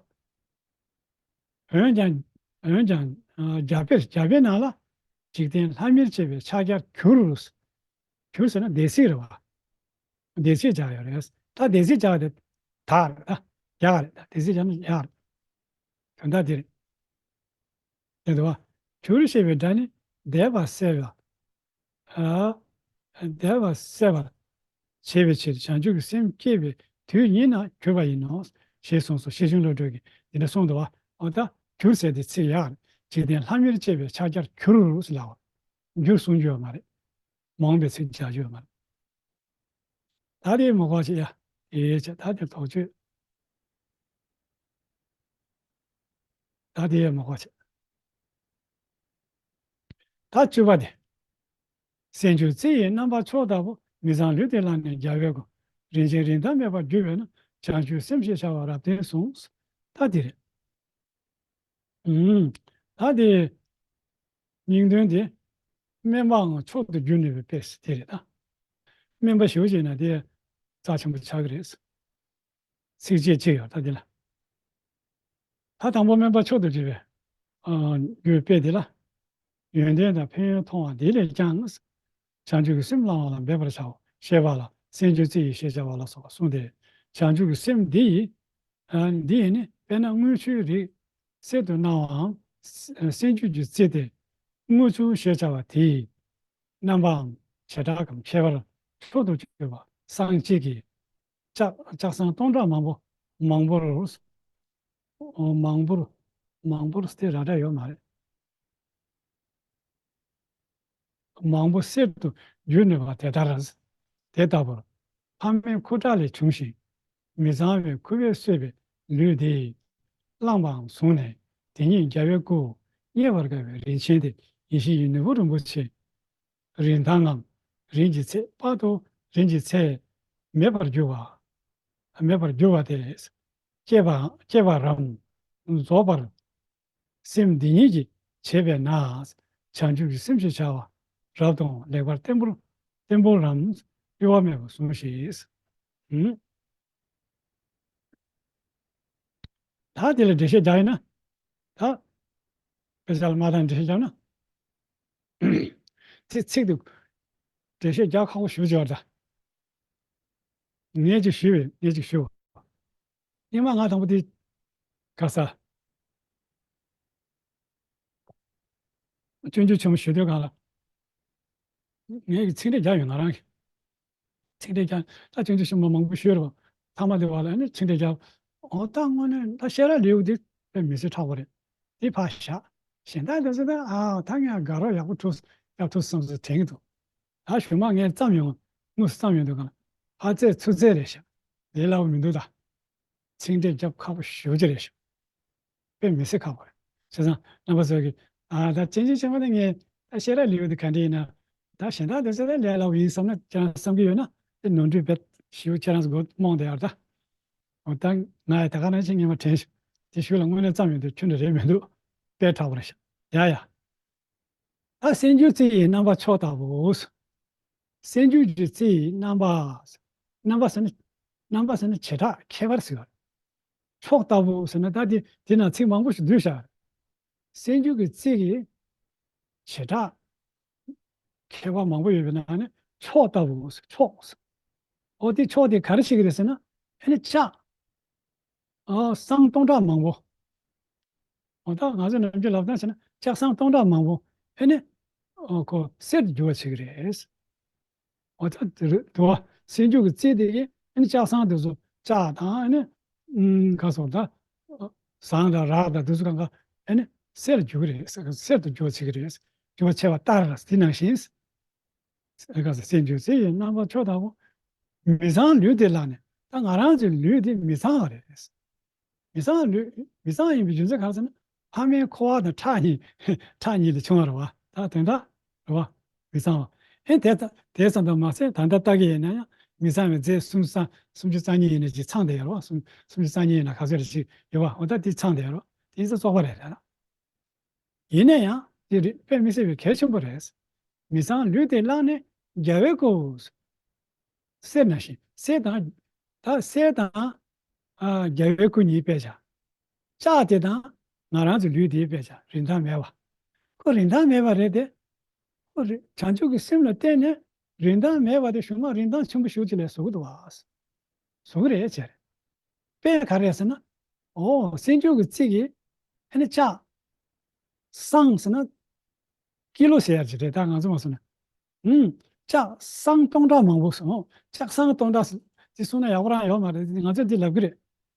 བ། འོན་ཀྱང་། འོན་ཀྱང་། ཨ། རྒྱ་དཔེར། རྒྱ་དཔེ་ནང་ལ་འཇིག་རྟེན་ལྷ་མིར་བཅས་པའི་ཕྱག་རྒྱར་གྱུར། གྱུར་ཟེར་ན་སྡེ་ཚིག་རེད་བ། སྡེ་ཚིག་སྦྱར་ཡོད་རེད། ད་སྡེ་ཚིག་སྦྱར་དེ་དག་རེད། ད་ཡག་རེད། ད་སྡེ་ཚིག་སྦྱར་ན་ཡག་རེད། དོན་དག་དེ་རེད། དེ་འདུག་བ། གྱུར་ཞེས་པའི་སྒྲ་ནི་འདས་པ་སེལ་བ། ཨ། འདས་པ་སེལ་བར་བྱེད་པའི་ཕྱིར་བྱང་ཆུབ་ཀྱི་སེམས་བསྐྱེད་པའི་དུས་ཉིད་ན་གྱུར་པ་ཡིན་ནོ། ཞེས་གསུངས་སོ། ཤེར་ཕྱིན་བློ་གྲོས་ཀྱི་ དེ་འདྲ་གསུངས་འདུག་བ། འོ་ད་གྱུར་ཟེར་དེ་ཚིག་ཡག་རེད། འཇིག་རྟེན་ལྷ་མིར་བཅས་པའི་ཕྱག་རྒྱར་གྱུར་ཟེར་ལབ་པ། གྱུར་གསུང་རྒྱུ་ཡོད་མ་རེད། མ་འོངས་པའི་ཚིག་རྒྱག་རྒྱུ་ཡོད་མ་རེད། ད་དེ་མ་གོ་བྱེད་ཡ། ཨེ་ཆ་ད་དེ་དོགས་གཅོད། ད་དེ་ཡ་མ་གོ་བྱེད། ད་བཅུ་པ་དེ། སེམས་བསྐྱེད་རྩི་ཡི་རྣམ་པ་མཆོག་ལྟ་བུ། མི་ཚངས་ལུས་འདི་ལ་ནི་རྒྱལ་བའི་སྐུ། རིན་ཆེན་རིན་ཐང་མེད་པར་གྱུར་པས་ན། བྱང་ཆུབ་སེམས་ཞེས་བྱ་བ་རབ་བརྟན་གསུངས། ད་དེ་རེད། ཨུམ། ད་དེ། སྙིང་དོན་དེ། དམན་པའང་མཆོག་ཏུ་གྱུར་ནུས་པའི་དཔེ་དེ་རེད་ད། དམན་པ་ཞེ་པོ་ཅིག་ན་དེ་རྩ་ཆེན་པོ་ཆགས་ཀྱི་རེད། ཚིགས་བཅད་གཅིག་ཡོད་ད་འདི་ལ། ད་དང་པོ་དམན་པ་མཆོག་ཏུ་གྱུར་པའི། ཨ། གྱུར་པའི་དཔེ་འདི་ལ། ཡོན་ཏན་དང་ཕན་ཡོན་མཐོང་བ་འདི་ལས་ཀྱང་། བྱང་ཆུབ་ཀྱི་སེམས་བླང་བ་ལ་འབད་པར་བྱའོ་ཞེས་པ་ལ་སེམས་བསྐྱེད་རྩི་ཡི་ཞེས་བྱ་བ་ལ་སོགས་པ་གསུངས་ཏེ། བྱང་ཆུབ་ཀྱི་སེམས་འདི་ཡིས། ཨ། འདི་ཡིས་ནི་དཔེར་ན་དངུལ་ཆུའི་རིགས་གསེར་དུ་སྣང་བའམ། སེམས་བསྐྱེད་ཀྱི་རྩི་སྟེ། དངུལ་ཆུ་ཞེས་བྱ་བ་དེ་ཡི་རྣམ་པའམ་བྱེ་བྲག་གམ་ཁྱད་པར་མཆོག་ཏུ་གྱུར་པ་སྲང་གཅིག་གིས། ལྕགས་ལྕགས་སྲང་སྟོང་ཕྲག་མང་པོ། མང་པོར། མང་པོར། མང་པོར་སྟེ་ར་སྒྲ་ཡོད་མ་རེད། མང་པོ་གསེར་དུ་བསྒྱུར་ནུས་པ་དེ་ལྟར། དེ་ལྟ་བུར། ཕ་མའི་ཁུ་ཁྲག་ལས་བྱུང་ཞིང་། མི་གཙང་བའི་ཁུ་བས་གསོས་པའི་ལུས་དེ་ཡིས། བླངས་པའམ་བཟུང་ནས་དེ་ཉིད་རྒྱལ་བའི་སྐུ། རྙེད་པར་དཀའ་བའི་རིན་ཆེན་དེ་ཡིན་ཞིང་ཡུལ་ནོར་བུ་རིན་པོ་ཆེ། རིན་ཐང་ངམ། རིན་གྱི་ཚད་དཔག་ཏུ་རིན་གྱི་ཚད་མེད་པར་གྱུར་པ། མེད་པར་གྱུར་པ་དེ། བསྐྱེད་པ་བསྐྱེད་པ་རམ། རྫོགས་པར་སེམས་འདི་ཉིད་ཀྱིས་བྱས་པས་ན། བྱང་ཆུབ་ཀྱི་སེམས་ཞེས་བྱ་བ་རབ་དང་ལེགས་པར་བརྟན་པོར་བརྟན་པོ་རམ། གཡོ་བ་མེད་པར་བཟུང་ཞིག་ཨུམ། ད་དེ་ལ་འགྲེལ་བཤད་རྒྱག་ཡིན་ན། ད། དཔེ་ཆ་ལ་མ་དང་འགྲེལ་བཤད་རྒྱག་ན། དེ་ཚིག་ཏུ། འགྲེལ་བཤད་རྒྱག་ཁག་པོ་ཞེ་པོ་ཅིག་ཡོད་རེད་ད། ངས་ཅིག་ཞུས་པས་ངས་ཅིག་ཞུས་པ། སྙིང་མ་ང་དང་པོ་དེ། ག་ས། སྤྱོད་འཇུག་ཆེན་མོ་ཞུ་དུས་སྒང་ལ། ངས་ཀྱི་ཚིག་འགྲེལ་རྒྱག་ཡོད་ང་རང་གི། ཚིག་འགྲེལ་རྒྱག་ད་སྤྱོད་འཇུག་ཆེན་མོ་མང་པོ་ཞུས་རེད་བ། ཐ་མ་དེ་བ་ལ་ཨ་ནི་ཚིག་འགྲེལ་རྒྱག་འོ་ད་དངོས་གནས་ད་ཤེས་རབ་ལེའུ་འདི་དཔེ་མི་སྲིད་མཁྲེགས་པོ་རེད། འདི་ཕར་བཞག་གཞན་དག་དེ་ཚོ་ད་ཨ་ད་ངས་དགའ་རོགས་ཡག་པོ་ཐུག་ཡག་ཐུག་བསམ་སོ་དྲན་གྱི་འདུག་ད་གཞུག་མ་ངས་བརྩམས་ཡོང་དངོས་སུ་བརྩམས་ཡོང་དུས་སྒང་ལ་ཕར་བཙལ་ཚུར་བཙལ་རེད་ཤག་ལས་སླ་པོ་མི་འདུག་ད། ཚིག་འགྲེལ་རྒྱབ་ཁག་པོ་ཞེ་པོ་ཅིག་རེད་ཤག་དཔེ་མི་སྲིད་ཁག་པོ་རེད། བྱས་ཙང་རྣམ་པ་ཚོ་གིས་ཨ་ད་སྤྱོད་འཇུག་ཆེན་མོ་དེ་ངས་ད་ཤེས་རབ་ལེའུ་དེ་ག་འདྲ་ཡིན་ན། ད་གཞན་དག་དེ་ཚོ་ད་ལས་སླ་པོ་ཡིན་བསམ་ན་ཁྱེད་རང་བསམ་གྱི་ཡོད་ན་དེ་ནོར་འཁྲུལ་དཔེ་ཞེ་པོ་ཁྱེད་རང་ཚོ་མགོ་རྨོངས་བསྡད་ཡོད་རེད་ད། འོ་ད་ང་ཡི་ད་ག་ནང་བཞིན་སྔོན་མ་དྲན་ཤག་དེ་ཞུ་ལ་དངོས་གནས་བརྩམས་ཡོང་དུས་ཁྱོན་ནས་རེད་མི་འདུག་དཔེ་མཁྲེགས་པོ་རེད་ཤག་ཡ་ཡ། ད་སེམས་བསྐྱེད་རྩི་ཡི་རྣམ་པ་མཆོག་ལྟ་བུ། སེམས་བསྐྱེད་ཀྱི་རྩི་ཡི་རྣམ་པ། རྣམ་པ་ཟེར་ན། རྣམ་པ་ཟེར་ན་བྱེ་བྲག་ཁྱད་པར་ཟེར་བ། མཆོག་ལྟ་བུ་ཟེར་ན་ད་དེ་དེ་ནང་ཚིག་མང་པོ་ཞིག་བསྡུས་བཞག་སེམས་བསྐྱེད་ཀྱི་རྩི་གི་བྱེ་བྲག་ཁྱད་པར་མང་པོ་ཡོད་པའི་ནང་ནས་མཆོག་ལྟ་བུ་ཟེར་མཆོག་ཟེར། འོ་དེ་མཆོག་དེ་ག་རེ་བྱེད་ཀྱི་རེད་ཟེར་ན་ཨ་ནི་ལྕགས། ཨ་སྲང་སྟོང་ཕྲག་མང་པོ། འོ་ད་ང་ཚོ་ནམ་རྒྱུན་ལབ་སྟངས་བྱས་ན་ལྕགས་སྲང་སྟོང་ཕྲག་མང་པོ་ཨེ་ནི། ཨོ་ཁོ་གསེར་དུ་འགྱུར་བ་བྱེད་ཀྱི་རེད། འོ་ད་དེ་རེད་དུ་བ། སེམས་བསྐྱེད་ཀྱི་རྩི་དེ་གིས་ཨེ་ནི་ལྕགས་སྲང་དེ་ཚོ་ལྕགས་དང་ཨེ་ནི། ཨུམ་ག་སོགས་ད། ཟངས་དང་རག་དང་དེ་ཚོ་གང་ག་ཨེ་ནི་གསེར་དུ་འགྱུར་གྱི་རེད། གསེར་དུ་འགྱུར་བ་བྱེད་ཀྱི་རེད། འགྱུར་བ་ཆེ་བ་ལྟར་དེ་ནང་བཞིན། ཨེ་ག་ས་སེམས་བསྐྱེད་རྩི་ཡི་རྣམ་པ་མཆོག་ལྟ་བུ། མི་ཚངས་ལུས་འདི་ལ་ནི་ད་ང་རང་ཚོའི་ལུས་འདི་མི་ཚང་བ་རེད། མི་ཚང་ལུས་མི་ཚང་ཡིན་པའི་རྒྱུ་མཚན་གང་ཟེར་ན་ཕ་མའི་འཁོར་བ་དང་ཁྲག་གཉིས་ཁྲག་གཉིས་ལས་བྱུང་བ་རེད་བ། ད་དོན་དག་རེད་བ། མི་ཚང་བ། ཨེ་དེ་ད་དེ་ཙམ་དུ་མ་ཟད་ད་ལྟ་ལྟ་གི་ཡིན་ན་ཡང་མི་ཚང་བའི་རྫས་སུམ་ཅུ་རྩ་སུམ་ཅུ་རྩ་གཉིས་ཡིན་ན་ཅིག་ཚང་བསྡད་ཡོད་རེད་བ། སུམ་སུམ་ཅུ་རྩ་གཉིས་ཡིན་ན་ག་ཚོད་རེ་ཅིག་ཡོད་བ། འོ་ད་དེ་ཚང་བསྡད་ཡོད་རེད་བ། དེ་ཡིན་ཙང་བཙོག་པ་རེད་ད། ཡིན་ན་ཡང་དེ་རིགས་དཔེ་མི་སྲིད་པའི་གལ་ཆེན་པོ་རེད། མི་ཚངས་ལུས་འདི་བླངས་ནས་རྒྱལ་བའི་སྐུ། གསེར་ནང་བཞིན་གསེར་དང་། ད་གསེར་དང་། ཨ་རྒྱལ་བའི་སྐུ་གཉིས་དཔེ་བྱ། ལྕགས་དེ་དང་ང་རང་ཚོའི་ལུས་འདི་དཔེ་བྱ་རིན་ཐང་མེད་པ། ཁོ་རིན་ཐང་མེད་པ་རེད་དེ། ཁོ་རེ་བྱང་ཆུབ་ཀྱི་སེམས་ལ་བརྟེན་ནས་རིན་ཐང་མེད་པ་དེ་གཞུག་མ་རིན་ཐང་ཆེན་པོ་ཞིག་ཅིག་ལ་བཟོ་གི་འདུག་བ། བཟོ་གི་རེད་ཟེར། དཔེ་ག་རེ་ཟེར་ན། ཨོ་སེམས་བསྐྱེད་ཀྱི་རྩི་གིས་ཨ་ནི་ལྕགས། སྲང་ཟེར་ན། ཀི་ལོ་ཟེར་ཡ་ཅིག་རེད་ད་ང་ཚོ་མ་སོང་ན། ཨུམ། ལྕགས་སྲང་སྟོང་ཕྲག་མང་པོ་སོང་། ལྕགས་སྲང་སྟོང་ཕྲག་ཟེར་དེ་གསུངས་ན་ཡག་པོ་རང་ཡོད་མ་རེད། ང་ཚོས་འདི་ལབ་གི་རེད།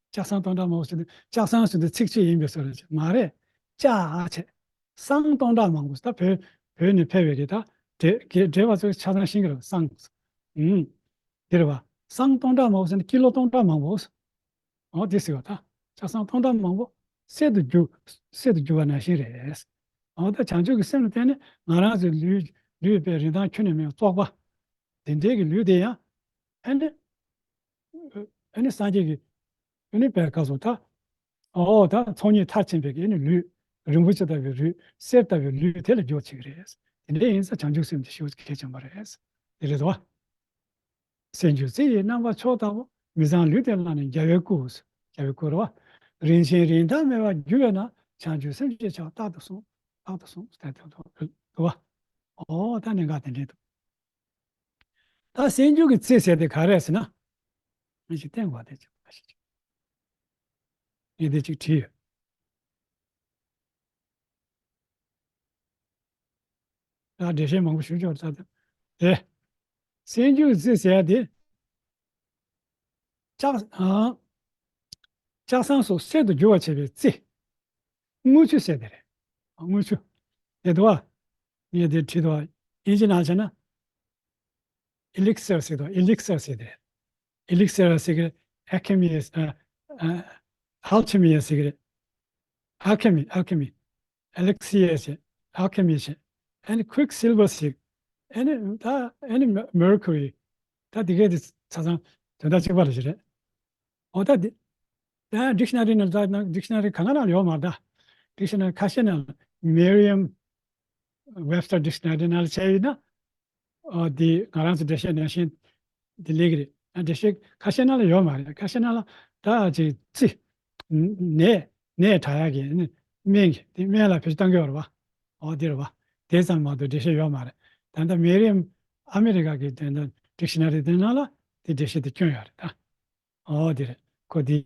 ལྕགས་ཟངས་སྟོང་ཕྲག་མང་པོ་ཟེར་དུས་ལྕགས་ཟངས་ཟེར་དུས་ཚིག་གཅིག་ཡིན་པའི་བཟོ་འདྲ་ཅིག་མ་རེད། ལྕགས་ཨ་བྱས། ཟངས་སྟོང་ཕྲག་མང་པོ་ཟེར། ད་བོད་བོད་ནས་ཕེབས་པའི་རེད། ད་འདྲེ་འདྲེ་བ་ཚོས་ཆ་ཚང་ཤེས་ཀྱི་རེད། ཟངས། ཨུམ། དེ་རེད་བ། ཟངས་སྟོང་ཕྲག་མང་པོ་ཟེར་ན་ཀི་ལོ་སྟོང་ཕྲག་མང་པོ། འོ་དེ་ཟེར་བ་ད། ལྕགས་ཟངས་སྟོང་ཕྲག་མང་པོ་གསེར་དུ་འགྱུར། གསེར་དུ་འགྱུར་བ་ནང་བཞིན་རེད། འོ་ད་བྱང་ཆུབ་ཀྱི་སེམས་ལ་བརྟེན་ནས་ང་རང་ཚོའི་ལུས་ལུས་པའི་རིན་ཐང་ཁྱོན་ནས་མེད་པ་བཙོག་པ། དེ་འདྲའི་གི་ལུས་དེ་ཡང་ཨ་ནི་ཨ་ནི་སངས་རྒྱས་ཀྱི་ཨ་ནི་བས་ག་སོ་ད། འོ་ད་ཚོགས་གཉིས་མཐར་ཕྱིན་པའི་གི་ཨ་ནི་ལུས། རིན་པོ་ཆེ་ལྟ་བུའི་ལུས། གསེར་ལྟ་བུའི་ལུས་དེ་ལ་འགྱུར་བ་བྱེད་ཀྱི་རེད། དེ་འདྲའི་ཡིན་ཙང་བྱང་ཆུབ་སེམས་དེ་ཞེ་པོ་གལ་ཆེན་པོ་རེད། དེ་རེད་དོ། གསེར་འགྱུར་རྩི་ཡི་རྣམ་པ་མཆོག་ལྟ་བུ། མི་གཙང་ལུས་དེ་བརླག་ནས་རྒྱལ་བའི་སྐུ། རྒྱལ་བའི་སྐུ་རེད་བ། རིན་ཆེན་རིན་ཐང་མེད་པར་གྱུར་པས་ན། བྱང་ཆུབ་སེམས་ཀྱི་ཆར་རྟག་ཏུ་ཟུངས། རྟག་ཏུ་ཟུངས་ཟེར་དེ་འདུག་བ། ཨོ་ད་གནད་འགག་དེ་འདྲས་འདུག་ད་གསེར་འགྱུར་གྱི་རྩི་ཟེར་དེ་ག་རེ་རེད་ཟེར་ན། ཨ་ཅིག་བསྟན་དགོས་དེ་ཅིག་ཨ་ཞིག་ཅིག་ངས་དེ་ཅིག་བྲིས་ཡོད། ད་འགྲེལ་བཤད་མང་པོ་ཞུ་ཆོག་ད་དེ། དེ། གསེར་འགྱུར་རྩི་ཟེར་ཡ་དེ། ལྕགས་ཨ། ལྕགས་ཟངས་སོགས་གསེར་དུ་འགྱུར་བར་བྱེད་པའི་རྩི། དངུལ་ཆུ་ཟེར་དེ་རེད། དངུལ་ཆུ། དེ་འདུག་བ། ངས་དེ་བྲིས་འདུག་བ། ཨིན་ཇི་ནང་བྱས་ན། ཨི་ལིག་སེར་ཟེར་དང་ཨི་ལིག་སེར་ཟེར་དེ་རེད། ཨི་ལིག་སེར་ཟེར་གི་ཨལ་ཁེ་མི་ཨ། ཨ། ཨལ་ཁེ་མི་ཟེར་གི་རེད། ཨལ་ཁེ་མི། ཨལ་ཁེ་མི། ཨེ་ལིག་སི་ཡར་ཟེར། ཨལ་ཁེ་མི་ཟེར། ཨ་ནི་ཁུའིག་སིལ་ཝར་ཟེར། ཨ་ནི་ད་ཨ་ནི་མེར་ཁུ་རི། ད་དེ་གའི་དེ་ཆ་ཚང་དོན་དག་གཅིག་པ་རེད་ཟེར་རེད། འོ་ད་དེ། ད་ཌིག་ཤ་ན་རི་ནང་ད་ན་ཌིག་ཤ་ན་རི་གང་ག་ནང་ཡོད་མ་རེད་ད། ཌིག་ཤ་ན་རི་ཁ་ཤས་ནང་མེ་རི་ཡམ་ཝེབ་སྟར་ཌིག་ཤ་ན་རི་ནང་ལ་བྱས་ཡིན་ན། ཨ། འདི་ང་རང་ཚོ་འགྲེལ་བཤད་ནང་བཞིན་འདི་ལེགས་རེད། ཨ། འགྲེལ་བཤད་ཁ་ཤས་ནང་ལ་ཡོད་མ་རེད། ཁ་ཤས་ནང་ལ་ད་ཅིག་རྩི། ནས་ནས་དྲག་ཡག་གི་ནི་སྨན་གྱི་དེ་སྨན་ལ་བེད་སྤྱོད་གཏང་གི་ཡོད་རེད་བ། འོ་འདི་རེད་བ། དེ་ཙམ་མ་གཏོགས་འགྲེལ་བཤད་ཡོད་མ་རེད། ད་ལྟ་མེ་རིམ་ཨ་མི་རི་ཀ་གི་དོན་དུ་ཌིག་ཤ་ན་རི་དེ་ནང་ལ་དེ་འགྲེལ་བཤད་དེ་བསྐྱོན་ཡོད་རེད་ད། འོ་འདི་རེད། ཁོ་དེ་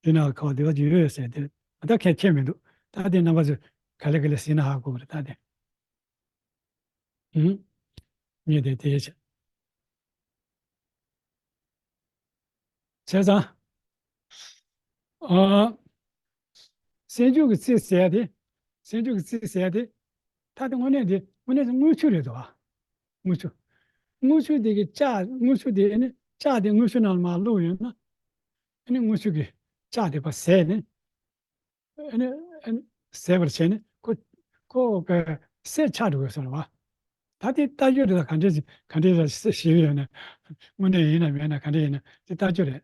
དེ་ནང་ཁོ་དེ་བ་ཡོད་ཟེར་དེ་ད་ཁས་ཁྱེར་མི་འདུག་ད་དེ་རྣམ་པ་ཚོས་ག་ལེ་ག་ལེ་གཟིགས་ན་ཧ་གོ་གི་རེད་ད་དེ། ཨུམ། ངས་དེ་དེ་བྱས། བྱས་ཙང་། ཨ། གསེར་འགྱུར་གྱི་རྩི་ཟེར་ཡ་དེ། གསེར་འགྱུར་གྱི་རྩི་ཟེར་ཡ་དེ། ད་དེ་དངོས་གནས་དེ་དངོས་གནས་དངུལ་ཆུ་རེད་དོ། དངུལ་ཆུ། དངུལ་ཆུ་དེ་གི་ལྕགས། དངུལ་ཆུ་དེ་ཨ་ནི་ལྕགས་དེ་དངུལ་ཆུ་ནང་ལ་མར་བླུགས་ཡོད་ན། ཨ་ནི་དངུལ་ཆུ་གི་ལྕགས་དེ་ཕར་ཟད་ནས། ཨ་ནི་ཨ་ནི་ཟད་པར་བྱས་ནས་ཁོ་ཁོ་གི་གསེར་ཆགས་འགྲོ་དགོས་སོང་བ། ད་དེ་ལྟ་རྒྱུ་རེད། ད་ག་འདྲས་ག་འདྲས་ལ་གཟིགས་ཡོད་ན། དངོས་གནས་ཡིན་ན་མེད་ན་ག་འདྲས་ཡིན་ན་དེ་ལྟ་རྒྱུ་རེད།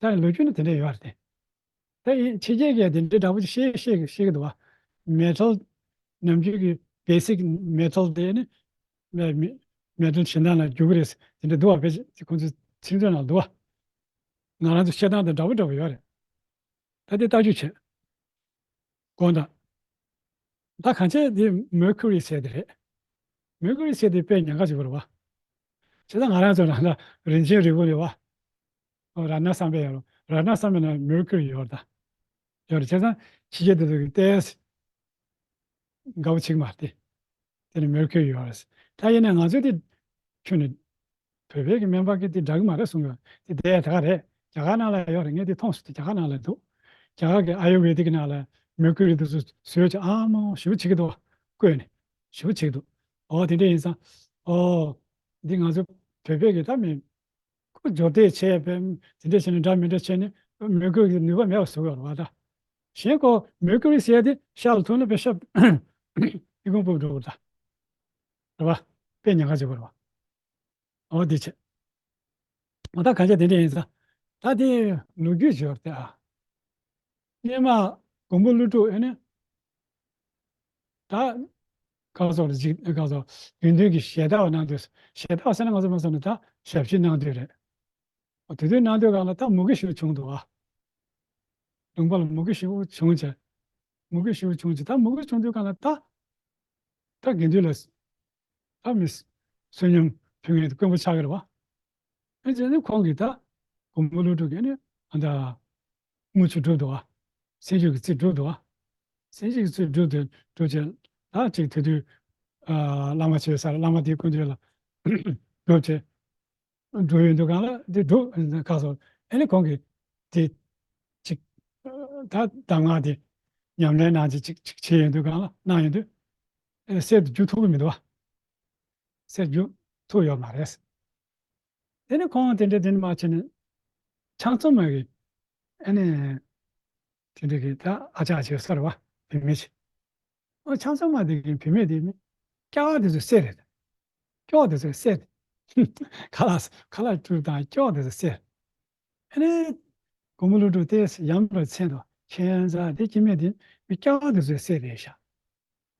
ད་ལོ་རྒྱུས་ནི་དེ་འདྲས་ཡོད་རེད་དེ། ད་ཡིན་ཕྱི་རྒྱལ་གྱིས་དེ་འདྲའི་འདྲ་པོ་ཅིག་བཤད་བཤད་བཤད་ཀྱི་འདུག་བ། མེ་ཊལ། ནམ་རྒྱུན་གྱི་བེ་སིག་མེ་ཊལ་དེ་ནི་མེ་མེ་མེ་ཊལ་གཞན་དག་ལ་འགྱུར་གྱི་རེད་དེ་འདྲ་འདུག་བ། བེ་ཁོང་ཚོའི་ཚིག་མཛོད་ནང་འདུག་བ། ང་རང་ཚོ་བཤད་སྟངས་དང་འདྲ་པོ་འདྲ་པོ་ཡོད་རེད། ད་དེ་ལྟ་རྒྱུ་བྱེད། དགོངས་དག་ད་གང་བྱས་དེ་མེར་ཁུ་རི་ཟེར་དེ་རེད། མེར་ཁུ་རི་ཟེར་དེ་དཔེ་ཉེན་ཁ་ཆེ་བོ་རེད་བ། བྱས་ཙང་ང་རང་ཚོ་རང་ལ་རིན་ཆེན་རིལ་བུ་རེད་བ། རཏྣ་བསམ་པའི་ཡོད་རེད། རཏྣ་བསམ་པའི་ནང་མེར་ཁུ་རི་ཡོད་རེད་ད། ཡོད་རེད། བྱས་ཙང་ཕྱི་རྒྱལ་དེ་ཚོ་གི་ཏོག་ཙམ་དགའ་བོ་བྱེད་ཀྱི་མ་རེད་དེ། དེ་ནི་མེར་ཁུ་རི་ཡོད་རེད། ད་ཡིན་ན་ང་ཚོ་དེ་ཁྱོན་ནས་བོད་པའི་གི་སྨན་པ་གི་དེ་འདྲ་གི་མ་རེད་གསུང་གི་ཡོད། དེ་དེ་ད་ག་རེད། རྒྱ་གར་ནང་ལ་ཡོད་རེད། ངས་དེ་མཐོང་སོང་། དེ་རྒྱ་གར་ནང་ལ་འདུག་རྒྱ་གར་གི་ཨ་ཡུར་ཝེ་དིག་གི་ནང་ལ་མེར་ཁུ་རི་དེ་ཚོ་བཟོས་བྱས་ཨ་མ་ཞེ་པོ་བྱེད་ཀྱི་འདུག་བ། བཀོད་ནས་ཞེ་པོ་བྱེད་ཀྱི་འདུག་འོ་དེ་འདྲ་ཡིན་ཙང་། འོ། འདི་ང་ཚོ་བོད་པའི་གི་ད་མི་ཁོ་སྦྱོར་སྡེབ་བྱས་པའི་དེ་འདྲ་བྱས་ནས་འདྲ་མི་འདྲ་བྱས་ནས་མེར་ཁུ་རི་གི་ནུས་པ་མེད་པ་བཟོ་གི་ཡོད་རེད་བ་ད། གཞན་ཁོ་མེར་ཁུ་རི་ཟེར་ཡ་དེ་ཤ་ལ་ཐུག་ན་དཔེ་ཤ་ཨི་ཁུང་སྤུབས་འགྲོ་གི་རེད་ད། རེད་བ། དཔེ་ཉེན་ཁ་ཆེ་བོ་རེད་བ། འོ་དེ་བྱས། འོ་ད་གང་ཆ་དེ་འདྲ་ཡིན་ཙང་། ད་དེ་ལོ་རྒྱུས་སྦྱོར་ཏེ་ཨ། སྔོན་མ་མགོན་པོ་ཀླུ་སྒྲུབ་ཨེ་ནི། ད། ག་ཟེར་ལ་ཅིག་ག་ཟེར་དགེ་འདུན་གྱི་ཞལ་ཏ་བ་གནང་དུས། ཞལ་ཏ་བ་ཟེར་ན་ང་ཚོ་མ་ཟེར་ན་ད་ཞབས་ཕྱི་གནང་དུས་རེད། འོ་དེ་དུས་གནང་དུས་སྒང་ལ་ད་མུ་གེ་ཞེ་པོ་བྱུང་འདུག་ཨ། ལུང་པ་ལ་མུ་གེ་ཞེ་པོ་བྱུང་བྱས། མུ་གེ་ཞེ་པོ་བྱུང་བྱས། ད་མུ་གེ་བྱུང་དུས་སྒང་ལ་ད། ད་དགེ་འདུན་ལ། ད་མི། བསོད་སྙོམས་ཕུལ་མཁན་དེ་དཀོན་པོ་ཆགས་ཀྱི་རེད་བ། ཨེ་བྱས་ནས་ཁོང་གིས་ད། མགོན་པོ་ཀླུ་སྒྲུབ་ཀྱིས་ནི་ཨ་ད། དངུལ་ཆུ་བསྒྲུབས་འདུག་བ། གསེར་འགྱུར་གྱི་རྩི་བསྒྲུབས་འདུག་བ། གསེར་འགྱུར་གྱི་རྩི་བསྒྲུབས་དེ་བསྒྲུབས་བྱས། ད་ཅིག་དེ་དུས། ཨ། བླ་མ་བྱས་ས་བླ་མ་དེའི་སྐུ་མདུན་ལ་བསྒྲུབས་བྱས། སྒྲུབ་ཡོང་དུས་སྒང་ལ་དེ་སྒྲུབ་ཁ་སོ། ཨ་ནི་ཁོང་གིས་དེ་ཅིག་ད་གདམས་ངག་དེ་ཉམས་ལེན་གནང་ཅིག་ཅིག་ཅིག་བྱེད་ཡོང་དུས་སྒང་ལ་གནང་ཡོང་དུས། ཨེ་གསེར་དེ་བསྒྱུར་ཐུབ་ཀྱི་མི་འདུག་བ། གསེར་བསྒྱུར་ཐུབ་ཡོད་མ་རེད། དེ་ནས་ཁོང་དེ་འདྲ་དེ་འདྲ་མ་བྱས་ནས་ཕྱག་མཚན་མ་གི་ཨ་ནི་དེ་འདྲ་གི་ད་ཨ་ཅག་ཅིག་ཡོད་ས་རེད་བ། བུད་མེད་ཅིག་ཨོ་ཕྱག་མཚན་མ་དེ་གི་བུད་མེད་དེ་མི་སྐྱ་བ་དེ་ཚོ་གསེར་རེད། སྐྱོགས་དེ་ཚོ་གསེར་རེད། ཁ་ལག་ཁ་ལག་སྤྲུལ་དང་སྐྱོགས་དེ་ཚོ་གསེར། ཨ་ནི་མགོན་པོ་ཀླུ་སྒྲུབ་དེ་ཡ་མཚན་དུ་ཁྱད་མཚར་དེ་སྐྱེ་དམན་དེ་མི་སྐྱ་བ་དེ་ཚོ་གསེར་རེད་ཤག་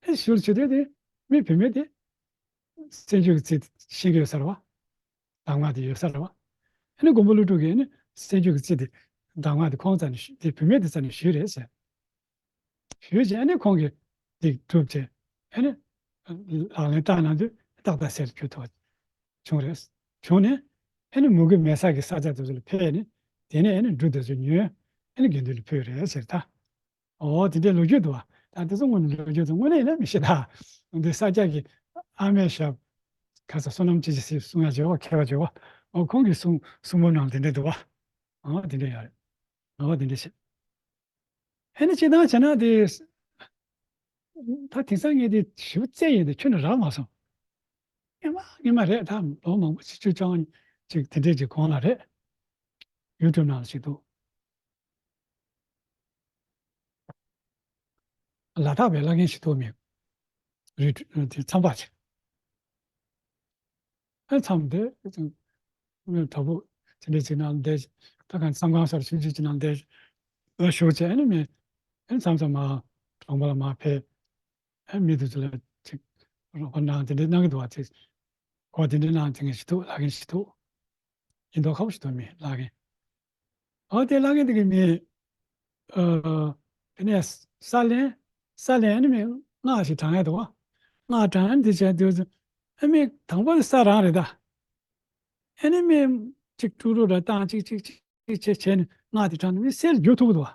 ཨེ་ཞུ་རྒྱུ་དེ་དེ་མི་བུད་མེད་དེ་བཙན་བྱོལ་གྱི་རྩིས་ཤེས་ཀྱི་ཡོད་ས་རེད་བ། གདམས་ངག་དེ་ཡོད་ས་རེད་བ། ཨ་ནི་མགོན་པོ་ཀླུ་སྒྲུབ་ཀྱིས་ཨ་ནི་བཙན་བྱོལ་གྱི་རྩིས་དེ་གདམས་ངག་དེ་ཁོང་རྩ་ནས་ཞུ་དེ་བུད་མེད་དེ་རྩ་ནས་ཞུས་རེད་ཟེར། ཞུས་རྗེས་ཨ་ནི་ཁོང་གིས་དེ་གྲུབ་རྗེས་ཨ་ནི་ལག་ལེན་བསྟར་གནང་དུས་ཏག་ཏག་གསེར་གྱུར་ཐུབ་པ་བྱུང་རེད། བྱུང་ནས་ཨ་ནི་མུ་གེ་མེད་ས་གི་ས་ཆ་དེ་ཚོ་ལ་ཕེབས་ནས་དེ་ནས་ཨ་ནི་འབྲུ་དེ་ཚོ་ཉོས་ཨ་ནི་དགེ་འདུན་ལ་ཕུལ་རེད་ཟེར་ད། ཨོ་དེ་འདྲའི་ལོ་རྒྱུས་འདུག་བ། ད་དེ་ཚོ་དངོས་གནས་ལོ་རྒྱུས་འདུག་དངོས་གནས་ཡིན་ན་མི་ཤེས་ད། འདི་ས་སྐྱ་གི་ཨ་མའི་ཞབས་ཁ་ས་བསོད་ནམས་ཅན་གྱིས་གསུང་ཡ་བྱེད་བ་མཁས་པ་བྱེད་བ། ཨོ་ཁོང་གིས་གསུང་གསུང་འབུམ་ནང་དེ་འདྲ་འདུག་བ། ཨོ་དེ་འདྲ་ཡོད་རེད། ཨོ་དེ་འདྲ་བྱེད། ཨེ་ནི་སྤྱིར་བཏང་བྱས་ན་དེ་ད་དེང་སང་ངས་དེ་ཞིབ་རྩད་ཡིན་དེ་ཁྱོན་ནས་རག་མ་སོང་། སྔོན་མ་སྔོན་མ་རེད་ད་ལོ་མང་པོ་ཕྱི་ཕྱི་ཅང་ཅིག་དེ་འདྲས་ཀྱི་གོང་ལ་རེད། ཡུ་ཊུབ་ནང་ལ་ཞིག་འདུག་ལ་དྭགས་པའི་བླ་རྒན་ཞིག་འདུག་མི་རི་དེ་མཚམས་པ་ཅིག་ཨ་མཚམས་དེ་ངས་དྲ་འབུ་དེ་འདྲས་ཅིག་ནང་བསྡད། ད་གང་མཚམས་ཁང་སར་ཆུང་ཆུང་ཅིག་ནང་བསྡད་བཞུགས་བྱས་ཨ་ནི་མི་ཨ་ནི་མཚམས་མཚམས་མར་གྲོང་པ་ལ་མར་ཕེབས། ཨ་མི་དེ་ཚོ་ལ་ཅིག་རོགས་པ་གནང་དེ་འདྲས་གནང་གི་འདུག་བ། ཅིག་གོ་དེ་འདྲས་གནང་དེ་ངས་ཞིག་འདུག་ལ་རྒན་ཞིག་འདུག་ཡིན་མདོག་ཁ་པོ་ཞིག་འདུག་མི་བླ་རྒན། ཨོ་དེ་བླ་རྒན་དེ་གི་མི། ཨ། དེ་ནས་ས་ལེན། ས་ལེན་ནི་མི་སྔགས་ཤིག་བགྲང་ཡ་འདུག་བ། སྔགས་བགྲང་ཡ་འདི་བྱས་དུས་ཨ་མི་དང་པོ་ནི་ས་རང་རེད་ད། ཨ་ནི་མི་གཅིག་ཀྲུག་ཀྲུག་ར་བཏང་གཅིག་གཅིག་གཅིག་བྱས་བྱས་ནས་སྔགས་དེ་བགྲང་ནས་མི་གསེར་འགྱུར་ཐུབ་ཀྱི་འདུག་བ།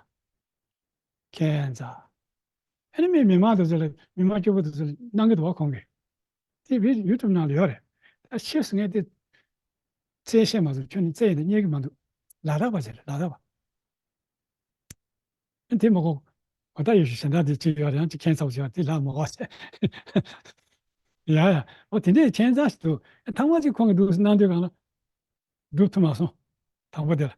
ཁྱད་མཚར། ཨ་ནི་མི་མི་མང་དེ་ཚོ་ལ་མི་མང་སྐྱོ་པོ་དེ་ཚོ་ལ་གནང་གི་འདུག་བ་ཁོང་གིས། དེ་བི་ཡུ་ཊུབ་ནང་ལ་ཡོད་རེད། ད་ཕྱིས་སུ་ངས་དེ་བཙལ་ཤེས་མ་སོང་། ཁྱོན་ནས་བཙལ་ཡིན་ན་རྙེད་ཀྱི་མ་འདུག་ལ་དྭགས་པ་ཞིག་རེད། ལ་དྭགས་པ། ཨ་དེ་མ་གོ། ཨོ་ད་ཡོད་ཤི་གཞན་དག་དེ་ཅི་ཡོད་རེད། ཡང་ཅི་ཁྱད་མཚར་པོ་ཞིག་ཡོད་དེ་ལ་མ་གོ་ཟེར། ཡ་ཡ། ཨོ་དེ་འདྲའི་ཁྱད་མཚར་ཞིག་འདུག་ཐང་མ་ཅིག་ཁོང་གིས་འདུག་སེ་གནང་དུས་སྒང་ལ། སྒྲུབ་ཐུབ་མ་སོང་། དང་པོ་དེ་ལ། དེ་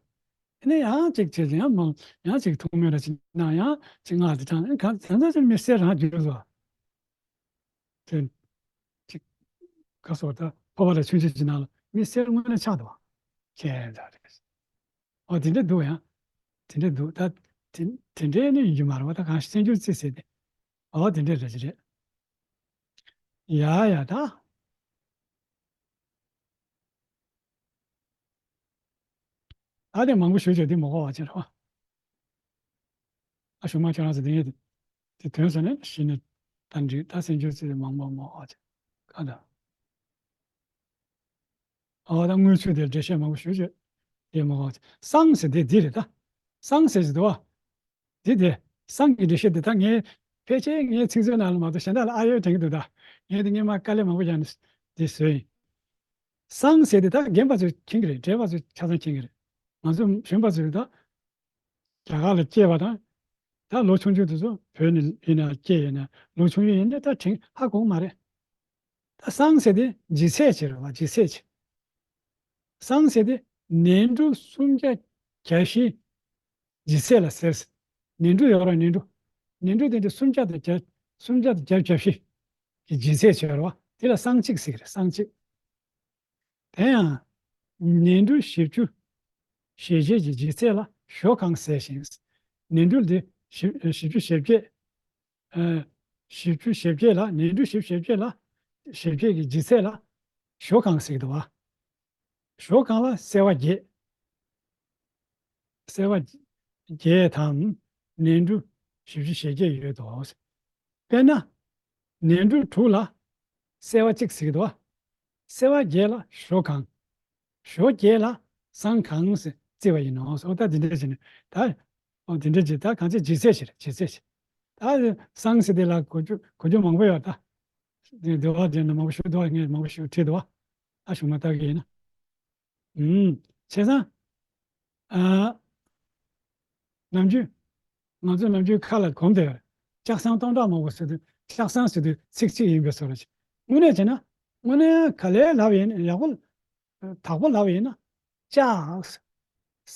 ནས་ཡང་ཅིག་བྱས་ཡང་མང་ཡང་ཅིག་ཐུགས་སྨོན་ར་ཅིག་གནང་ཡང་ཅིག་སྔགས་དེ་བགྲང་ཡང་གང་དེ་ཚོ་ཅིག་མི་གསེར་རང་འགྱུར་བཟོ། དེ་ཅིག་ག་སོགས་ད་ཕོར་པ་ལ་ཆུང་ཆུང་ཅིག་ནང་ལ་མི་གསེར་དངོས་གནས་ཆགས་འདུག་བ། ཁྱད་མཚར་རེད། ཨོ་དེ་འདྲ་འདུག་ཡང་། དེ་འདྲ་འདུག་ད་དེ་དེ་འདྲའི་ནི་ཡིན་རྒྱུ་མ་རེད་བ། ད་གང་ཞིག་བཙན་བྱོལ་རྩིས་ཟེར་ཏེ། ཨོ་དེ་འདྲ་རེད་ཅི་རེད། ཡ་ཡ་ད། ད་དེ་མང་པོ་ཞུ་བྱས་དེ་མ་གོ་བ་ཅིག་རེད་བ། ཨ་ཞུ་མ་ཁྱོད་རང་ཚོ་དེ་ངས་དེ་དོན་ཟེར་ནས་ཤི་ནས་ད་འགྲིག་ད་བཙན་བྱོལ་རྩིས་མང་པོ་མ་གོ་བ་ཅིག་ག་ད། ཨོ་ད་དངུལ་ཆུ་དེ་འགྲེལ་བཤད་མང་པོ་ཞུ་བྱས་དེ་མ་གོ་བ་ཅིག་སང་ཟེར་དེ་འདི་རེད་ད། སང་ཟེར་ཅིག་འདུག་བ། འདི་དེ། སང་གི་འགྲེལ་བཤད་འདི་ད་ངས་ཕལ་ཆེར་ངའི་ཚིག་མཛོད་ནང་ལ་མ་གཏོགས་གཞན་དག་ལ་ཨ་ཡོད་དྲན་གྱི་འདུག་ད་ངས་འདི་སྔོན་མ་དཀའ་ལས་མང་པོ་བརྒྱབ་ནས་འདི་བཟོས་ཡིན། སང་ཟེར་འདི་ད་རྒན་པ་ཚོས་མཁྱེན་གྱི་རེད། བགྲེས་པ་ཚོས་ཆ་ཚང་མཁྱེན་གྱི་རེད། ང་ཚོ་གཞོན་པ་ཚོས་ད་རྒྱ་གར་ལ་སྐྱེས་པ་དང་། ད་ལོ་ཆུང་ཆུང་དེ་ཚོ་བོད་ནས་ཡིན་ན་སྐྱེས་ཡིན་ན་ལོ་ཆུང་ཆུང་ཡིན་ན་ད་དྲན་ཧ་གོ་གི་མ་རེད། ད་སང་ཟེར་དེ་ལྗིད་ཚད་ཅིག་རེད་བ། ལྗིད་ཚད་ཅིག་སང་ཟེར་དེ་ནས་འབྲུ་སུམ་བརྒྱ་བརྒྱ་བཞི་ལྗིད་ཚད་ལ་ཟེར། ནས་འབྲུ་ཡོད་རེད། ནས་འབྲུ། ནས་འབྲུ་དེ་འདྲ་སུམ་བརྒྱ་དང་བརྒྱ། སུམ་བརྒྱ་དང་བརྒྱ་བརྒྱ་བཞི་གི་ལྗིད་ཚད་ཅིག་ཡོད་རེད་བ། དེ་ལ་སང་གཅིག་ཟེར་གི་རེད། སང་གཅིག་དེ་ཡང་ནས་འབྲུ་བཞི་བཅུ་ཞེ་བརྒྱད་ཀྱི་ལྗིད་ཚད་ལ་ཞོ་གང་ཟེར་ཞིང་། ནས་འབྲུ་འདི་བཞི་བཅུ་ཞེ་བརྒྱད། ཨ། བཞི་བཅུ་ཞེ་བརྒྱད་ལ་ནས་འབྲུ་བཞི་བཅུ་ཞེ་བརྒྱད་ལ་ཞེ་བརྒྱད་ཀྱི་ལྗིད་ཚད་ལ་ཞོ་གང་ཟེར་གྱི་འདུག་བ། ཞོ་གང་ལ་སེར་བ་བརྒྱད། སེར་བ་བརྒྱད་དང་ནས་འབྲུ་བཞི་བཅུ་ཞེ་བརྒྱད་ཡོད་དོ། དཔེར་ན། ནས་འབྲུ་དྲུག་ལ་སེར་བ་གཅིག་ཟེར་གྱི་འདུག་བ། སེར་བ་བརྒྱད་ལ་ཞོ་གང་། ཞོ་བརྒྱད་ལ་སང་གང་ཟེར་བརྩི་བ་ཡིན་ནོ། ཨོ་ད་འདི་འདྲ་བྱས་ནས་ད། ཨོ་འདི་འདྲ་བྱས་ད་གང་ཚེ་ལྗིད་ཚད་ཞིག་རེད། ལྗིད་ཚད་ཞིག་ད་སང་ཟེར་དེ་ལ་གོ་རྒྱུ་གོ་རྒྱུ་མང་པོ་ཡོད་ད། འདི་འདི་བ་འདི་ནས་མང་པོ་ཞུ་འདུག་བ། ངས་མང་པོ་ཞུ་བྲིས་འདུག་བ། ཨ་ཞུ་མ་ལྟ་གི་ཡིན་ན། ཨུམ། བྱས་ཙང་། ཨ། ནམ་རྒྱུན། ང་ཚོ་ནམ་རྒྱུན་ཁ་ལ་གོམས་བསྡད་ཡོད་རེད། ལྕགས་ཟངས་སྟོང་ཕྲག་མང་པོ་ཟེར་དུས་ལྕགས་ཟངས་ཟེར་དུས་ཚིག་གཅིག་ཡིན་པའི་བཟོ་འདྲ་ཞིག་དངོས་གནས་བྱས་ན། དངོས་གནས་ག་ལེར་ལབ་ཡིན་ཡག་པོ། དག་པོ་ལབ་ཡིན་ན། ལྕགས་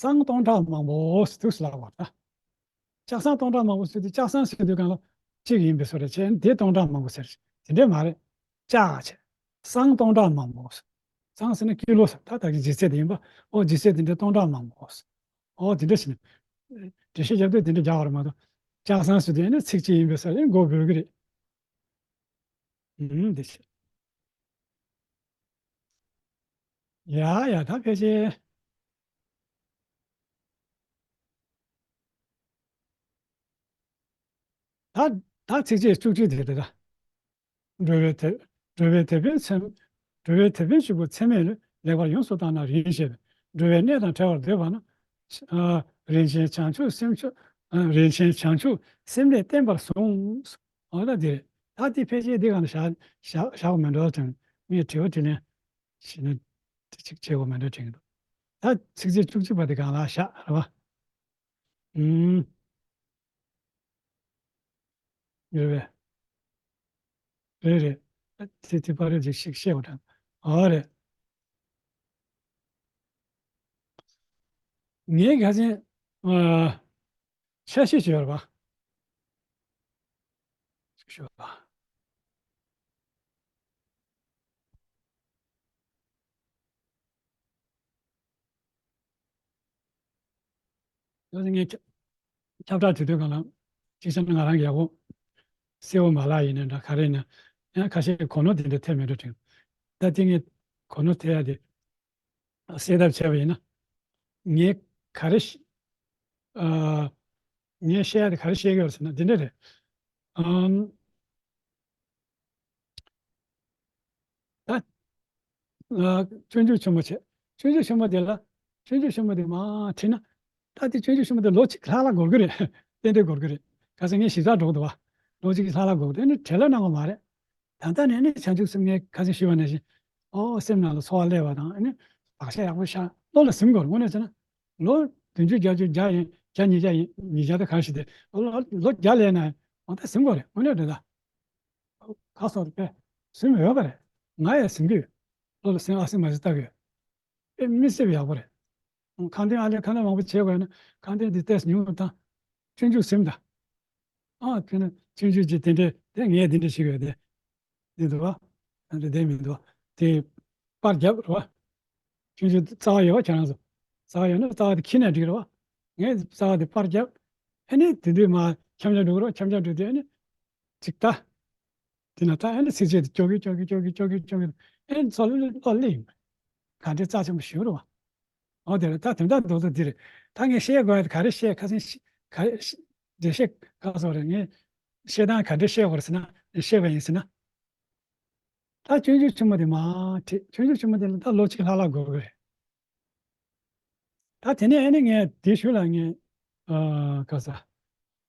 ཟངས་སྟོང་ཕྲག་མང་པོ་ཟེར་དུས་ལབ་པ་ད། ལྕགས་ཟངས་སྟོང་ཕྲག་མང་པོ་ཟེར་དུས་ལྕགས་ཟངས་ཟེར་དུས་གང་ལ་གཅིག་ཡིན་པའི་བཟོ་འདྲ་བྱས། འདི་སྟོང་ཕྲག་མང་པོ་ཟེར། དེ་འདྲས་མ་རེད། ལྕགས་བྱས། ཟངས་སྟོང་ཕྲག་མང་པོ། ཟངས་ཟེར་ན་ཀི་ལོ་ཟེར། ད་ད་གི་ལྗིད་ཚད་དེ་ཡིན་པ། ཨོ་ལྗིད་ཚད་དེ་འདྲ་སྟོང་ཕྲག་མང་པོ། ཨོ་དེ་འདྲ་ཞིག་འགྲེལ་བཤད་རྒྱབ་དུས་དེ་འདྲ་རྒྱག་པ་རེད་མ་གཏོགས། ལྕགས་ཟངས་ཟེར་དུས་ཨ་ནི་ཚིག་གཅིག་ཡིན་པའི་ས་ལ་མགོ་སྒུར་གི་རེད། ཨུམ་འདི་བྱས། ཡ་ཡ་ད་ཕལ་ཆེར། ད་ད་ཚིགས་བཅད་བཅུ་གཅིག་དེ་རེད་ད། འགྲོ་བའི་དེད། འགྲོ་བའི་དེད་དཔོན་ཚད། འགྲོ་བའི་དེད་དཔོན་གཅིག་པུ་ཚད་མས་ལེགས་པར་ཡོངས་སུ་བརྟགས་ན་རིན་ཆེ་བས། འགྲོ་བའི་གནས་དང་བྲལ་བར་འདོད་པ་ན། ཨ། རིན་ཆེན་བྱང་ཆུབ་སེམས་མཆོག་ཨ། རིན་ཆེན་བྱང་ཆུབ་སེམས་ལས་བརྟེན་པར་གསུངས། འོ་ད་འདི་རེད། ད་འདི་ཕལ་ཆེར་འདི་གང་ལ་བཞག་བཞག་བཞག་དགོས་མེད་འགྲོ་དང་། ངས་དྲི་བ་དྲིས་ལན་བྱས་ན་དེ་གཅིག་བྱེད་དགོས་མེད་འགྲོ་དྲན་གྱི་འདུག་ད་ཚིགས་བཅད་བཅུ་གཅིག་པ་དེ་གང་ལ་བཞག་རེད་བ། ཨུམ། རེད་པས། རེད་རེད། དེ་དེ་པར་རེ་ཅིག་ཞིག་བཤད་པ་དང་། ཨ་རེད། ངས་ག་ཚོད། ཨ། ཆ་ཤས་ཤིག་ཡོད་རེད་པ། ཤོད་པ། ཡང་ངས་ཁྱབ་ཁྱབ་བསྒྲགས་བྱེད་དུས་གང་ལ། ཅིག་བྱས་ན་ང་རང་གི་ཡག་པོ་གསལ་པོ་མ་ལབ་ཡིན་ན་འདྲ། ག་རེ་ཡིན་ན། ཡང་ཁ་ཤས་གོ་ནོར་དེ་འདྲ་ཐེབས་མེད་འགྲོ་དྲན། ད་དེ་ངས་གོ་ནོར་ཐེབས་ཡ་དེ་སེལ་ཐབས་བྱས་པ་ཡིན་ན། ངས་ག་རེ་ཤ་ཨ། ངས་བཤད་ཡ་དེ་ག་རེ་བཤད་ཀྱི་ཡོད་ཟེར་ན་འདི་འདྲ་རེད། ཨམ། ད། ཨ། སྤྱོད་འཇུག་ཆེན་མོ་བྱས། སྤྱོད་འཇུག་ཆེན་མོ་དེ་ལ། སྤྱོད་འཇུག་ཆེན་མོ་དེ་མར་ཁྲིད་ན། ད་དེ་སྤྱོད་འཇུག་ཆེན་མོ་དེ་ལོ་གཅིག་ལྷག་ལྷག་འགོར་གི་རེད། ཏན་ཏན་འགོར་གི་རེད། ག་ཚོད་ངས་ཞིབ་ཚགས་འགྲོ་གི་འདུག་བ། ལོ་གཅིག་ལྷག་ལྷག་འགོར་གི་འདུག་ཨ་ནི་བྲེལ་བ་གནང་དགོས་མ་རེད། ད་ལྟ་ནས་ནི་བྱང་ཆུབ་སེམས་ངས་ཁ་སང་ཞུས་པ་ནང་བཞིན། ཨོ་སེམས་ནང་ལ་ཚོར་བ་སླེབས་པ་དང་། ཨ་ནི་བག་ཆགས་ཡག་པོ་ཤར། བློ་ལ་ཟིན་དགོས་རེད། དངོས་གནས་བྱས་ན། ལོ་བདུན་ཅུ་བརྒྱད་ཅུ་བརྒྱ་ཡིན། བརྒྱ་ཉིས་བརྒྱ་ཡིན། ཉིས་བརྒྱ་དང་གང་ཞིག་དེ་ལོ་ལོ་བརྒྱ་ལས་ན་ཡང་ད་ཟིན་དགོས་རེད། དངོས་གནས་རེད་ད། ག་སོགས་དཔེ་ཟིན་ཡོད་པ་རེད། ང་ཡང་ཟིན་གི་ཡོད། བློ་ལ་ཟིན། ཨ་ཟིན་མ་ཟིན་ལྟ་གི་ཡོད། དཔེ་མི་སྲིད་པ་ཡག་པོ་རེད། ཁ་འདོན། ཨ་ལས་ཁ་འདོན་མང་པོ་བྱེད་དགོས་ན་ཁ་འདོན་འདི་ཏོག་ཙམ་ཉུང་དུ་བཏང་། སྤྱོད་འཇུག་ཟིན་ད། ཨ་དེ་ནི་སྤྱོད་འཇུག་ཅིག་དེ་འདྲས་དེ་ངས་དེ་འདྲས་བྱེད་དགོས་དེ། འདི་འདུག་བ། ཨ་འདི་དེ་མི་འདུག་བ། དེ་པར་རྒྱབ་རེད་བ། སྤྱོད་འཇུག་རྩ་བ་ཡོད་བ། ཁྱེད་རང་ཚོ་རྩ་བ་ཡོད་ན་རྩ་བ་དེ་ཁྱེར་ནས་འགྲིག་རེད་བ། ངས་རྩ་བ་དེ་པར་རྒྱབ། ཨ་ནི་དེ་དུས་མར་འཆམ་འཆམ་འགྲོ་གི་རེད་བ། འཆམ་འཆམ་འགྲོ་དུས་ཨ་ནི་ཅིག་ལྟ། དེ་ན་ད་ཨ་ནི་ཚིགས་བཅད་དེ་སྐྱོར་གི་སྐྱོར་གི་སྐྱོར་གི་སྐྱོར་གི་སྐྱོར་གི་ཨ་ནི་ཚོ་བློ་བློ་སླེབས་ཡིན། ག་འདྲའི་རྩ་ཆེན་པོ་ཞིག་རེད་བ། འོ་དེ་རེད། ད་དོན་དག་རྡོག་རྡོག་འདི་རེད། ད་ངས་བཤད་དགོས་ཡ་དེ་ག་རེ་བཤད། ཁ་སང་ཤི་ག་རེ་ཤི་འགྲེལ་བཤད་ག་ཚོད་རེད། ངས་བཤད་སྟངས་ག་འདྲ་བཤད་དགོས་རེད་ཟེར་ན། བཤད་པ་ཡིན་ཟེར་ན། ད་སྤྱོད་འཇུག་ཆེན་མོ་དེ་མར་ཁྲིད། སྤྱོད་འཇུག་ཆེན་མོ་དེ་ལ་ད་ལོ་གཅིག་ལྷག་ལྷག་འགོར་གི་རེད། ད་དེ་ནས་ཨ་ནི་ངས་དེའི་གཞུག་ལ་ངས། ཨ། ག་ས།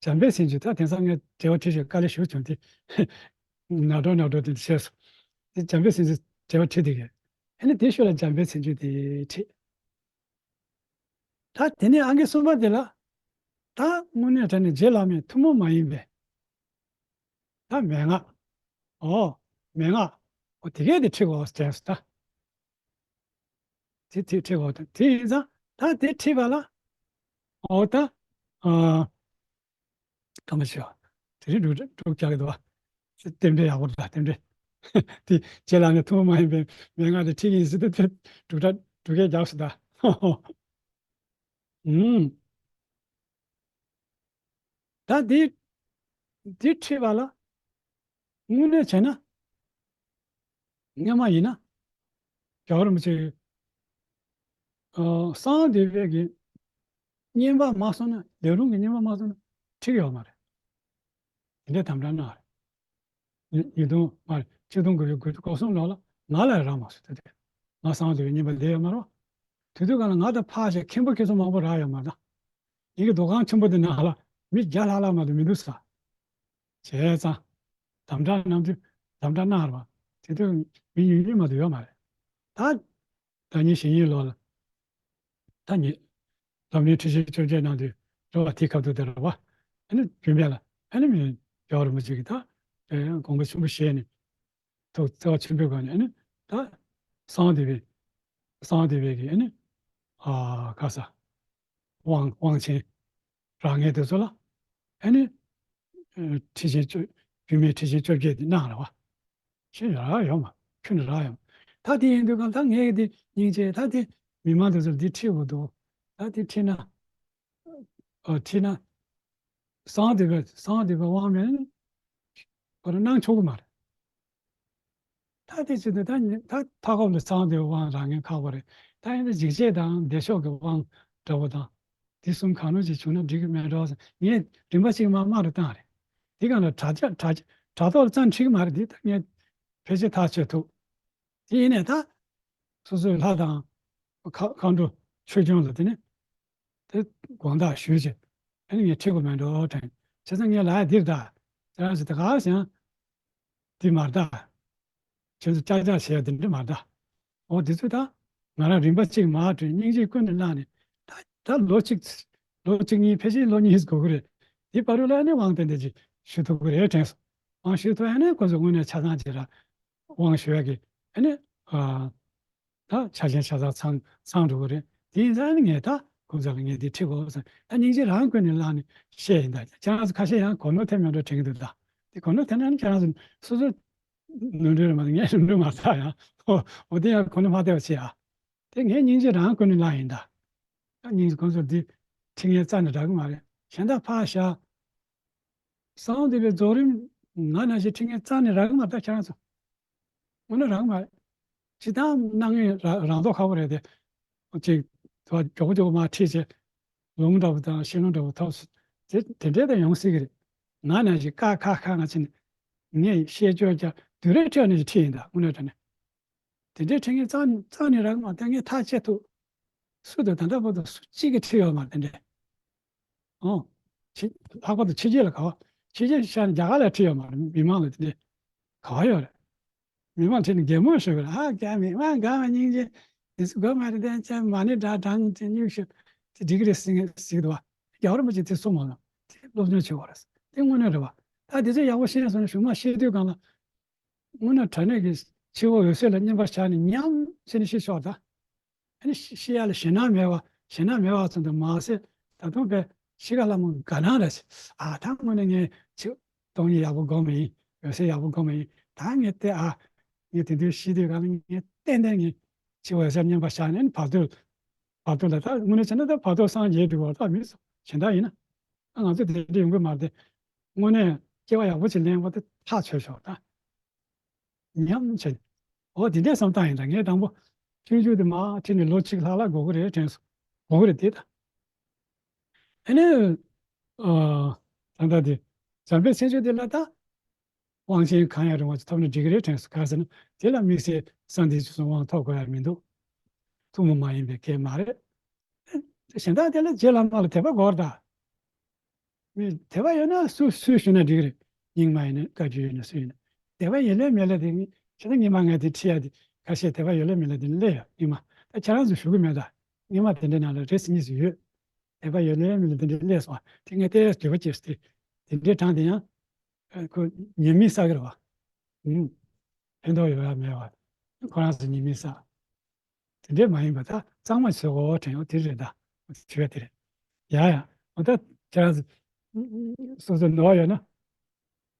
འཇམ་དཔལ་སེམས་འགྱུར། ད་དེང་སང་ངས་འགྲེལ་པ་བྲིས་ཤིག་དཀའ་ལས་ཞེ་པོ་བྱུང་སྟེ། ནག་འགྲོ་ནག་འགྲོ་དེ་འདྲ་བྱས་སོང་། དེ་འཇམ་དཔལ་སེམས་འགྱུར་འགྲེལ་པ་བྲིས་བསྡད་ཀྱི་ཡོད། ཨ་ནི་དེའི་གཞུག་ལ་འཇམ་དཔལ་སེམས་འགྱུར་དེ་བྲིས། ད་དེ་ནས་ཨང་ཀི་གསུམ་པ་དེ་ལ། ད་དངོས་གནས་དྲང་གནས་རྗེ་བླ་མའི་ཐུན་མོང་མ་ཡིན་པའི། ད་མན་ངག་ཨོ། མན་ངག་ཨོ་དེ་གས་དེ་ཁྲིད་དགོས་དྲན་སོང་ད། དེ་དེ་ཁྲིད་དགོས་དང་། དེ་ཡིན་ཙང་ད་དེ་ཁྲིད་པ་ལ། ཨོ་ད། ཨ། ག་མ་ཤེས་པ། དེ་རིང་འབྲུག་འབྲུག་རྒྱག་གི་འདུག་བ། རྟེན་འབྲེལ་ཡག་པོ་འདུག་རྟེན་འབྲེལ། དེ་རྗེ་བླ་མའི་ཐུན་མོང་མ་ཡིན་པའི་མན་ངག་དེ་ཁྲིད་ཀྱི་ཡིན་ཟེར་དུས་དེ་འབྲུག་སྒྲ་འབྲུག་སྐད་རྒྱག་སོང་ད། ཨུམ། ད་འདི་འདི་ཁྲིད་པ་ལ་དངོས་གནས་བྱས་ན། སྔོན་མ་ཡིན་ན་རྒྱལ་བ་རིན་པོ་ཆེ་ཨ་གསང་བ་འདུས་པའི་གི་བསྙེན་པ་མ་སོང་ན། ལས་རུང་གི་བསྙེན་པ་མ་སོང་ན་ཁྲིད་ཡོད་མ་རེད། དེ་འདྲའི་དམ་བསྒྲགས་གནང་བ་རེད། ཉིས་ཉིས་སྟོང་མ་རེད། ཆིག་སྟོང་དགུ་བརྒྱ་དགུ་བཅུ་གོ་གསུམ་ལོ་ལ་ང་ལ་རག་མ་སོང་། དེ་དུས་ང་གསང་བ་འདུས་པའི་བསྙེན་པ་ལས་ཡོད་མ་རེད་བ། དེ་དུས་གང་ལ་ང་དང་ཕར་བཞག་མཁན་པོ་ཁྱེད་ཚོ་མང་པོ་རག་ཡོད་མ་རེད་ད། ཡིན་གྱི་རྡོ་ཁང་ཆེན་པོ་དེ་ནང་ལ་མི་བརྒྱ་ལྷག་ལྷག་མ་གཏོགས་མི་འདུག་ས། བྱས་ཙང་། དམ་བསྒྲགས་གནང་དུས་དམ་བསྒྲགས་གནང་རེད་བ། དེ་དུས་མི་ཉུང་ཉུང་མ་གཏོགས་ཡོད་མ་རེད། ད། ཟླ་ཉིན་གཞེས་ཉིན་ལོ་ལ་ ད་ཉེ་ལམ་རིམ་ཁྲིད་ཆེན་བཅོ་བརྒྱད་ནང་དུ་རེད་བ། དེའི་སྐབས་དུ་དེ་རེད་བ། ཨ་ནི་རྒྱུད་སྨད་ལ་ཨ་ནི་མི་རྒྱལ་བ་རིན་པོ་ཆེ་གིས་ད་དགོངས་པ་ཆེན་པོ་བཞེས་ནས། ཐུགས་བརྩེ་བ་ཆེན་པོའི་སྒོ་ནས་ཨ་ནི་ད་གསང་སྡེ་པའི་གསང་སྡེ་པའི་གི་ཨ་ནི་ཨ་ག་ས་དབང་དབང་ཆེན་རང་ངེས་དེ་ཚོ་ལ་ཨ་ནི་ཁྲིད་ཆེན་བཅོ་རྒྱུད་སྨད་ཁྲིད་ཆེན་བཅོ་བརྒྱད་དེ་གནང་ར་བ། ཤེས་ཡོད་ར་ཡོད་མ། ཁྱོན་ནས་ར་ཡོད་མ། ད་དེ་ཡིན་དུས་གང་ད་ངས་དེ་སྙིང་རྗེ་ད་དེ་མི་མང་དེ་ཚོར་འདི་ཁྲིད་དགོས་འདུག་ད་དེ་ཁྲིད་ན། ཨ་ཁྲིད་ན། གསང་སྡེ་པའི་གསང་སྡེ་པའི་དབང་མེད་ཁོ་རང་གནང་ཆོག་གི་མ་རེད། ད་དེ་ཚོ་དེ་ད་ཉི་ད་མཐའ་འཁོབ་ལ་གསང་སྡེ་པའི་དབང་རག་མཁན་ཁག་པོ་རེད། ད་ཡིན་ན་འཇིགས་བྱེད་དང་བདེ་མཆོག་གི་དབང་འདྲ་པོ་དང་། དེ་གསུམ་གང་རུང་ཅིག་བྱུང་ན་འགྲིག་གི་མེད་འགྲོ་ཟེར། ངས་རིམ་པ་གཅིག་མ་དམའ་རུ་བཏང་རེད། དེ་གང་ལ་དྲ་རྒྱ་དྲ་དྲ་ཐོག་ལ་བཙན་ཁྲིད་གི་མ་རེད། དེ་ད་ངས་ཕལ་ཆེར་ཐག་ཆོད་ཐུབ། དེ་ཡིན་ནས་ད། སོ་སོའི་ལྷ་དང་། མཁའ་མཁའ་འགྲོ་ཆོས་སྐྱོང་ལ་དེ་ནི། དེ་དགོངས་དག་ཞུས་བྱས། ཨ་ནི་ངས་ཁྲིད་དགོས་མེད་འགྲོ་དྲན། བྱས་ཙང་ངས་ལབ་ཡ་འདིར་ད། དེ་རང་ཞིག་ད་ག་ཞང་། འདི་མ་རེད་ད། ཁྱེད་ཚོ་ཅག་ཅག་བྱས་ཡ་དེ་འདྲ་མ་རེད་ད། འོ་དེ་ཚོ་ད། ང་རང་རིམ་པ་གཅིག་མ་དྲན་སྙིང་རྗེ་ཀུན་ནས་བསླངས་ནས། ད་ད་ལོ་གཅིག་ལོ་གཅིག་གཉིས་ཕལ་ཆེར་ལོ་གཉིས་འགོར་གི་རེད། དེ་བར་དུ་ལ་ཨ་ནི་དབང་དེ་འདྲ་ཅིག་ཞུ་ཐུབ་གི་རེད་དྲན་སོང་། དབང་ཞུ་ཐུབ་ཨ་ནི་ཁོ་ཚོ་དངོས་གནས་ཆ་ཚང་ཅིག་ར། དབང་ཞུ་ཡ་གི་ཨ་ནི། ཨ། ད་ཆ་ཆེན་ཆ་ཚང་ཚང་ཚང་འགྲོ་གི་རེད། དེ་ཡིན་ཙང་ནི་ངས་ད་ཁོང་ཚོ་ལ་ངས་འདི་ཁྲིད་དགོས་ཟེར། ད་སྙིང་རྗེ་རང་ཀུན་ནས་བསླངས་ནས་བཤད་ཡིན། ད་ཁྱེད་རང་ཚོ་ཁ་ཤས་ཡང་གོ་ནོར་ཐེབས་མེད་འགྲོ་དྲན་གྱི་འདུག་ད་དེ་གོ་ནོར་ཐེབས་ན་ནི་ཁྱེད་རང་ཚོ་སོ་སོ་ནོར་འཁྲུལ་རེད་མ་གཏོགས་ངས་ནོར་འཁྲུལ་མ་བཏང་ཡང་། ཨོ་ཨོ་དེ་ཡང་གོ་ནོར་མ་ཐེབས་པ་བྱེད་ཨ། དེ་ངས་སྙིང་རྗེ་རང་ཀུན་ནས་བསླངས་ཡིན་ད། ད་སྙིང་རྗེ་ཁོང་ཚོ་འདི་ཁྲིད་མཁན་རྩ་ནས་རག་གི་མ་རེད། གཞན་དག་ཕར་བཞག་གསང་སྡེ་པའི་རྫོགས་རིམ་ང་ནང་བཞིན་ཁྲིད་མཁན་རྩ་ནས་རག་གི་མ་རེད་ད་ཁྱེད་རང་ཚོ། དངོས་གནས་རང་མ་རེད། ཇི་ལྟར་གནང་ངེས་ར་རང་མདོག་ཁ་པོ་རེད་དེ། ཅིག་དུ་བ་མགྱོགས་པོ་མགྱོགས་པོ་མར་ཁྲིད་བྱས། ལུང་འདྲ་པོ་དང་ཤེས་ལུང་འདྲ་པོ་ཐོབ་སོང་། དེ་དེ་འདྲས་དང་ཡོང་སྲིད་ཀྱི་རེད། ང་ནང་བཞིན་ཀ་ཁ་ཁ་ང་ཕྱིན་ནས་ངས་བཤད་སྐྱོར་རྒྱག་དུས་རེ་ཁྲིད་ནས་ཁྲིད་ཡིན་ད་དངོས་གནས་དྲང་གནས། དེ་འདྲའི་ཁྲིད་མཁན་རྩ་རྩ་ནས་རག་མ་ཐལ། ངས་ཐག་བཅད་ཐུབ། སུ་དང་ད་ལྟ་བར་དུ་སུ་གཅིག་གིས་ཁྲིད་ཡོད་མ་རེད་དེ་འདྲས། ཨོ། ཕྱི་ལྷག་པར་དུ་ཕྱི་རྒྱལ་ལ་ག་བ། ཕྱི་རྒྱལ་ཤར་ནས་རྒྱ་གར་ལ་ཁྲིད་ཡོད་མ་རེད། མི་མང་ལ་དེ་འདྲས་ག་བ་ཡོད་རེད། མི་མང་ཁྲིད་ནས་གད་མོ་ཤོར་གི་རེད། ཨ་རྒྱ་མི་མང་ག་བ་སྙིང་རྗེ། དེ་ཚོ་དགོས་མ་རེད། དེ་ཚོ་མ་ཎི་སྒྲ་གྲངས་དེ་སྙུག་ཤོར། དེ་འགྲིག་གི་རེད་ཟེར་ཟེར་གི་འདུག་བ། རྒྱལ་བ་རིན་པོ་ཆེ་དེ་གསུངས་མ་ལ། དེ་སློབ་སྦྱོང་བྱེད་དགོས་རེད། དེ་དངོས་གནས་རེད་བ། ད་དེ་ཚོ་ཡག་པོ་ཤེས་སོང་ན་གཞུག་མ་བཤད་དུས་སྒང་ལ། དངོས་གནས་དྲང་གནས་ཀྱི་ཕྱི་བོ་འོད་གསལ་ལ་མཉམ་པར་བཞག་ནས་ཉམས་བྱས་ནས་ཤི་ཆོག་ད། ཨ་ནི་ཤི་ཤི་ཡ་ལ་ཞེད་སྣང་མེད་པ་ཞེད་སྣང་མེད་པ་ཙམ་དུ་མ་ཟད། ད་དུང་པའི་ཤི་ཁ་ལ་མོ་དགའ་སྣང་རེད། ཨ་ད་དངོས་གནས་ངས་ཕྱི་སྟོང་ཉིད་ཡག་པོ་སྒོམ་ཡིན། འོད་གསལ་ཡག་པོ་སྒོམ་ཡིན། ད་ངས་བལྟས་ཨ། ངས་དེ་དུས་ཤི་དུས་ག་ལ་ངས་ཏན་ཏན་ངས་ཕྱི་བོ་འོད་གསལ་མཉམ་པར་བཞག་ནས་བར་དོ་བར་དོ་ལ་ད་དངོས་གནས་བྱས་ན་ད་བར་དོ་སངས་རྒྱས་འགྲོ་བ་ད་མི་སོ་གཞན་དག་ཡིན་ན། ང་ཚོ་དེ་འདྲ་ཡོང་གི་མ་རེད་དེ། དངོས་གནས་སྐྱེ་བ་ཡག་པོ་ཅིག་ལེན་པ་དེ་ཐག་ཆོད་ཆོག་ད། ཉམས་ཆེན། འོ་དེ་འདྲའི་བསམ་སྟངས་ཡིན་ད། ངས་དང་པོ་སྤྱོད་འཇུག་དེ་མར་ཁྲིད་ནས་ལོ་གཅིག་ལྷག་ལྷག་འགོར་གི་རེད་དྲན་སོང་། འགོར་གི་རེད་དེ་ད། ཨ་ནི། ཨ། ད་ལྟ་དེ། འཇམ་དཔལ་མཚན་བརྗོད་དེ་ལ་ད། དབང་ཆེན་གང་ཡང་རུང་བ་ཅིག་ཐོབ་ན་འགྲིག་གི་རེད་དྲན་སོང་། ག་རེ་ཟེར་ན་དེ་ལ་དམིགས་བསལ་གསང་བདེ་ཆོས་གསུམ་དབང་ཐོབ་དགོས་ཡ་མི་འདུག་ཐུན་མོང་མ་ཡིན་པའི་སྐད་མ་རེད། གཞན་དག་དེ་ལ་རྗེ་བླ་མ་ལ་དད་པ་དགོས་རེད་ད། མི་དད་པ་ཡོད་ན་སུ་སུས་ཞུས་ན་འགྲིག་གི་རེད། རྙིང་མ་ཡིན་ན་བཀའ་བརྒྱུད་ཡིན་ན་སུ་ཡིན་ན། དད་པ་ཡོད་ལེ་མེད་ལེ་དེ་ནི་ཁྱེད་ཚོ་རྙིང་མ་ངས་དེ་ཁྲིད་ཡ་དེ་ཁ་ཤས་དད་པ་ཡོད་ལེ་མེད་ལེ་དེ་ནི་སླེབས་ཡོད་རྙིང་མ། ད་ཁྱེད་རང་ཚོ་ཞུ་གི་མེད་ད། རྙིང་མ་དེ་འདྲའི་ནང་ལ་རེ་ཟུང་གཉིས་ཟིག་ཡོད། དད་པ་ཡོད་ལེ་མེད་ལེ་དེ་འདྲའི་སླེབས་སོང་བ། དེ་ངས་བལྟས་ཡ་འགྱོད་པ་སྐྱེས་སོང་དེ། དེ་འདྲའི་གྲངས་དེ་ཡང་ཁོ་ཉེས་དམིགས་བསགས་གི་རེད་བ། ཨུམ། ཕན་ཐོགས་ཡོད་ཡ་མེད་བ། ཁོ་རང་ཚོ་ཉེས་དམིགས་བསགས། དེ་འདྲས་མ་ཡིན་པ་ད་གཙང་མ་བྱེད་དགོས་དྲན་ཡོད་དེ་རེད་ད། དྲི་བ་དེ་རེད། ཡ་ཡ། འོ་ད་ཁྱེད་རང་ཚོ་སོ་སོ་ནོར་ཡོད་ན་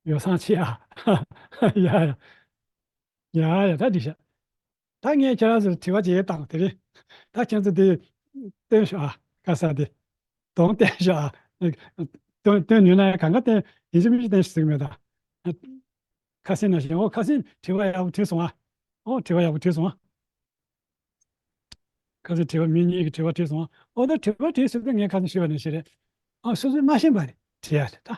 ཡོ་བསྲང་བྱེད་ཨ། ཡ་ཡ། ཡ་ཡ་ད་འགྲིག་ཤག་ད་ངས་ཁྱེད་རང་ཚོར་དྲི་བ་ཅིག་བཏང་དེ་རེད། ད་ཁྱེད་ཚོ་དེ་སྟོན་ཤོག་ཨ། ག་ས་དེ་གདོང་བསྟན་ཤོག་ཨ། སྟོན་སྟོན་ནུས་ན་ཡང་གང་ག་བསྟན་ཡིན་གཅིག་མིན་གཅིག་བསྟན་ཤོག་ཟེར་གི་མེད་ད། ཁ་སེང་ནང་བཞིན། འོ་ཁ་སེང་དྲི་བ་ཡག་པོ་དྲིས་སོང་ཨ། འོ་དྲི་བ་ཡག་པོ་དྲིས་སོང་ཨ། ཁ་སེང་དྲི་བ་མི་གཉིས་ཀྱི་དྲི་བ་དྲིས་སོང་ཨ། འོ་ད་དྲི་བ་དྲིས་ཟེར་དུས་ངས་ཁ་སེང་ཞུས་པ་ནང་བཞིན་རེད། ཨ་སོ་སོས་མ་ཤེས་པ་རེད་དྲི་ཡ་རེད་ད།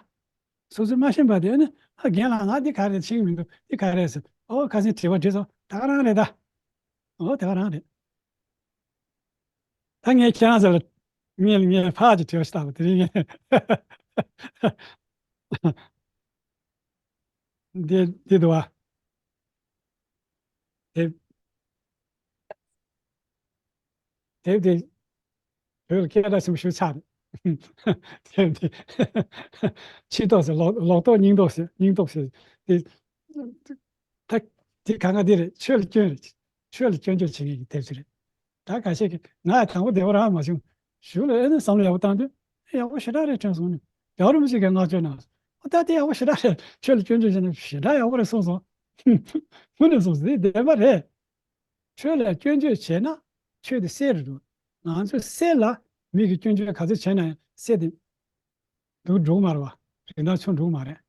སོ་སོས་མ་ཤེས་པ་དེ་ནི་ཨ་རྒན་ལགས་ང་འདི་ག་རེ་ཤེས་ཀྱི་མི་འདུག་འདི་ག་རེ་ཟེར། འོ་ཁ་སེང་དྲི་བ་དྲིས་སོང་ད་ག་རང་རེད་ད། འོ་དེ་ག་རང་རེད། ད་ངས་ཁྱེད་རང་ཚོ་ལ་ངས་ངས་ཕར་གྱི་དྲི་བ་ཞིག་བཏང་བ་དེ་རིང་ངས་འདི་འདི་འདུག་བ། དེབ་དེབ་དེ་ བོད་ལ་སྐད་གྲགས་ཆེན་པོ་ཞེ་པོ་ཆགས་རེད། དེ་དེ་ཕྱི་ལྡོག་ཟེར། ལོག་ལོག་ལྡོག་སྙིང་ལྡོག་ཟེར། སྙིང་ལྡོག་ཟེར། དེ་ད་དེ་གང་ག་དེ་རེད། ཆོས་ལ་སྐྱོན་རེད། ཆོས་ལ་སྐྱོན་བརྗོད་བྱེད་མཁན་གྱི་དེབ་ཅིག་རེད། ད་ཁ་ཤས་ཀྱིས་ང་དང་པོ་བདེ་བོ་རང་མ་བྱུང་། གཞུག་ལ་ཨེ་ནི་བསམ་བློ་ཡག་པོ་བཏང་དུས་ཨེ་ཡག་པོ་ཞེ་དྲག་རེད་དྲན་སོང་ནས། རྒྱལ་བ་རིན་པོ་ཆེ་གིས་བསྔགས་བརྗོད་གནང་སོང་། ཨོ་ད་དེ་ཡག་པོ་ཞེ་དྲག་རེད། ཆོས་ལ་སྐྱོན་བརྗོད་བྱས་ན་ཞེ་དྲག་ཡག་པོ་རེད་གསུངས་སོང་། དངོས་གནས་སོང་ཙང་དེ་བདེན་པ་རེད། ཆོས་ལ་སྐྱོན་བརྗོད་བྱས་ན་ཆོས་དེ་གསེར་རེད་འདུག་ང་ཚོའི་གསེར་ལ་མི་གིས་སྐྱོན་བརྗོད་ག་ཚོད་བྱས་ན་ཡང་གསེར་དེ་འདུག་འགྲོ་གི་མ་རེད་བ། རིན་ཐང་ཆུང་འགྲོ་གི་མ་རེད།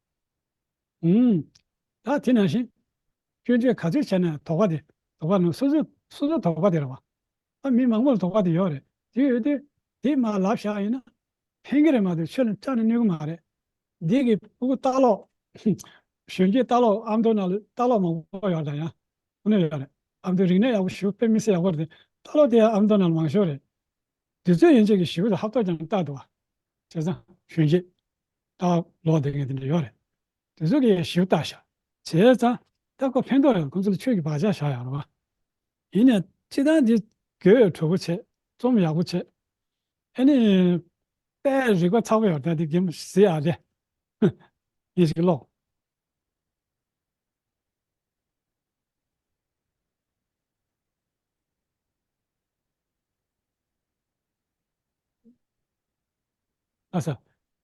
ཨུམ། ད་དེ་ནང་བཞིན་སྐྱོན་བརྗོད་ག་ཚོད་བྱས་ན་ཡང་དོགས་པ་དེ། དོགས་པ་ནི་སོ་སོའི་སོ་སོའི་དོགས་པ་དེ་རེད་བ། ཨ་མི་མང་པོ་ལ་དོགས་པ་དེ་ཡོད་རེད། དེ་ཡོད་དུས་དེ་མར་ལབ་བཞག་ཡིན་ན་ཕན་གྱི་རེད་མ་གཏོགས་ཆོས་ལ་རྩ་ནས་གནོད་གི་མ་རེད། འདི་གི་ཕྲུ་གུ་ལྟ་ཀློག་གཞོན་སྐྱེས་ལྟ་ཀློག་ཨ་མདོ་ནང་ལ་ལྟ་ཀློག་མང་པོ་ཡོད་དང་ཡང་དངོས་གནས་ཡོད་རེད། ཨ་མདོ་རིག་གནས་ཡག་པོ་ཞེ་པོ་དཔེ་མི་སྲིད་ཡག་པོ་རེད། ལྟ་ཀློག་དེ་ཡང་ཨ་མདོ་ནང་ལ་མང་ཤོས་རེད། དུས་ཚོད་ཡན་ཆད་ཀྱི་ཞེ་པོ་ཅིག་ཧབ་ཐོབ་ཀྱང་ལྟ་འདུག་བ། བྱས་ཙང་གཞོན་སྐྱེས་ལྟ་ཀློག་བསྡད་མཁན་དེ་འདྲ་ཡོད་རེད། དེ་ཚོ་གིས་ཞེ་པོ་ལྟ་ཤག་བྱས་ཙང་ད་ཁོ་ཕན་ཐོགས་ཡོད། ཁོ་ཚོ་ལ་ཆོས་ཀྱི་བག་ཆགས་བཞག་ཡོད་རེད་བ། ཡིན་ནའི་སྤྱིར་བཏང་འདི་དགོད་བྲོ་པོ་བྱས། རྩོམ་ཡག་པོ་བྱས། ཨ་ནི་དཔེ་རིག་པ་ཚ་པོ་ཡོད་རེད། ད་འདི་རྒན་མོ་ཟེར་ཡག་རེད། ངས་ཅིག་ཀློག་ཨ་ས།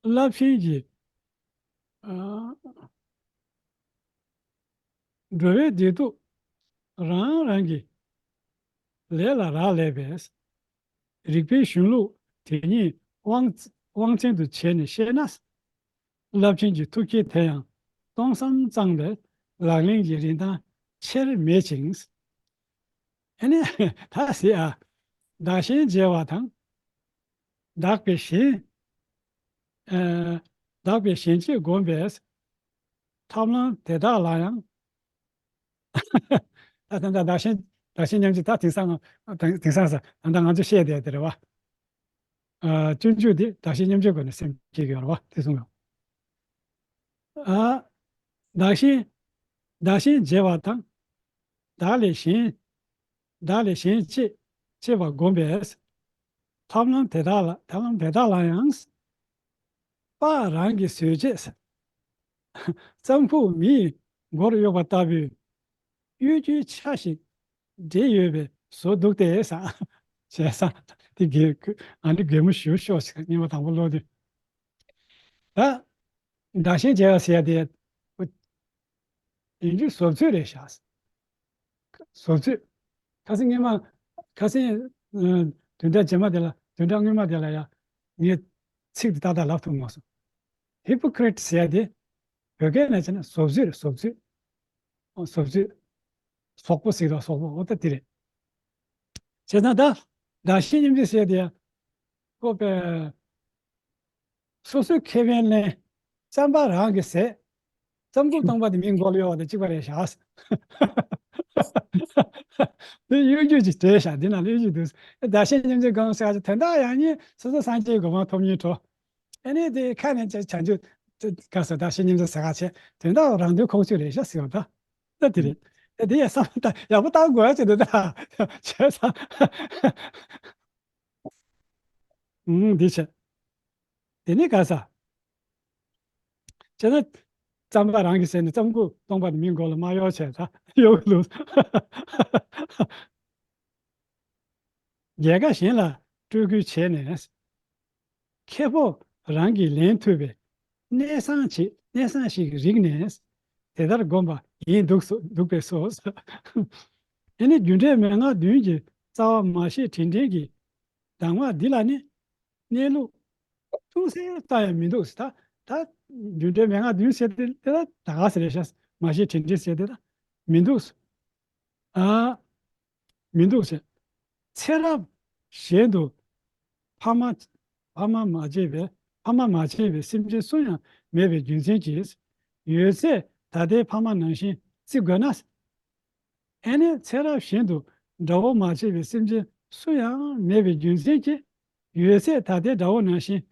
རླབས་ཆེན་གྱི། ཨ། འགྲོ་བའི་བདེ་སྡུག་རང་རང་གི་ལས་ལ་རག་ལས་པས། རིག་པའི་གཞུང་ལུགས་དེ་ཉིད་དབང་དབང་བཙན་དུ་བྱས་ནས་བཤད་ན། རླབས་ཆེན་གྱི་ཐུགས་བསྐྱེད་དེ་ཡང་སྟོང་བསམ་གཙང་བའི་ལག་ལེན་གྱི་རིན་ཐང་ཆེར་མེད་ཅིང་། ཨ་ནི་ད་ཟེར་ཨ། བདག་གཞན་བརྗེ་བ་དང་། བདག་པས་གཞན། ཨ། བདག་པས་གཞན་གཅེས་བསྒོམས་པས། ཐབས་ལམ་དེ་དག་ལ་ཡང་། ད་ད་ད་བདག་གཞན་བདག་གཞན་མཉམ་བརྗེ། ད་དེང་སང་དེང་དེང་སང་ས་ད་ད་ང་ཚོ་བཤད་བསྡད་དེ་རེད་བ། ཨ། སྤྱོད་འཇུག་འདི་བདག་གཞན་མཉམ་བརྗེའི་སྒོ་ནས་སེམས་བསྐྱེད་ཀྱི་ཡོད་རེད་བ། དེ་གསུངས་ཡོད། ཨ། བདག་གཞན་བདག་གཞན་བརྗེ་བ་དང་། བདག་ལས་གཞན། བདག་ལས་གཞན་གཅེས་གཅེས་པ་བསྒོམས་པས། ཐབས་ལམ་དེ་དག་ལ་ཐབས་ལམ་དེ་དག་ལ་ཡང་། སྤགས་རང་གི་བཟོས་བྱས། རྩམ་ཁུག་མི་ཡི་མགོར་གཡོགས་པ་ལྟ་བུའི་གཡོ་སྒྱུའི་ཆ་ཞིག་འདྲེས་ཡོད་པའི་བཟོ་འདུག་སྟེ་ཟེར། བྱས་ཙང་དེ་རྒན་ང་ནི་རྒན་མོ་ཞེ་པོ་ཤོག་ཅིག་སྔོན་མ་དང་པོ་ཀློག་དུས། ད་བདག་གཞན་བརྗེ་བ་ཟེར་ཡ་དེ་ཡིན་རྒྱུ་བཟོ་བཅོས་རེད་ཤག་བཟོ་བཅོས། ཁ་སང་སྔོན་མ་ཁ་སང་ཨ། བདུན་ཕྲག་རྗེས་མ་དེ་ལ། བདུན་ཕྲག་སྔོན་མ་དེ་ལ་ཡ་ངས་ཚིག་དེ་ཏག་ཏག་ལབ་ཐུབ་མ་སོང་། ཧི་པོ་ཀི་རེ་ཊི་ཟེར་ཡ་དེ་བོད་སྐད་ནང་བྱས་ན་བཟོ་བཅོས་རེད། བཟོ་བཅོས། ཨོ། བཟོ་བཅོས། ཟོག་པོ་ཟེར་དང་ཟོག་པོ། འོ་ད་དེ་རེད། བྱས་ཙང་ད་བདག་གཞན་མཉམ་བརྗེ་ཟེར་ཡ་དེ་ཡ། ཁོ་པའི་སོ་སོའི་ཁེ་ཕན་ལེན། རྩམ་པ་རང་གིས་བཟས། རྩམ་ཁུག་སྟོང་པ་དེ་མིའི་མགོ་ལ་གཡོགས་པ་དང་གཅིག་པ་རེད་ཤག་དེ་གཡོ་སྒྱུ་ཅིག་བྲིས་ཤག་འདི་ནང་ལ་གཡོ་སྒྱུ་འདུག་བདག་གཞན་མཉམ་བརྗེ་སྒོམ་ཟེར་ཡ་ཅིག་དོན་དག་ཡང་སྙིང་སོ་སོ་སངས་རྒྱས་གོ་འཕང་ཐོབ་སྙིང་བྲོ། ཨ་ནི་དེ་ཁ་ནས་བྱ་བྱང་ཆུབ་ག་ས་བདག་གཞན་མཉམ་བརྗེ་ཟེར་ག་བྱས། དོན་དག་རང་དོན་ཁོག་ཆུད་རེད་ཤག་ཟེར་བ་ད། ད་དེ་རེད། ད་དེ་ཡ་བསམ་བློ་ད་ཡག་པོ་བཏང་དགོས་ཡ་ཅིག་འདུག་ད། བྱས་ཙང་། ཨུམ། འདི་བྱས། དེ་ནས་ག་ས། བྱས་ན། རྩམ་པ་རང་གིས་བཟས་ནས་རྩམ་ཁུག་སྟོང་པ་དེ་མིའི་མགོ་ལ་མ་གཡོགས་བྱས་ད་གཡོག་གི་འདུག་རྒྱལ་ཁ་གཞན་ལ་སྤྲོད་ཁུལ་བྱས་ནས། ཁེ་སྤོགས་རང་གིས་ལེན་ཐུབ་པའི་གནས་བཟང་ཅིག་གནས་བཟང་ཞིག་རིག་ནས་དེ་ལྟར་བསྒོམས་པ་ཡིན་འདུག་སོ། འདུག་པས་སོ། ཨེ་ནི་རྒྱུ་འབྲས་མན་ངག་བདུན་གྱི་རྩ་བ་མ་ཤེས་དྲིན་དྲན་གྱི་གདམས་ངག་འདི་ལ་ནི་གནས་ལུགས་ཐུགས་གསལ་ལྟ་ཡང་མི་འདུག་ད་ད་རྒྱུ་འབྲས་མན་ངག་བདུན་ཟེར་དེ་དེ་ལ་ད་ག་ཟེ་རེད་ཤག་མ་ཤེས་དྲིན་དྲན་ཟེར་དེ་ལ་མི་འདུག་ཨ། མི་འདུག་ཟེར། ཚེ་རབས་གཞན་དུ་ཕ་མ་ཕ་མ་མ་བྱས་པའི་ཕ་མ་མ་བྱས་པའི་སེམས་ཅན་སུ་ཡང་མེད་པའི་རྒྱུ་མཚན་གྱིས། ཡོད་ཚད་ད་ལྟའི་ཕ་མ་ནང་བཞིན་བརྩི་དགོས་ན། ཨེ་ནས་ཚེ་རབས་གཞན་དུ་དགྲ་བོ་མ་བྱས་པའི་སེམས་ཅན་སུ་ཡང་མེད་པའི་རྒྱུ་མཚན་གྱིས། ཡོད་ཚད་ད་ལྟའི་དགྲ་བོ་ནང་བཞིན་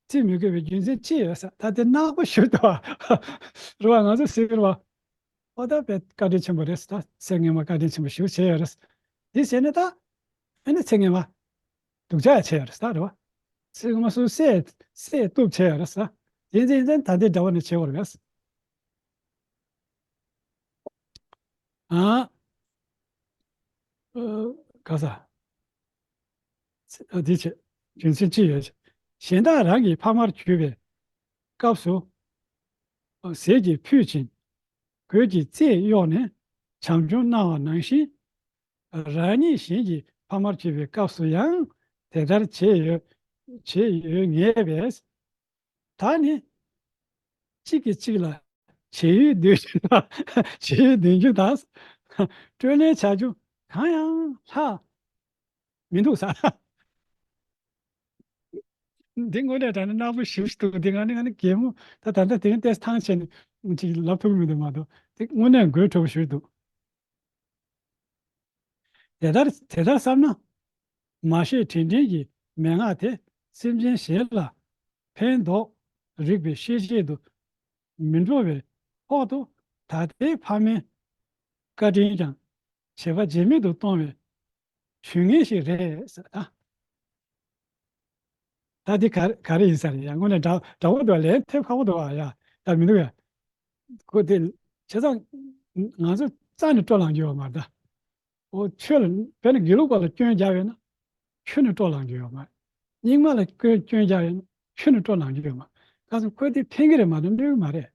བརྩི་མི་དགོས་པའི་རྒྱུ་མཚན་ཅི་ཡོད་ཟེར། ད་དེ་ནག་པོ་ཞུ་ཏོ། རེད་བ། ང་ཚོ་ཟེར་བ། ཨོ་ད་དཔེ་བཀའ་དྲིན་ཆེན་པོ་རེད་ཟེར། ད་ཚེ་སྔོན་མ་བཀའ་དྲིན་ཆེན་པོ་ཞེ་པོ་བྱས་ཡོད་རེད། འདི་བྱས་ནས་ད་ཨེ་ནས་ཚེ་སྔོན་མ་སྡུག་ཅག་ཡང་བྱས་ཡོད་རེད་ཟེར། རེད་བ། ཚིག་ངོ་མ་སུ་བསད་བསད་གཏུབ་བྱས་ཡོད་རེད་ས། དེ་འཛིན་འཛིན་ད་ལྟའི་འདྲ་བ་ནས་བྱེད་བར་བས། ཨ། ཨ། ག་ས། འདི་བྱེད། རྒྱུ་མཚན་ཅི་ཡོད། གཞན་དག་རང་གི་ཕ་མར་གྱུར་པའི་སྐབས་སུ། ཟས་ཀྱི་ཕུད་ཅིང་གོས་ཀྱི་རྩེས་གཡོགས་ནས་བྱམས་སྐྱོང་གནང་བ་ནང་བཞིན། རང་ཉིད་གཞན་གྱི་ཕ་མར་གྱུར་པའི་སྐབས་སུ་ཡང་དེ་ལྟར་བྱས་ཡོད། བྱས་ཡོད་ངེས་པས། ད་ནི། གཅིག་གིས་གཅིག་ལ་བྱེད་ཡུལ་འདོད་རྒྱུ་དང་། བྱེད་ཡུལ་འདོད་རྒྱུ་དང་། སྤྲོད་ལེན་བྱ་རྒྱུ་གང་ཡང་ལྷག་མི་འདུག་ས། འདི་དངོས་གནས་དྲང་གནས་སྣང་བ་ཞིབ་ཞིག་འདུག་འདི་ང་ནི་ང་ནི་གད་མོ་ད་ད་ལྟ་དེ་རིང་ཏོག་ཙམ་ཐང་ཆད་ནས་ཅིག་ལབ་ཐུབ་ཀྱི་མི་འདུག་མ་གཏོགས་དེ་དངོས་གནས་དགོད་བྲོ་བོ་ཞིག་འདུག་དེ་ལྟར་དེ་ལྟར་བསམ་ན། མ་ཤེས་དྲན་དྲན་གྱི་མན་ངག་དེ་སེམས་ཅན་གཞན་ལ་ཕན་འདོགས་རིགས་པའི་ཤེས་བྱེད་དུ་མི་འགྲོ་བའི་ཐོག་ཏུ་ད་ལྟའི་ཕ་མའི་བཀའ་དྲིན་ཀྱང་བྱེད་པ་བརྗེད་མེད་དུ་གཏོང་བའི་ཇུས་ངན་ཞིག་རེད་ཟེར་ད། ད་འདི་ག་ག་རེ་ཡིན་ས་རེད་ཡ། དངོས་གནས་འདྲ་འདྲ་བོ་འདུག་ལན་ཐེབས་ཁག་པོ་འདུག་ཨ་ཡ། ད་མི་འདུག་ཡ། ཁོ་དེ་བྱས་ཙང་ང་ཚོ་རྩ་ནས་སྤྲོ་ལངས་རྒྱུ་ཡོད་མ་རེད་ད། ཨོ་ཆོས་ལ་དཔེར་ན་དགེ་ལུགས་པ་ལ་སྐྱོན་རྒྱབ་ཡོད་ན་ཁྱོན་ནས་སྤྲོ་ལངས་རྒྱུ་ཡོད་མ་རེད། རྙིང་མ་ལ་སྐྱོན་སྐྱོན་རྒྱབ་ཡོད་ན་ཁྱོན་ནས་སྤྲོ་ལངས་རྒྱུ་ཡོད་མ་རེད། ག་ཚོད་ཁོས་དེ་ཕན་གི་རེད་མ་གཏོགས་གནོད་གི་མ་རེད།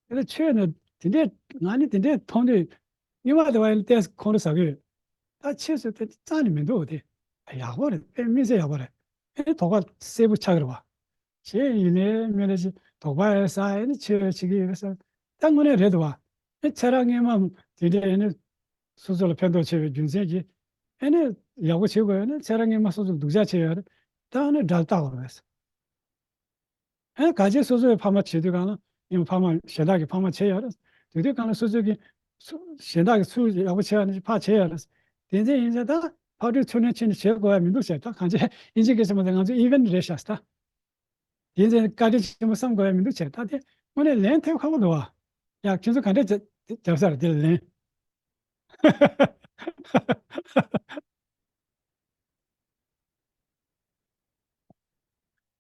དེ་ལ་ཆོས་ནི་དེ་འདྲས་ང་ནི་དེ་འདྲས་མཐོང་དུས་རྙིང་མ་དེ་བ་ཡིན་ཏེ་ཁོང་ཁྲོ་ཟ་གི་ཡོད། ད་ཕྱིས་སུ་དེ་རྩ་ནས་མི་འདུག་དེ་ཡག་པོ་རེད། དཔེ་མི་སྲིད་ཡག་པོ་རེད། ཨེ་དོགས་པ་སེར་པོ་ཆགས་ཀྱི་རེད་བ། ཞེས་ཡིན་ནའི་མི་ལ་ཞིག་དོགས་པ་ཡོད་ས་ཨེ་ནི་ཆེ་བའི་བྱེད་ཀྱི་ཡོད་ས་ད་དངོས་གནས་རེད་འདུག་བ། ཨེ་ཚེ་རབས་སྔོན་མ་དེ་འདྲས་ཨེ་ནི་སོ་སོ་ལ་ཕན་ཐོགས་ཆེ་བའི་རྒྱུ་མཚན་གྱིས་ཨེ་ནི་ཡག་པོ་བྱེད་དགོས་ཡོད་ན་ཚེ་རབས་སྔོན་མ་སོ་སོ་ལ་སྡུག་ཅག་བྱས་ཡོད་རེད། ད་ཨ་ནི་དགྲ་ལྟ་བར་བས། ཨེ་ག་ཅི་སོ་སོའི་ཕ་མ་བྱེད་དུས་གང་ལ་ཡང་ཕ་མ་གཞན་དག་གི་ཕ་མ་བྱས་ཡོད་རེད། དེ་དུས་གང་ལ་སོ་སོ་གི་སུ་གཞན་དག་གི་སུ་ཡག་པོ་བྱས་ཡོད་ན་ཕར་བྱས་ཡོད་རེད། དེ་འཛིན་ཡིན་ཟེར་ད་ཕར་འགྲོའི་ཚུར་ལེན་ཕྱིན་ནས་བྱེད་དགོས་ཡ་མི་འདུག་ཟེར། ད་གང་ཅི་ཨིན་ཇི་སྐད་ཆ་མ་ཟེར་ང་ཚོ་ཨི་ཝེན་རེད་ཤག་ཟེར་ད། དེ་འཛིན་བཀའ་དྲིན་ཆེན་པོ་བསམ་དགོས་ཡ་མི་འདུག་ཟེར་ད་དེ་དངོས་གནས་ལན་ཐེབས་ཁག་པོ་འདུག་བ། ཡ་ཁྱེད་ཚོ་ག་འདྲས་བརྒྱབ་ས་རེད་དེ་ལ་ལན།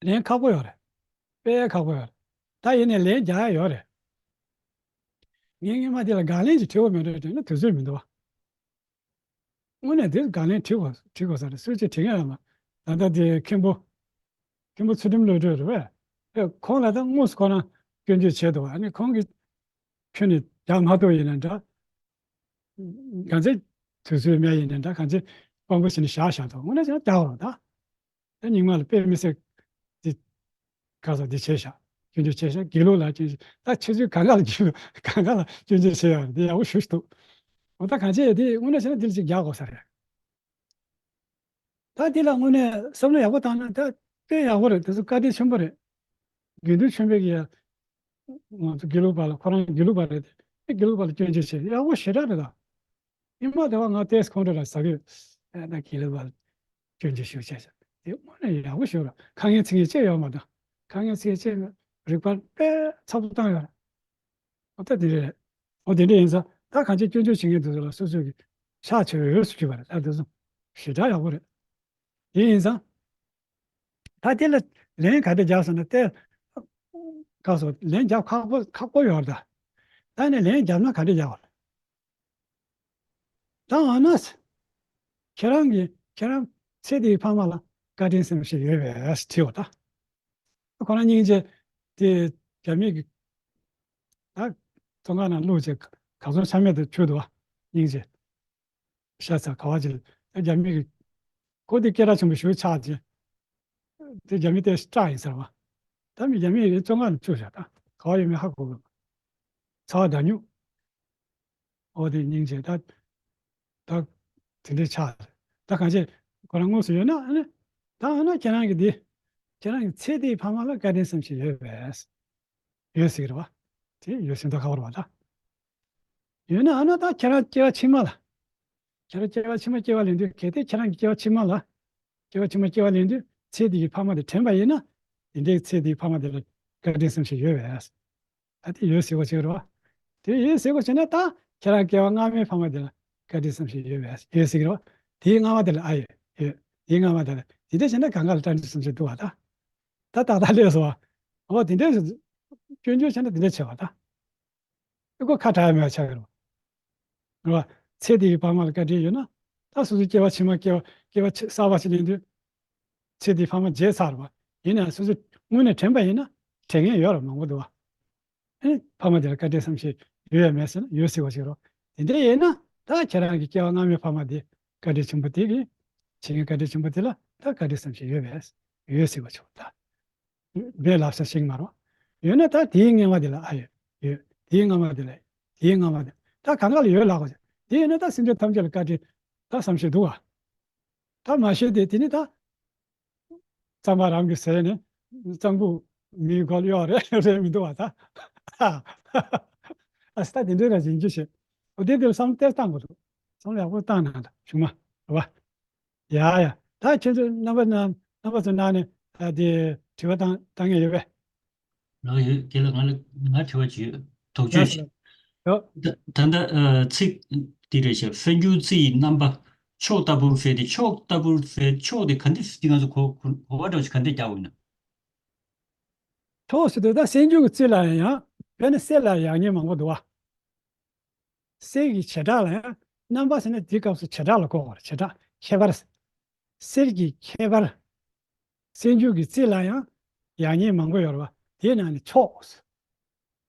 ལན་ཁག་པོ་ཡོད་རེད། དཔེ་ཁག་པོ་ཡོད་རེད། ད་ཡིན་ནའི་ལན་རྒྱག་ཡ་ཡོད་རེད། ངས་སྔོན་མ་དེ་ལ་དགག་ལན་ཅིག་བྲིས་པ་མེད་འགྲོ་དྲན་ན་དུས་ཚོད་མི་འདུག་བ། དངོས་གནས་དེར་དགག་ལན་བྲིས་དགོས་བྲིས་དགོས་ས་རེད། སུས་ཅིག་བྲིས་ངེས་ལ་མ། ད་ལྟ་དེ་མཁན་པོ་མཁན་པོ་ཚུལ་ཁྲིམས་བློ་གྲོས་རེད་བས། ཨེ་ཁོང་ལ་ད་དངོས་སུ་ཁོ་རང་སྐྱོན་བརྗོད་བྱས་འདུག་ཨ་ནི་ཁོང་གིས་ཁྱོན་ནས་རྒྱག་མ་ཐུབ་ཡིན་ན་འདྲ། གང་ཚེ་དུས་ཚོད་མེད་ཡིན་ན་འདྲ་གང་ཚེ་དཔང་པོ་བྱས་ནས་བཞག་བཞག་འདུག་དངོས་གནས་བྱས་ན་རྒྱག་རོགས་ད། ད་རྙིང་མ་ལ་དཔེ་མི་སྲིད་འདི་ག་ས་འདི་བྱས་ཤག་སྐྱོན་བརྗོད་བྱས་ཤག་དགེ་ལུགས་ལ་སྐྱོན་བརྗོད་ད་ཆེ་ཚུལ་གང་ག་ལ་སྐྱོན་གང་ག་ལ་སྐྱོན་བརྗོད་བྱས་ཡོད་རེད། འདི་ཡག་པོ་ཞུ་ཞུ་འདུག་འོ་ད་གང་བྱས་འདི་དངོས་གནས་བྱས་ན་འདི་ལ་ཅིག་རྒྱག་དགོས་ས་རེད། ད་འདི་ལ་དངོས་གནས་བསམ་བློ་ཡག་པོ་བཏང་ན་ད་དཔེ་ཡག་པོ་རེད། དེ་ཚོ་བཀའ་དྲིན་ཆེན་པོ་རེད། དགེ་འདུན་ཆོས་འཕེལ་གྱིས་ང་ཚོ་དགེ་ལུགས་པ་ལ་ཁོ་རང་དགེ་ལུགས་པ་རེད་དེ་དགེ་ལུགས་པ་ལ་སྐྱོན་བརྗོད་བྱས་ཡག་པོ་ཞེ་དྲག་རེད་ད། ཉི་མ་དེ་བ་ང་ཏེས་ཁོང་ཁྲོ་ལ་ཟ་གི་ཨ་ན་དགེ་ལུགས་པ་ལ་སྐྱོན་བརྗོད་ཞུ་བྱས་ཤག་དེ་དངོས་གནས་ཡག་པོ་ཞུ་ར་ཁ་ངན་ཚིག་ངན་བཅད་ཡོད་མ་དང་ཁ་ངན་ཚིག་ངན་བཅད་རིག་པ་དཔེ་ཚ་པོ་བཏང་ཡོད་ར། འོ་ད་དེ་རེད། འོ་དེ་འདྲ་ཡིན་ཙང་ད་གང་ཅི་སྐྱོན་བརྗོད་བྱེད་མཁན་དེ་ཚོ་ལ་སོ་སོ་གི་ཕྱག་ཕྱི་བའི་འོས་སུ་གྱུར་པ་རེད། ད་དེ་ཚོ་ཞེ་དྲག་ཡག་པོ་རེད། དེ་ཡིན་ཙང་ད་དེ་ལ་ལན་ག་དེ་རྒྱག་ཟེར་ན་དེ་ག་སོ་ལན་རྒྱག་ཁག་པོ་ཁག་པོ་ཡོད་རེད། ད་ད་ནི་ལན་རྒྱབ་ན་ག་འདྲ་རྒྱག་པ་རེད། ད་འོ་ན། ཁྱེད་རང་གིས་ཁྱེད་རང་ཚེ་འདིའི་ཕ་མ་ལ་བཀའ་དྲིན་བསམ་ཤེས་ཡོད་པས་དྲིས་པ་ད། ཁོ་རང་སྙིང་རྗེ་དེ་རྒྱ་མི་གི་ད་ཙོང་ཁ་ནང་བླུགས་བྱས་ག་ཚོད་ཆ་མེད་དུ་ཆུད་འདུག་བ་སྙིང་རྗེ། ཤ་ཚ་ག་བ་ཅིག་ད་རྒྱ་མི་གི་ཁོ་དེ་སྐད་གྲགས་ཆེན་པོ་ཞིག་ཆགས་རྗེས་དེ་རྒྱ་མི་དེ་སྐྲག་ཡིན་ཟེར་བ། ད་མི་རྒྱ་མི་ཡིན་ཙོང་ཁ་ནང་བཅུག་བཞག་ད་ག་བ་ཡོད་མེད་ཧ་གོ་གི་མ། ཚ་བ་ད་ཉུག་འོ་དེ་སྙིང་རྗེ་ད། ད། དེ་འདྲའི་ཆགས་རེད། ད་གང་བྱས་ཁོ་རང་དངོས་སུ་ཡོད་ན་ཨ་ནི། ད་ཨ་ན་ཁྱེད་རང་གི་འདི། ཁྱེད་རང་གི་ཚེ་འདིའི་ཕ་མ་ལ་བཀའ་དྲིན་བསམ་ཤེས་ཡོད་པས། ཡོད་ཟེར་གི་རེད་བ། དེ་ཡོད་ཟེར་མདོག་ཁ་པོ་རེད་བ་ད། ཡོད་ན་ཨ་ན་ད་ཁྱེད་རང་སྐྱེ་བ་ཕྱི་མ་ལ། ཁྱེད་རང་སྐྱེ་བ་ཕྱི་མ་སྐྱེ་བ་ལེན་དུས་གལ་ཏེ་ཁྱེད་རང་གི་སྐྱེ་བ་ཕྱི་མ་ལ། སྐྱེ་བ་ཕྱི་མ་སྐྱེ་བ་ལེན་དུས་ཚེ་འདི་གི་ཕ་མ་དེ་དྲན་པ་ཡིན་ན། དེ་འདྲའི་ཚེ་འདིའི་ཕ་མ་དེ་ལ་བཀའ་དྲིན་བསམ་ཤེས་ཡོད་པས། ད་དེ་ཡོད་ཟེར་བ་ཅིག་རེད་བ། དེ་ཡོད་ཟེར་བ་བྱས་ན་ད་ཁྱེད་རང་སྐྱེ་བ་སྔ་མའི་ཕ་མ་དེ་ལ་བཀའ་དྲིན་བསམ་ཤེས་ཡོད་པས་ཡོད་ཟེར་གི་རེད་བ། དེའི་སྔ་མ་དེ་ལ་ཨ་ཡོད་ཡོད། དེའི་སྔ་མ་དེ་ལ་ དེ་འདྲ་བྱས་ན་གང་ག་ལ་བཀྲ་འདི་བསམ་ཤེས་འདུག་བ་ད། ད་ཏག་ཏག་སླེབས་སོང་བ། འོ་དེ་འདྲ་སྐྱོན་བརྗོད་བྱས་ན་དེ་འདྲ་བྱས་བ་ད། ཨེ་ཁོ་ཁ་གྲག་ཡ་མེད་པ་ཆགས་ཀྱི་རེད་བ། རེད་བ། ཚེ་འདི་ཡི་ཕ་མ་ལ་བཀའ་དྲིན་ཡོད་ན། ད་སོ་སོའི་སྐྱེ་བ་ཕྱི་མ་སྐྱེ་བ་སྐྱེ་བ་ཕྱི་གསར་བ་ཞིག་ལེན་དུས། ཚེ་འདིའི་ཕ་མ་བརྗེད་ཚར་བ། ཡིན་ནའང་སོ་སོས་དངོས་གནས་དྲན་པ་ཡིན་ན་དྲན་མཁན་ཡོད་རེད་མང་པོ་འདུག་བ། ཨེ་ཕ་མ་དེ་ལ་བཀའ་དྲིན་བསམ་ཤེས་ཡོད་ཡ་མེད་ཟེར་ན་ཡོད་སྲིད་པ་ཞིག་རེད། དེ་འདྲ་ཡིན་ན་ད་ཁྱེད་རང་གི་སྐྱེ་བ་སྔ་མའི་ཕ་མ་དེ་བཀའ་དྲིན་ཆེན་པོ་དེ་གི་བྱེད་མཁན་བཀའ་དྲིན་ཆེན་པོ་དེ་ལ་ད་བཀའ་དྲིན་བསམ་ཤེས་ཡོད་པས་ཡོད་སྲིད་པ་ཞིག་རེད་ད། མེད་ལབ་ས་ཞིག་མ་རེད། ཡོད་ན་ད་དེའི་སྔ་མ་དེ་ལ་ཨ་ཡོད། ཡོད། དེའི་སྔ་མ་དེ་ལ། དེའི་སྔ་མ་དེ་ད་གང་ག་ལ་ཡོད་ལབ་དགོས། དེ་ཡོད་ན་ད་སེམས་ཅན་ཐམས་ཅད་ལ་བཀའ་དྲིན་ད་བསམ་ཤེས་འདུག་བ། ད་མ་ཤེས་ཏེ་དེ་ནི་ད། རྩམ་པ་རང་གི་ཟས་ནི་རྩམ་ཁུག་མིའི་མགོ་ལ་གཡོག་རེད་རེད་མི་འདུག་བ་ད། ཨ་སི་ད་དེ་འདྲའི་ར་ཡིན་རྒྱུ་ཞིག་འོ་དེ་དེར་བསམ་བློ་ཏོག་ཙམ་བཏང་དགོས་འདུག་བསམ་བློ་ཡག་པོ་བཏང་ན་ད་བྱུང་མ་རེད་བ། ཡ་ཡ། ད་ཁྱེད་ཚོ་རྣམ་པ་རྣམ་རྣམ་པ་ཚོ་ནང་ནས་ཨ་དེ་དྲི་བ་བཏང་བཏང་མཁན་ཡོད་པས། ང་ཡོད། དེ་ལ་ང་ལ་ང་དྲི་བ་ཅིག་ཡོད། དོགས་གཅོད་ཡ་ཅིག་ཡོད། ད་ད་ལྟ་ཨ་ཚིག་འདི་རེད་ཤག་སྲིད་འབྱུང་རྩི་ཡི་རྣམ་པ་མཆོག་ལྟ་བུར་འཕེལ་ཏེ། མཆོག་ལྟ་བུར་འཕེལ། མཆོག་དེ་ག་འདྲ་འདི་ང་ཚོ་གོ་གོ་གོ་བ་འདྲ་བོ་ཞིག་ག་འདྲ་རྒྱག་དགོས་ན། མཆོག་ཟེར་དུས་ད་སྲིད་འབྱུང་གི་རྩི་ལ་ཡང་དཔེར་ན་གསེར་ལ་ཡང་ཡག་ཉེས་མང་པོ་འདུག་བ། གསེར་གྱི་བྱེ་བྲག་ལ་ཡང་རྣམ་པ་ཟེར་ན་དེའི་སྐབས་སུ་བྱེ་བྲག་ལ་གོ་བར་བྱེ་བྲག་ཁྱད་པར། གསེར་གྱི་ཁྱད་པར། སྲིད་འབྱུང་གི་རྩི་ལ་ཡང་ཡག་ཉེས་མང་པོ་ཡོད་རེད་བ། དེའི་ནང་ནས་མཆོག་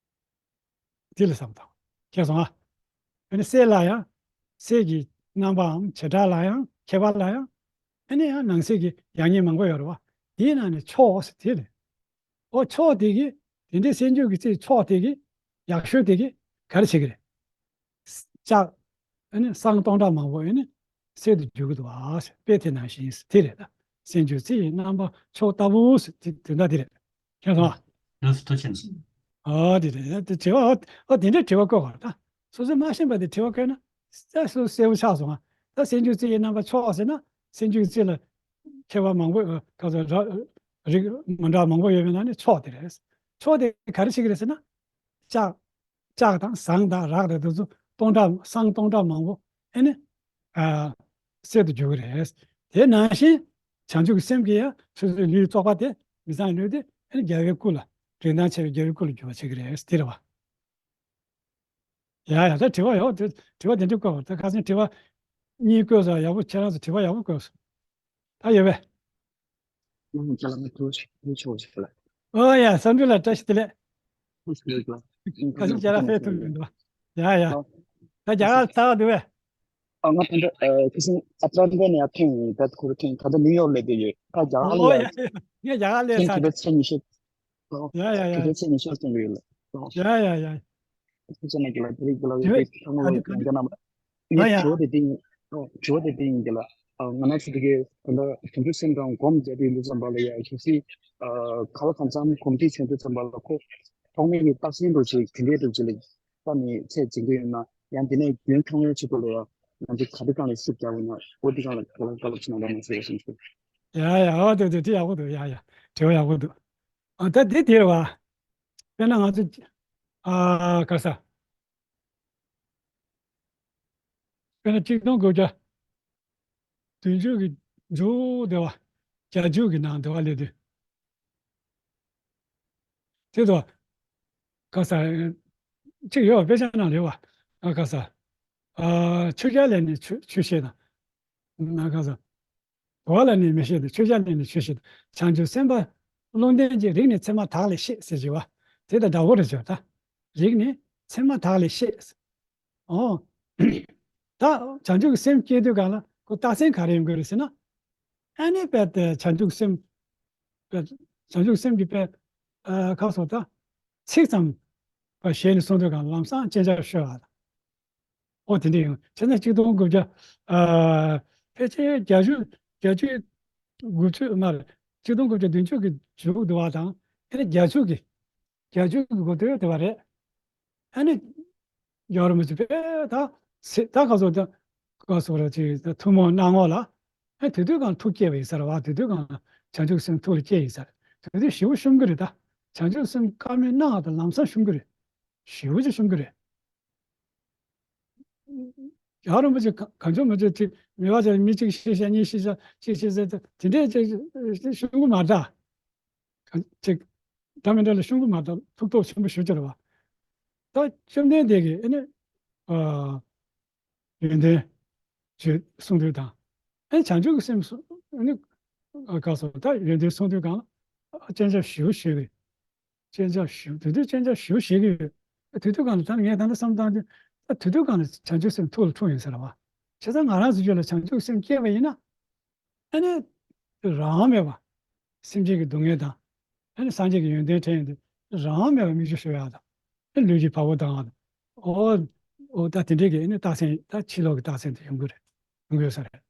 འདི་ལ་བསམ་དང་། ཤེས་སོང་ཨ། ཨ་ནི་གསེར་ལ་ཡང་གསེར་གྱི་རྣམ་པའམ་བྱེ་བྲག་ལ་ཡང་ཁྱད་པར་ལ་ཡང་ཨ་ནི་ཡང་ནང་གསེས་ཀྱི་ཡག་ཉེས་མང་པོ་ཡོད་རེད་བ། དེའི་ནང་ནས་མཆོག་དེ་རེད། ཨོ་མཆོག་དེ་གི་དེ་འདྲའི་སྲིད་འབྱུང་གི་རྩི་མཆོག་དེ་གི་ཡག་ཤོས་དེ་གི་ག་རེ་བྱེད་ཀྱི་རེད། ལྕགས། ཨ་ནི་སྲང་སྟོང་ཕྲག་མང་པོ་ཨ་ནི་གསེར་དུ་འགྱུར་གྱི་འདུག་ཨ། དཔེ་དེ་ནང་བཞིན་དེ་རེད་ད། སྲིད་འབྱུང་རྩི་ཡི་རྣམ་པ་མཆོག་ལྟ་བུ་དེ་དེ་འདྲ་དེ་རེད། ཤེས་སོང་ཨ། ཡོངས་སུ་ཐུགས་རྗེ་ཆེ། ཨ་དེ་རེད་དེ་དྲི་བ་ཨ་དེ་འདྲའི་དྲི་བ་བཀོད་པ་རེད་ད། སོ་སོས་མ་ཤེས་པ་དེ་དྲི་བ་བཀོད་ན་ད་སོ་སོ་གསལ་པོ་ཆགས་སོང་ཨ། ད་སྲིད་འབྱུང་རྩི་ཡི་རྣམ་པ་མཆོག་ཟེར་ན་སྲིད་འབྱུང་རྩི་ལ་ཁྱད་པར་མང་པོ་ག་ཚོད་ར་རིགས་མི་འདྲ་མང་པོ་ཡོད་པའི་ནང་ནས་མཆོག་དེ་རེད། མཆོག་དེ་ག་རེ་བྱེད་ཀྱི་རེད་ཟེར་ན། ལྕགས། ལྕགས་དང་ཟངས་དང་རག་དང་དེ་ཚོ་སྟོང་ཕྲག་སྲང་སྟོང་ཕྲག་མང་པོ་ཨེ་ནི། ཨ། གསེར་དུ་འགྱུར་གྱི་རེད། དེ་ནང་བཞིན་བྱང་ཆུབ་ཀྱི་སེམས་ཀྱིས་ཡང་སོ་སོའི་ལུས་བཙོག་པ་དེ་མི་ཚང་ལུས་དེ་ཨེ་ནི་རྒྱལ་བའི་སྐུ་ལ་རིན་ཐང་ཆེ་བའི་རྒྱལ་བའི་སྐུ་ལ་འགྱུར་བ་བྱེད་ཀྱི་རེད་དེ་རེད་བ། ཡ་ཡ་ད་དྲི་བ་ཡོད་དེ་དྲི་བ་དེ་འདྲ་བཀོད་པ་ད་ཁ་སང་དྲི་བ་གཉིས་བཀོད་སོང་། ཡག་པོ་ཁྱེད་རང་ཚོ་དྲི་བ་ཡག་པོ་བཀོད་སོང་། ད་ཡོད་པས། ཨོ་ཡ་བསམ་འགྲུབ་ལགས་བཀྲ་ཤིས་བདེ་ལེགས། ཁ་སང་རྒྱ་གར་ཕེབས་ཐུབ་མི་འདུག་ཡ་ཡ། ད་རྒྱ་གར་ཚར་བ་འདུག་བས། ཨ་ང་ད་ལྟ་ཁ་སང་ཨ་ཊ་ལན་ཊ་ནས་ཡར་ཐོན་ཡིན། ད་ཁོ་རང་ཐོན་ད་ལྟ་ནིའུ་ཡོག་སླེབས་བསྡད་ཡོད། ད་རྒྱ་གར་ཨོ་ཡ་སླེབས་ཡ་ཡ། ངས་རྒྱ་གར་སླེབས་ཚར། ཡ་ཡ་ཡ་ཡ། ཁྱེད་ཚོ་ཚེ་ཉི་ཤུ་ཙམ་ཡོད་ལ། ཡ་ཡ་ཡ། ཁྱེད་ཚོ་ནས་ཀྱི་ལ་དེ་རིགས་ཀྱི་ལ་ཡོད་པའི་ཐང་ལོ་ཡང་རྒྱ་ནག་མ། ངས་དྲི་བ་དེ་དེ་ཡིན། དྲི་བ་དེ་དེ་ཡིན་གྱི་ལ། ང་ན་ཚོ་དེ་གའི་ད་ལྟ་བྱང་ཆུབ་སེམས་དང་སྒོམ་བརྒྱབ་པའི་ལུགས་ཙམ་པ་ལ་ཡ་གལ་སྲིད་ག་ལ་གང་འཚམ་གོམས་འདྲིས་བྱེད་དུས་ཙམ་པ་ལ་ཁོ་ཐོག་མའི་གི་རྟགས་མཚན་འདྲ་ཅིག་དེ་འདྲའི་འདྲ་ཅིག་ལ་ད་ནི་ཚད་འཛིན་གྱི་ཡོད་ན་ཡང་དེ་ནས་རྒྱུན་ཐོག་མའི་ཆེད་དུ་ལ་ཡ་ང་ཚོ་ག་དུས་གང་ལ་ཤུགས་རྒྱག་དགོས་ན་འོ་དེ་གང་ལ་ག་ལ་ག་ལ་ཕྱིན་ན་ལ་མ་ཟེར་བ་བཞིན་ཞུ། ཡ་ཡ་ཨ་དེ་དེ་དེ་ཡག་པོ་འདུག་ཡ་ཡ་དྲི་བ་ཡག་པོ་འདུག་ཨ་ད་དེ་དེ་རེད་བ། དཔེར་ན་ང་ཚོ་ཨ་ག་ས། དཔེར་ན་གཅིག་སྟོང་དགུ་བརྒྱ་བདུན་ཅུ་གི་མཇུག་དེ་བ། བརྒྱད་ཅུ་གི་ནང་དེ་བ་སླེབས་དུས། དེ་དུ་ག་ས། གཅིག་ཡོད་པ་དཔེ་ཆ་ནང་རེད་བ། ཨ་ག་ས། ཨ་ཆོས་རྒྱལ་ལས་ནི་ཆོས་ཆོས་བཤད་དང་། ཨ་ག་ས། གོ་བ་ལ་ནི་མི་ཤེས་ཏེ་ཆོས་རྒྱལ་ལས་ནི་ཆོས་བཤད་དང་། བྱང་ཆུབ་སེམས་དཔའ་བློ་ལྡན་གྱི་རིགས་ནི་མཚན་མ་དག་ལས་ཤེས་ཟེར་གྱི་བ། དེ་དང་འདྲ་བོ་རེད་ཅེས་ད། རིགས་ནི་མཚན་མ་དག་ལས་ཤེས། ཨོ། ད་བྱང་ཆུབ་ཀྱི་སེམས་སྐྱེ་དུས་གང་ལ་ཁོ་རྟགས་མཚན་ག་རེ་ཡོང་གི་རེད་ཟེར་ན། ཨ་ནི་དཔེ་དེ་བྱང་ཆུབ་སེམས། དཔེ་བྱང་ཆུབ་སེམས་ཀྱི་དཔེ། ཨ་ཁ་སོ་ད། ཚིག་ཙམ་པ་ཞལ་ནས་གསུང་དུས་གང་ལམ་སང་སྤྱན་ཆབ་ཤོར་བ་དང་། ཨོ་དེ་འདྲ་ཡོང་། བྱས་ན་གཅིག་སྟོང་དགུ་བརྒྱ། ཨ་ཕལ་ཆེར་བརྒྱད་ཅུ་བརྒྱད་ཅུ་དགུ་བཅུ་མ་རེད། གཅིག་སྟོང་དགུ་བརྒྱ་བདུན་ཅུ་གི་མཇུག་དུ་བ་དང་ཨ་ནི་བརྒྱད་ཅུ་གི་བརྒྱད་ཅུ་གི་འགོ་སྟོད་དེ་བ་རེད། ཨ་ནི་ཡོད་རེད་མ་གཏོགས་དཔེ་ད་སེ་ད་ག་ཚོད་ད་ག་ཚོད་རེད་ཅིག་ཐུན་མོང་སྣང་ངོ་ལ། ཨ་དེ་དུས་གང་ཐུགས་བསྐྱེད་པ་ཡིན་ས་རེད་བ། དེ་དུས་གང་བྱང་ཆུབ་སེམས་ཐུགས་ལ་བསྐྱེད་ཡིན་ས་རེད། དེ་དུས་ཞེ་པོ་ཤོམ་གི་རེད་ད། བྱང་ཆུབ་སེམས་དཀར་མོའི་སྣང་བ་དང་ལམ་སང་ཤོམ་གི་རེད། ཞེ་པོ་ཅིག་ཤོམ་གི་རེད། རྒྱལ་བ་རིན་པོ་ཆེ་ག- གང་བྱུང་མི་བྱུང་ཅིག་མི་བ་ཅིག་མི་གཅིག་ཤི་ཤག་གཉིས་ཤི་ཤག་གཅིག་ཤི་ཤག་དེ་འདྲས་ཅིག་ཤོང་གི་མ་རེད་ད། ག- ཅིག་ད་མི་འདྲ་ལ་ཤོང་གི་མ་རེད་ད། ཐུགས་སྟོབས་ཆེན་པོ་ཞེ་པོ་ཅིག་རེད་བ། ད་བཅོམ་ལྡན་འདས་ཀྱིས་ཨ་ནི་ཨ་ཡོན་ཏན་ཅིག་གསུང་དུས་དང་། ཨ་ནི་བྱང་ཆུབ་ཀྱི་སེམས་གསུང་ཨ་ནི་ཨ་ག་སོ་ད་ཡོན་ཏན་གསུང་དུས་གང་ལ་སྤྱན་ཆབ་ཞེ་པོ་བཞེས་ཀྱི། སྤྱན་ཆབ་ཞེ་པོ་དེ་དུས་སྤྱན་ཆབ་ཞེ་པོ་བཞེས་ཀྱི་ཡོད། དེ་དུས་གང་ལ་ད་ངས་ད་ནི་བསམ་བཏང་དུས་ད་དེ་དུས་གང་ལ་བྱང་ཆུབ་སེམས་ཐུགས་ལ་འཁྲུངས་ཡོད་ས་རེད་བ། བྱས་ཙང་ང་རང་ཚོ་རྒྱུད་ལ་བྱང་ཆུབ་སེམས་སྐྱེས་པ་ཡིན་ན། ཨ་ནི་རང་དབང་མེད་པ། སེམས་ཅན་གྱི་སྡུག་བསྔལ་དང་། ཨ་ནི་སངས་རྒྱས་ཀྱི་ཡོན་ཏན་དྲན་ཡོང་དུས་རང་དབང་མེད་པ་མིག་ཆུ་ཤོར་ཡག་དང་། ཨ་ནི་ལུས་ཀྱི་བ་སྤུ་ལྡང་བ་དང་། ཨོ། ཨོ་ད་དེ་འདྲའི་གི་ཨ་ནི་རྟགས་མཚན་ད་ཕྱི་ལོགས་ཀྱི་རྟགས་མཚན་དེ་ཡོང་གི་རེད། ཡོང་གི་ཡོད་ས་རེད།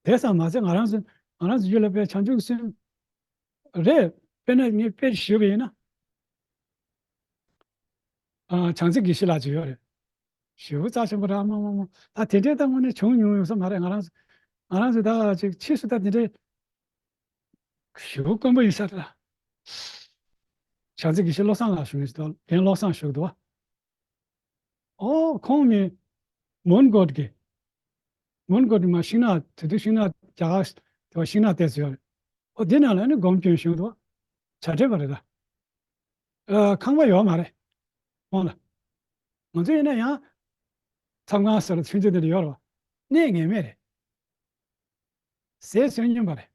དེ་ཙམ་མ་ཟད་ང་རང་ཚོ་ང་རང་ཚོ་རྒྱུད་ལ་དཔེ་བྱང་ཆུབ་སེམས་རེད། དཔེར་ན་ངས་དཔེ་ཞུས་པ་ཡིན་ན། ཨ་བྱང་རྩེ་དགེ་བཤེས་ལགས་ཅིག་ཡོད་རེད། ཞེ་པོ་རྩ་ཆེན་པོ་རེད། མ་མ་མ་ད་དེ་འདྲའི་ད་དངོས་གནས་བྱུང་མྱོང་ཡོད་ས་མ་རེད། ང་རང་ཚོ་ང་རང་ཚོ་ད་ཅིག་ཕྱིས་སུ་ད་དེ་འདྲའི་ཞེ་པོ་དཀོན་པོ་ཡིན་ས་རེད་ལ། བྱང་རྩེ་དགེ་བཤེས་བློ་བཟང་ལགས་ཞུ་མི་ཞིག་འདུག་རྒན་བློ་བཟང་ཞུ་གི་འདུག་ཨོ་ཁོང་མི་མོན་གྷོ་གི་མོན་གྷོ་མ་ཤིང་ནགས་དེ་དུས་ཤིང་ནགས་རྒྱ་གར་དེ་བ་ཤིང་ནགས་བལྟས་ཚོད་ཡོད་རེད། ཨོ་དེ་ནང་ལ་ནི་སྒོམ་སྐྱོན་བྱུང་འདུག་བྱ་བྲལ་བ་རེད་ད། ཨ་ཁང་པ་ཡོད་མ་རེད། ཁོང་ལ། ང་ཚོ་ཡིན་ན་ཡང་མཚམས་ཁང་ཟེར་ལ་ཚུན་ཆད་དེ་འདྲ་ཡོད་རེད་བ། གནས་ངེས་མེད་རེད། ཟས་བསོད་སྙོམས་པ་རེད།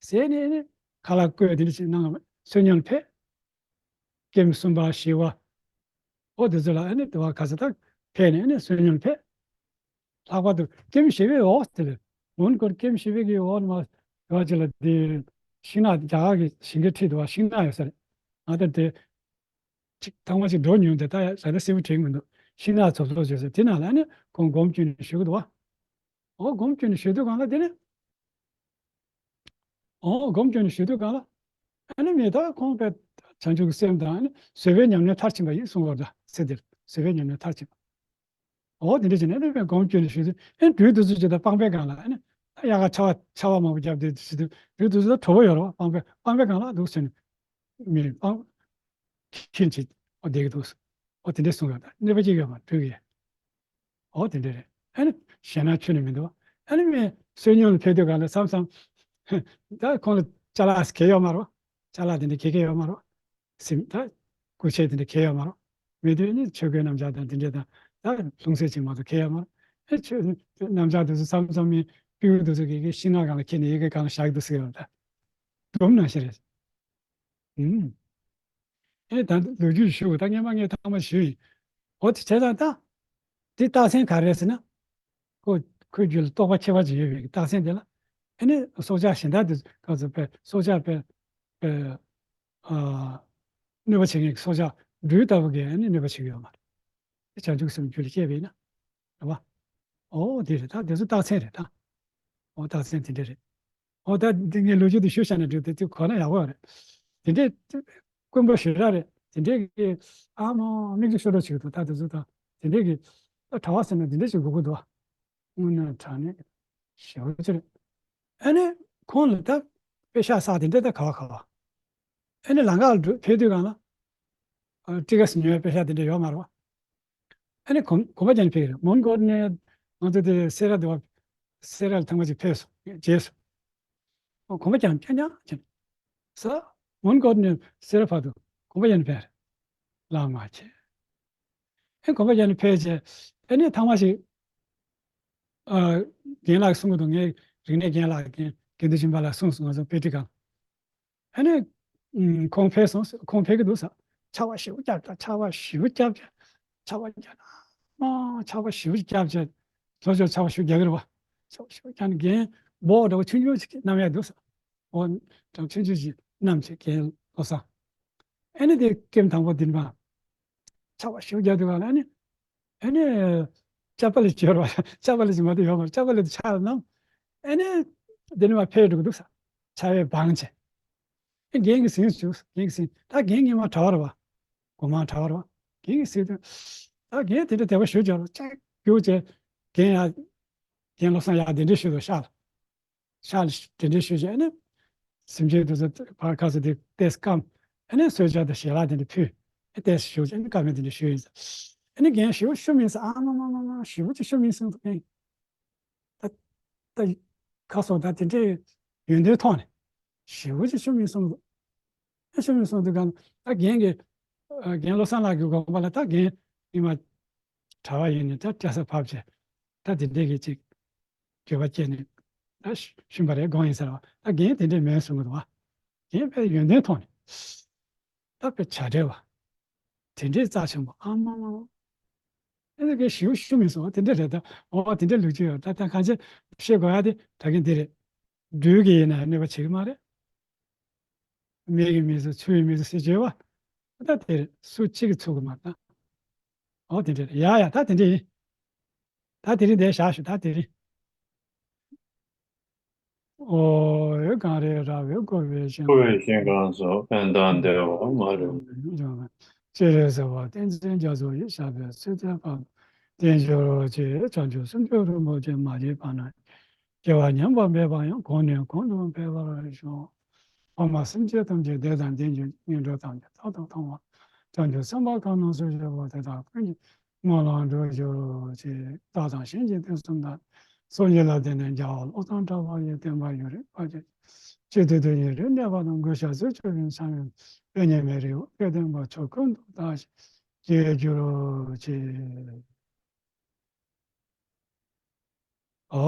ཟས་ནི་ནི་ཁ་ལག་བསྐོལ་དེ་འདྲ་ཞིག་གནང་བསོད་སྙོམས་ཕེབས། ཀེམ་གསུམ་པ་བཞི་པ། ཨོ་དེ་ཚོ་ལ་ཨ་ནི་དེ་བ་ག་ས་ཐག་ཕེབས་ནས་ཨ་ནི་བསོད་སྙོམས་ཕེབས། ལྷག་པར་དུ་ཀེམ་བཞི་པའི་འོག་དེ་ལ་མོན་གྷོར་ཀེམ་བཞི་པའི་གི་འོག་ནས་མ་དེ་བ་ཅིག་ལ་དེ་ཤིང་ནགས་རྒྱ་གར་གི་ཞིང་ཁའི་འཁྲིས་དེ་བ་ཤིང་ནགས་ཡོད་ས་རེད། ང་ད་དེ་ཅིག་ཐང་མ་ཅིག་འགྲོ་མྱོང་དེ་ད་ཡ་ད་ལྟ་གསལ་པོ་དྲན་མི་འདུག་ཤིང་ནགས་ཚོ་ཚོ་བྱོས་ས་དེ་ནང་ལ་ཨ་ནི་ཁོང་སྒོམ་སྐྱོན་ནས་བཞུགས་འདུག་བ། ཨོ་སྒོམ་སྐྱོན་ནས་བཞུགས་དུས་གང་ལ་དེ་ནི། ཨོ་སྒོམ་སྐྱོན་ནས་བཞུགས་དུས་གང་ལ། ཨ་ནི་མི་ད་ཁོང་པའི་བྱང་ཆུབ་ཀྱི་སེམས་དང་ཨ་ནི་བཟོད་པའི་ཉམས་ལེན་མཐར་ཕྱིན་པ་ཡིན་གསུངས་པ་འདྲ་ཚེ་འདིར་བཟོད་པའི་ཉམས་ལེན་མཐར་ཕྱིན་པ། ཨོ་དེ་འདྲ་བྱས་ནས་ཨ་ནི་པའི་སྒོམ་སྐྱོན་ནས་བཞུགས་དུས་ཨ་ནི་སྦྲུལ་དེ་ཚོ་ཅིག་ད་སྤང་པའི་སྒང་ལ་ཨ་ནི་ད་ཡག་ག་ཆར་པ་ཆར་པ་མང་པོ་བརྒྱབ་དུས་བཞུགས་དུས་སྦྲུལ་དེ་ཚོ་ད་གྲོ་པོ་ཡོད་རེད་བ། སྤང་པའི་སྤང་པའི་སྒང་ལ་འདུག་ཟེར་ནས་མི་སྤང་ཁྱིམ་གྱི་ཨོ་བསྡད་ཀྱི་འདུག་ཨོ་དེ་འདྲ་གསུངས་ཡོད་ད་གནོད་པ་ཅིག་ཡོད་མ་སྦྲུལ་གྱི། ཨོ་དེ་འདྲ་རེད། ཨ་ནི་ཞེད་སྣང་ཁྱོན་ནས་མི་འདུག་ཨ་ནི་མི་བསོད་སྙོམས་ལ་ཕེབས་དུས་གང་ལ་བསམ་བསམ། ད་ཁོང་ལ་ཅ་ལག་གལ་ཡོད་མ་རེད། ཅ་ལག་དེ་འདྲ་གལ་གལ་ཡོད་མ་རེད། སེམས་ད་སྐུ་ཆས་དེ་འདྲ་གལ་ཡོད་མ་རེད། མི་དུས་ནི་ཆོས་གོས་སྣམ་སྦྱར་དང་དེ་འདྲ་དང་ད་ལྷུང་བཟེད་ཅིག་མ་གཏོགས་གལ་ཡོད་མ་རེད། ཨེ་ཆོས་སྣམ་སྦྱར་དེ་ཚོ་བསམ་བསམ་མི་སྤྲེའུ་དེ་ཚོ་གི་གི་ཤིང་ནགས་སྒང་ལ་ཁྱེར་ནས་ཡི་གེ་སྒང་ལ་བཞག་འདུག་ཟེར་ཡོད་ད། སྒྲུང་ནང་བཞིན་རེད། ཨུམ། ཨེ་ད་ལོ་རྒྱུས་ཞུ་ད་སྔས་མ་ངས་ཐང་མ་ཞུས་ཡིན། འོ་དེ་བྱས་ཙང་ད། དེ་རྟགས་མཚན་ག་རེ་རེད་ཟེར་ན། ཁོ་ཁོའི་རྒྱུད་ལ་རྟོགས་པ་ཁྱད་པར་ཅིག་ཡོད་པའི་རྟགས་མཚན་དེ་ལ། ཨ་ནི་སྲོག་ཆགས་གཞན་དག་དེ་ག་ཚོད་པའི་སྲོག་ཆགས་པའི་པའི་ཨ་གནོད་པ་བྱེད་མཁན་གྱི་སྲོག་ཆགས་སྦྲུལ་ལྟ་བུ་གིས་ཨ་ནི་གནོད་པ་བྱེད་ཀྱི་ཡོད་མ་རེད། དེ་བྱང་ཆུབ་སེམས་རྒྱུད་ལ་སྐྱེས་པ་ཡིན་ན། རེད་བ། ཨོ་དེ་རེད་ད་དེ་ཚོ་རྟགས་མཚན་རེད་ད། ཨོ་རྟགས་མཚན་དེ་འདྲ་རེད། ཨོ་ད་འདི་ངས་ལོ་རྒྱུས་དེ་ཞུ་བྱས་ན་འགྲིག་དེ་དེ་གོ་ན་ཡག་པོ་རེད། དེ་འདྲའི་དཀོན་པོ་ཞེ་དྲག་རེད། དེ་འདྲའི་གི་ཨ་མ་མིག་ཆུ་ཤོར་འགྲོ་བྱེད་ཀྱི་འདུག་ད་དེ་ཚོ་ད་དེ་འདྲའི་གི་ད་གྲྭ་བ་ཟེར་ན་དེ་འདྲ་ཞིག་དགོས་ཀྱི་འདུག་དངོས་གནས་དྲང་གནས་ཞེ་པོ་ཅིག་རེད། ཨ་ནི་ཁོང་ལ་ད་དཔེ་ཤག་བསགས་དེ་འདྲ་ད་ག་བ་ག་བ། ཨ་ནི་ལམ་ཁ་ལ་འགྲོ་ཕེབས་དུས་སྒང་ལ་ཨ་ཊི་ག་སི་ཉོ་ཡ་དཔེ་ཤག་དེ་འདྲ་ཡོད་མ་རེད་བ། ཨ་ནི་གོམ་གོམ་པ་རྒྱག་ནས་ཕེབས་ཀྱི་རེད། མོན་གྷོ་ནས་ང་ཚོ་དེ་སེ་ར་དེ་བ་སེ་ར་ལ་ཐེངས་མ་གཅིག་ཕེབས་སོང་། རྗེས་སུ་ཨ་གོམ་པ་རྒྱག་རྐྱང་རྐྱང་བྱས་ནས་ས་མོན་གྷོ་ནས་སེ་ར་བར་དུ་གོམ་པ་རྒྱག་ནས་ཕེབས་རེད། ལག་མ་ཆེ། ཨེ་གོམ་པ་རྒྱག་ནས་ཕེབས་རྗེས་ཨ་ནི་ཐེངས་མ་ཞིག་ཨ་རྒན་ལགས་གསུང་གི་འདུག་ངའི་རིག་གནས་རྒན་ལགས་རྒན་དགེ་འདུན་ཆོས་འཕེལ་ལགས་གསུངས་སོང་། ང་ཚོ་དཔེ་ཁྲིད་ཁང་། ཨ་ནི། ཨུམ། ཁོང་ཕེབས་སོང་། ཁོང་ཕེབས་ཀྱི་འདུག་ས། ཆར་པ་ཞེ་པོ་བརྒྱབ་ད་ཆར་པ་ཞེ་པོ་བརྒྱབ་བྱས། ཆར་པ་བརྒྱབ་ན། མ་ཆར་པ་ཞེ་པོ་བརྒྱབ་བྱས། ལྷོ་ཕྱོགས་ཆར་པ་ཞེ་པོ་རྒྱག་གི་རེད་བ། ཆར་པ་ཞེ་པོ་བརྒྱབ་ནས་རྒན་འབོག་འདྲ་བོ་ཆུང་ཆུང་ཅིག་བསྣམས་ཡ་འདུག་ས། འོ། འདྲ་བོ་ཆུང་ཆུང་ཅིག་བསྣམས་བྱས་རྒན་བློ་བཟང་། ཨ་ནི་དེ་ཀེམ་དང་པོ་འདི་ནས་མར། ཆར་པ་ཞེ་པོ་རྒྱག་དུས་ག་ལ་ཨ་ནི། ཨ་ནི། ཅ་པ་ལི་ཅིག་ཡོད་རེད་བ། ཅ་པ་ལི་ཅིག་མ་གཏོགས་ཡོད་མ་རེད། ཅ་པ་ལི་དེ་ཆར་ལ་བསྣམས། ཨ་ནི། དེ་ནས་མར་ཕེབས་འགྲོ་གི་འདུག་ས། ཆར་པས་སྦངས་བྱས། ཨ་རྒན་གྱིས་ཟིན་བྱུང་། རྒན་གྱིས་ཟིན། ད་རྒན་ངའི་མ་གྲྭ་པ་རེད་བ། སྒོ་མང་གྲྭ་པ་རེད་བ། རྒན་གྱིས་ཟིན་དུས། ད་རྒན་དེ་འདྲ་དད་པ་ཞེ་པོ་ཅིག་ཡོད་རེད། ཅིག་རྒྱུགས་བྱས། རྒན་ཡ། རྒན་བློ་བཟང་ཡ་དེ་འདྲ་ཞུས་འདུག་ཤག་ལ། ཤག་ལ་དེ་འདྲ་ཞུས་བྱས་ཨ་ནི། སེམས་ཅན་དེ་ཚོ་ཕར་ཁ་ཚོ་དེ་ཏོག་ཙམ་བསྐམས། ཨ་ནི་གསོལ་ཇ་དང་ཞལ་ལག་དེ་འདྲ་ཕུལ། ཨ་ཏོག་ཙམ་བཞུགས་བྱས་ཨ་ནི་བཀའ་མོལ་དེ་འདྲ་ཞུས་ཡིན་ཟེར། ཨ་ནི་རྒན་ཞེ་པོ་ཤུགས་མིན་སོང་། ཨ་མ་མ་མ་མ། ཞེ་པོ་ཅིག་ཤུགས་མིན་སོང་། ད་ད་ཁ་སོ་ད་དེ་འདྲའི་ཡོན་ཏན་ཐོག་ནས་ཞེ་པོ་ཅིག་ཤུགས་མིན་སོང་། ཨ་ཤུགས་མིན་སོང་དུས་གང་ད་རྒན་གྱི་ཨ་རྒན་བློ་བཟང་ལགས་ཀྱི་དགོངས་པ་ལ། ད་རྒན་ཉི་མ་གྲྭ་པ་ཡིན་ནས་ད་སྐྱ་སར་ཕབ་བྱས། ད་དེ་འདྲའི་གི་ཅིག་འགྱོད་པ་སྐྱེས་ནས་ད་ཤུ་ཤུན་པ་རེད་དགོངས་ཡིན་ཟེར་བ། ད་རྒན་དེ་འདྲའི་མེད་གསུང་གི་འདུག་བ། རྒན་དཔེ་ཡོན་ཏན་ཐོག་ནས་ད་དཔེ་བྱ་བྲལ་བ། དེ་འདྲའི་རྩ་ཆེན་པོ། ཨ་མ་མ་མ། ཨེ་ནི་གི་ཞེ་པོ་ཤུགས་མིན་སོང་། དེ་འདྲ་རེད། ད་འོ་དེ་འདྲ་ལུགས་ཅིག་ཡོད། ད་ད་གང་ཅི་བཤད་དགོས་ཡ་དེ་ད་གིན་དེ་རེད། སྦྲུལ་གྱི་ཡིན་ན་གནོད་པ་བྱེད་ཀྱི་མ་རེད། མེ་གིས་མི་ཚུགས། ཆུ་ཡིས་མི་ཚུགས་ཟེར་བྱས་པ། ད་དེ་རེད། སུ་གཅིག་གིས་ཚུགས་ཀྱི་མ་རེད་ད། འོ་དེ་འདྲ་རེད། ཡ་ཡ། ད་དེ་འདྲ་ཡིན། ད་དེ་རིང་འདིར་བཞག་ཞུ། ད་དེ་རིང་། ཨོ་ཡ། གངས་རིའི་ར་བས་བསྐོར་བའི་ཞིང་། བསྐོར་བའི་ཞིང་ཁམས་སུ། ཕན་དང་བདེ་བ་མ་ལུས་པ། སྤྱན་རས་གཟིགས་དབང་བསྟན་འཛིན་རྒྱ་མཚོ་ཡི། ཞབས་པད་སྲིད་མཐའི་བར་དུ་བརྟན་གྱུར་ཅིག། བྱང་ཆུབ་སེམས་མཆོག་རིན་པོ་ཆེ། མ་སྐྱེས་པ་རྣམས་སྐྱེ་བ་ཉམས་པ་མེད་པ་ཡང་། གོང་ནས་གོང་དུ་འཕེལ་བར་ཤོག། འཕགས་མ་སེམས་ཅན་ཐམས་ཅད་བདེ་དང་ལྡན་ཅིང་། ངན་འགྲོ་ཐམས་ཅད་རྟག་ཏུ་ཐར་བར། བྱང་ཆུབ་སེམས་དཔའ་ཁམས་ནང་བཞུགས་པ་དེ་དག་ཀུན་གྱི་སྨོན་ལམ་འགྲུབ་གྱུར་ཅིག། བདག་དང་གཞན་གྱི་དོན་གསུམ་དང་། སངས་རྒྱས་ལ་བརྟེན་ནས། རྒྱལ་བ་བློ་བཟང་གྲགས་པ་ཡི། བསྟན་པ་ཡུན་རིང་འཕེལ་གྱུར་ཅིག། སྤྱི་མཐུན་དུ་ཡུན་རིང་གནས་པ་དང་། གུས་ཕྱག་གཟིགས་ཕྱོགས་ཀྱི་མཚམས་ཡོངས། དཔལ་ཉི་མའི་རི་བོ་སྐལ་ལྡན་པ། ཆོས་ཀུན་ཏུ་དར་ཞིང་རྒྱས་གྱུར་ཅིག།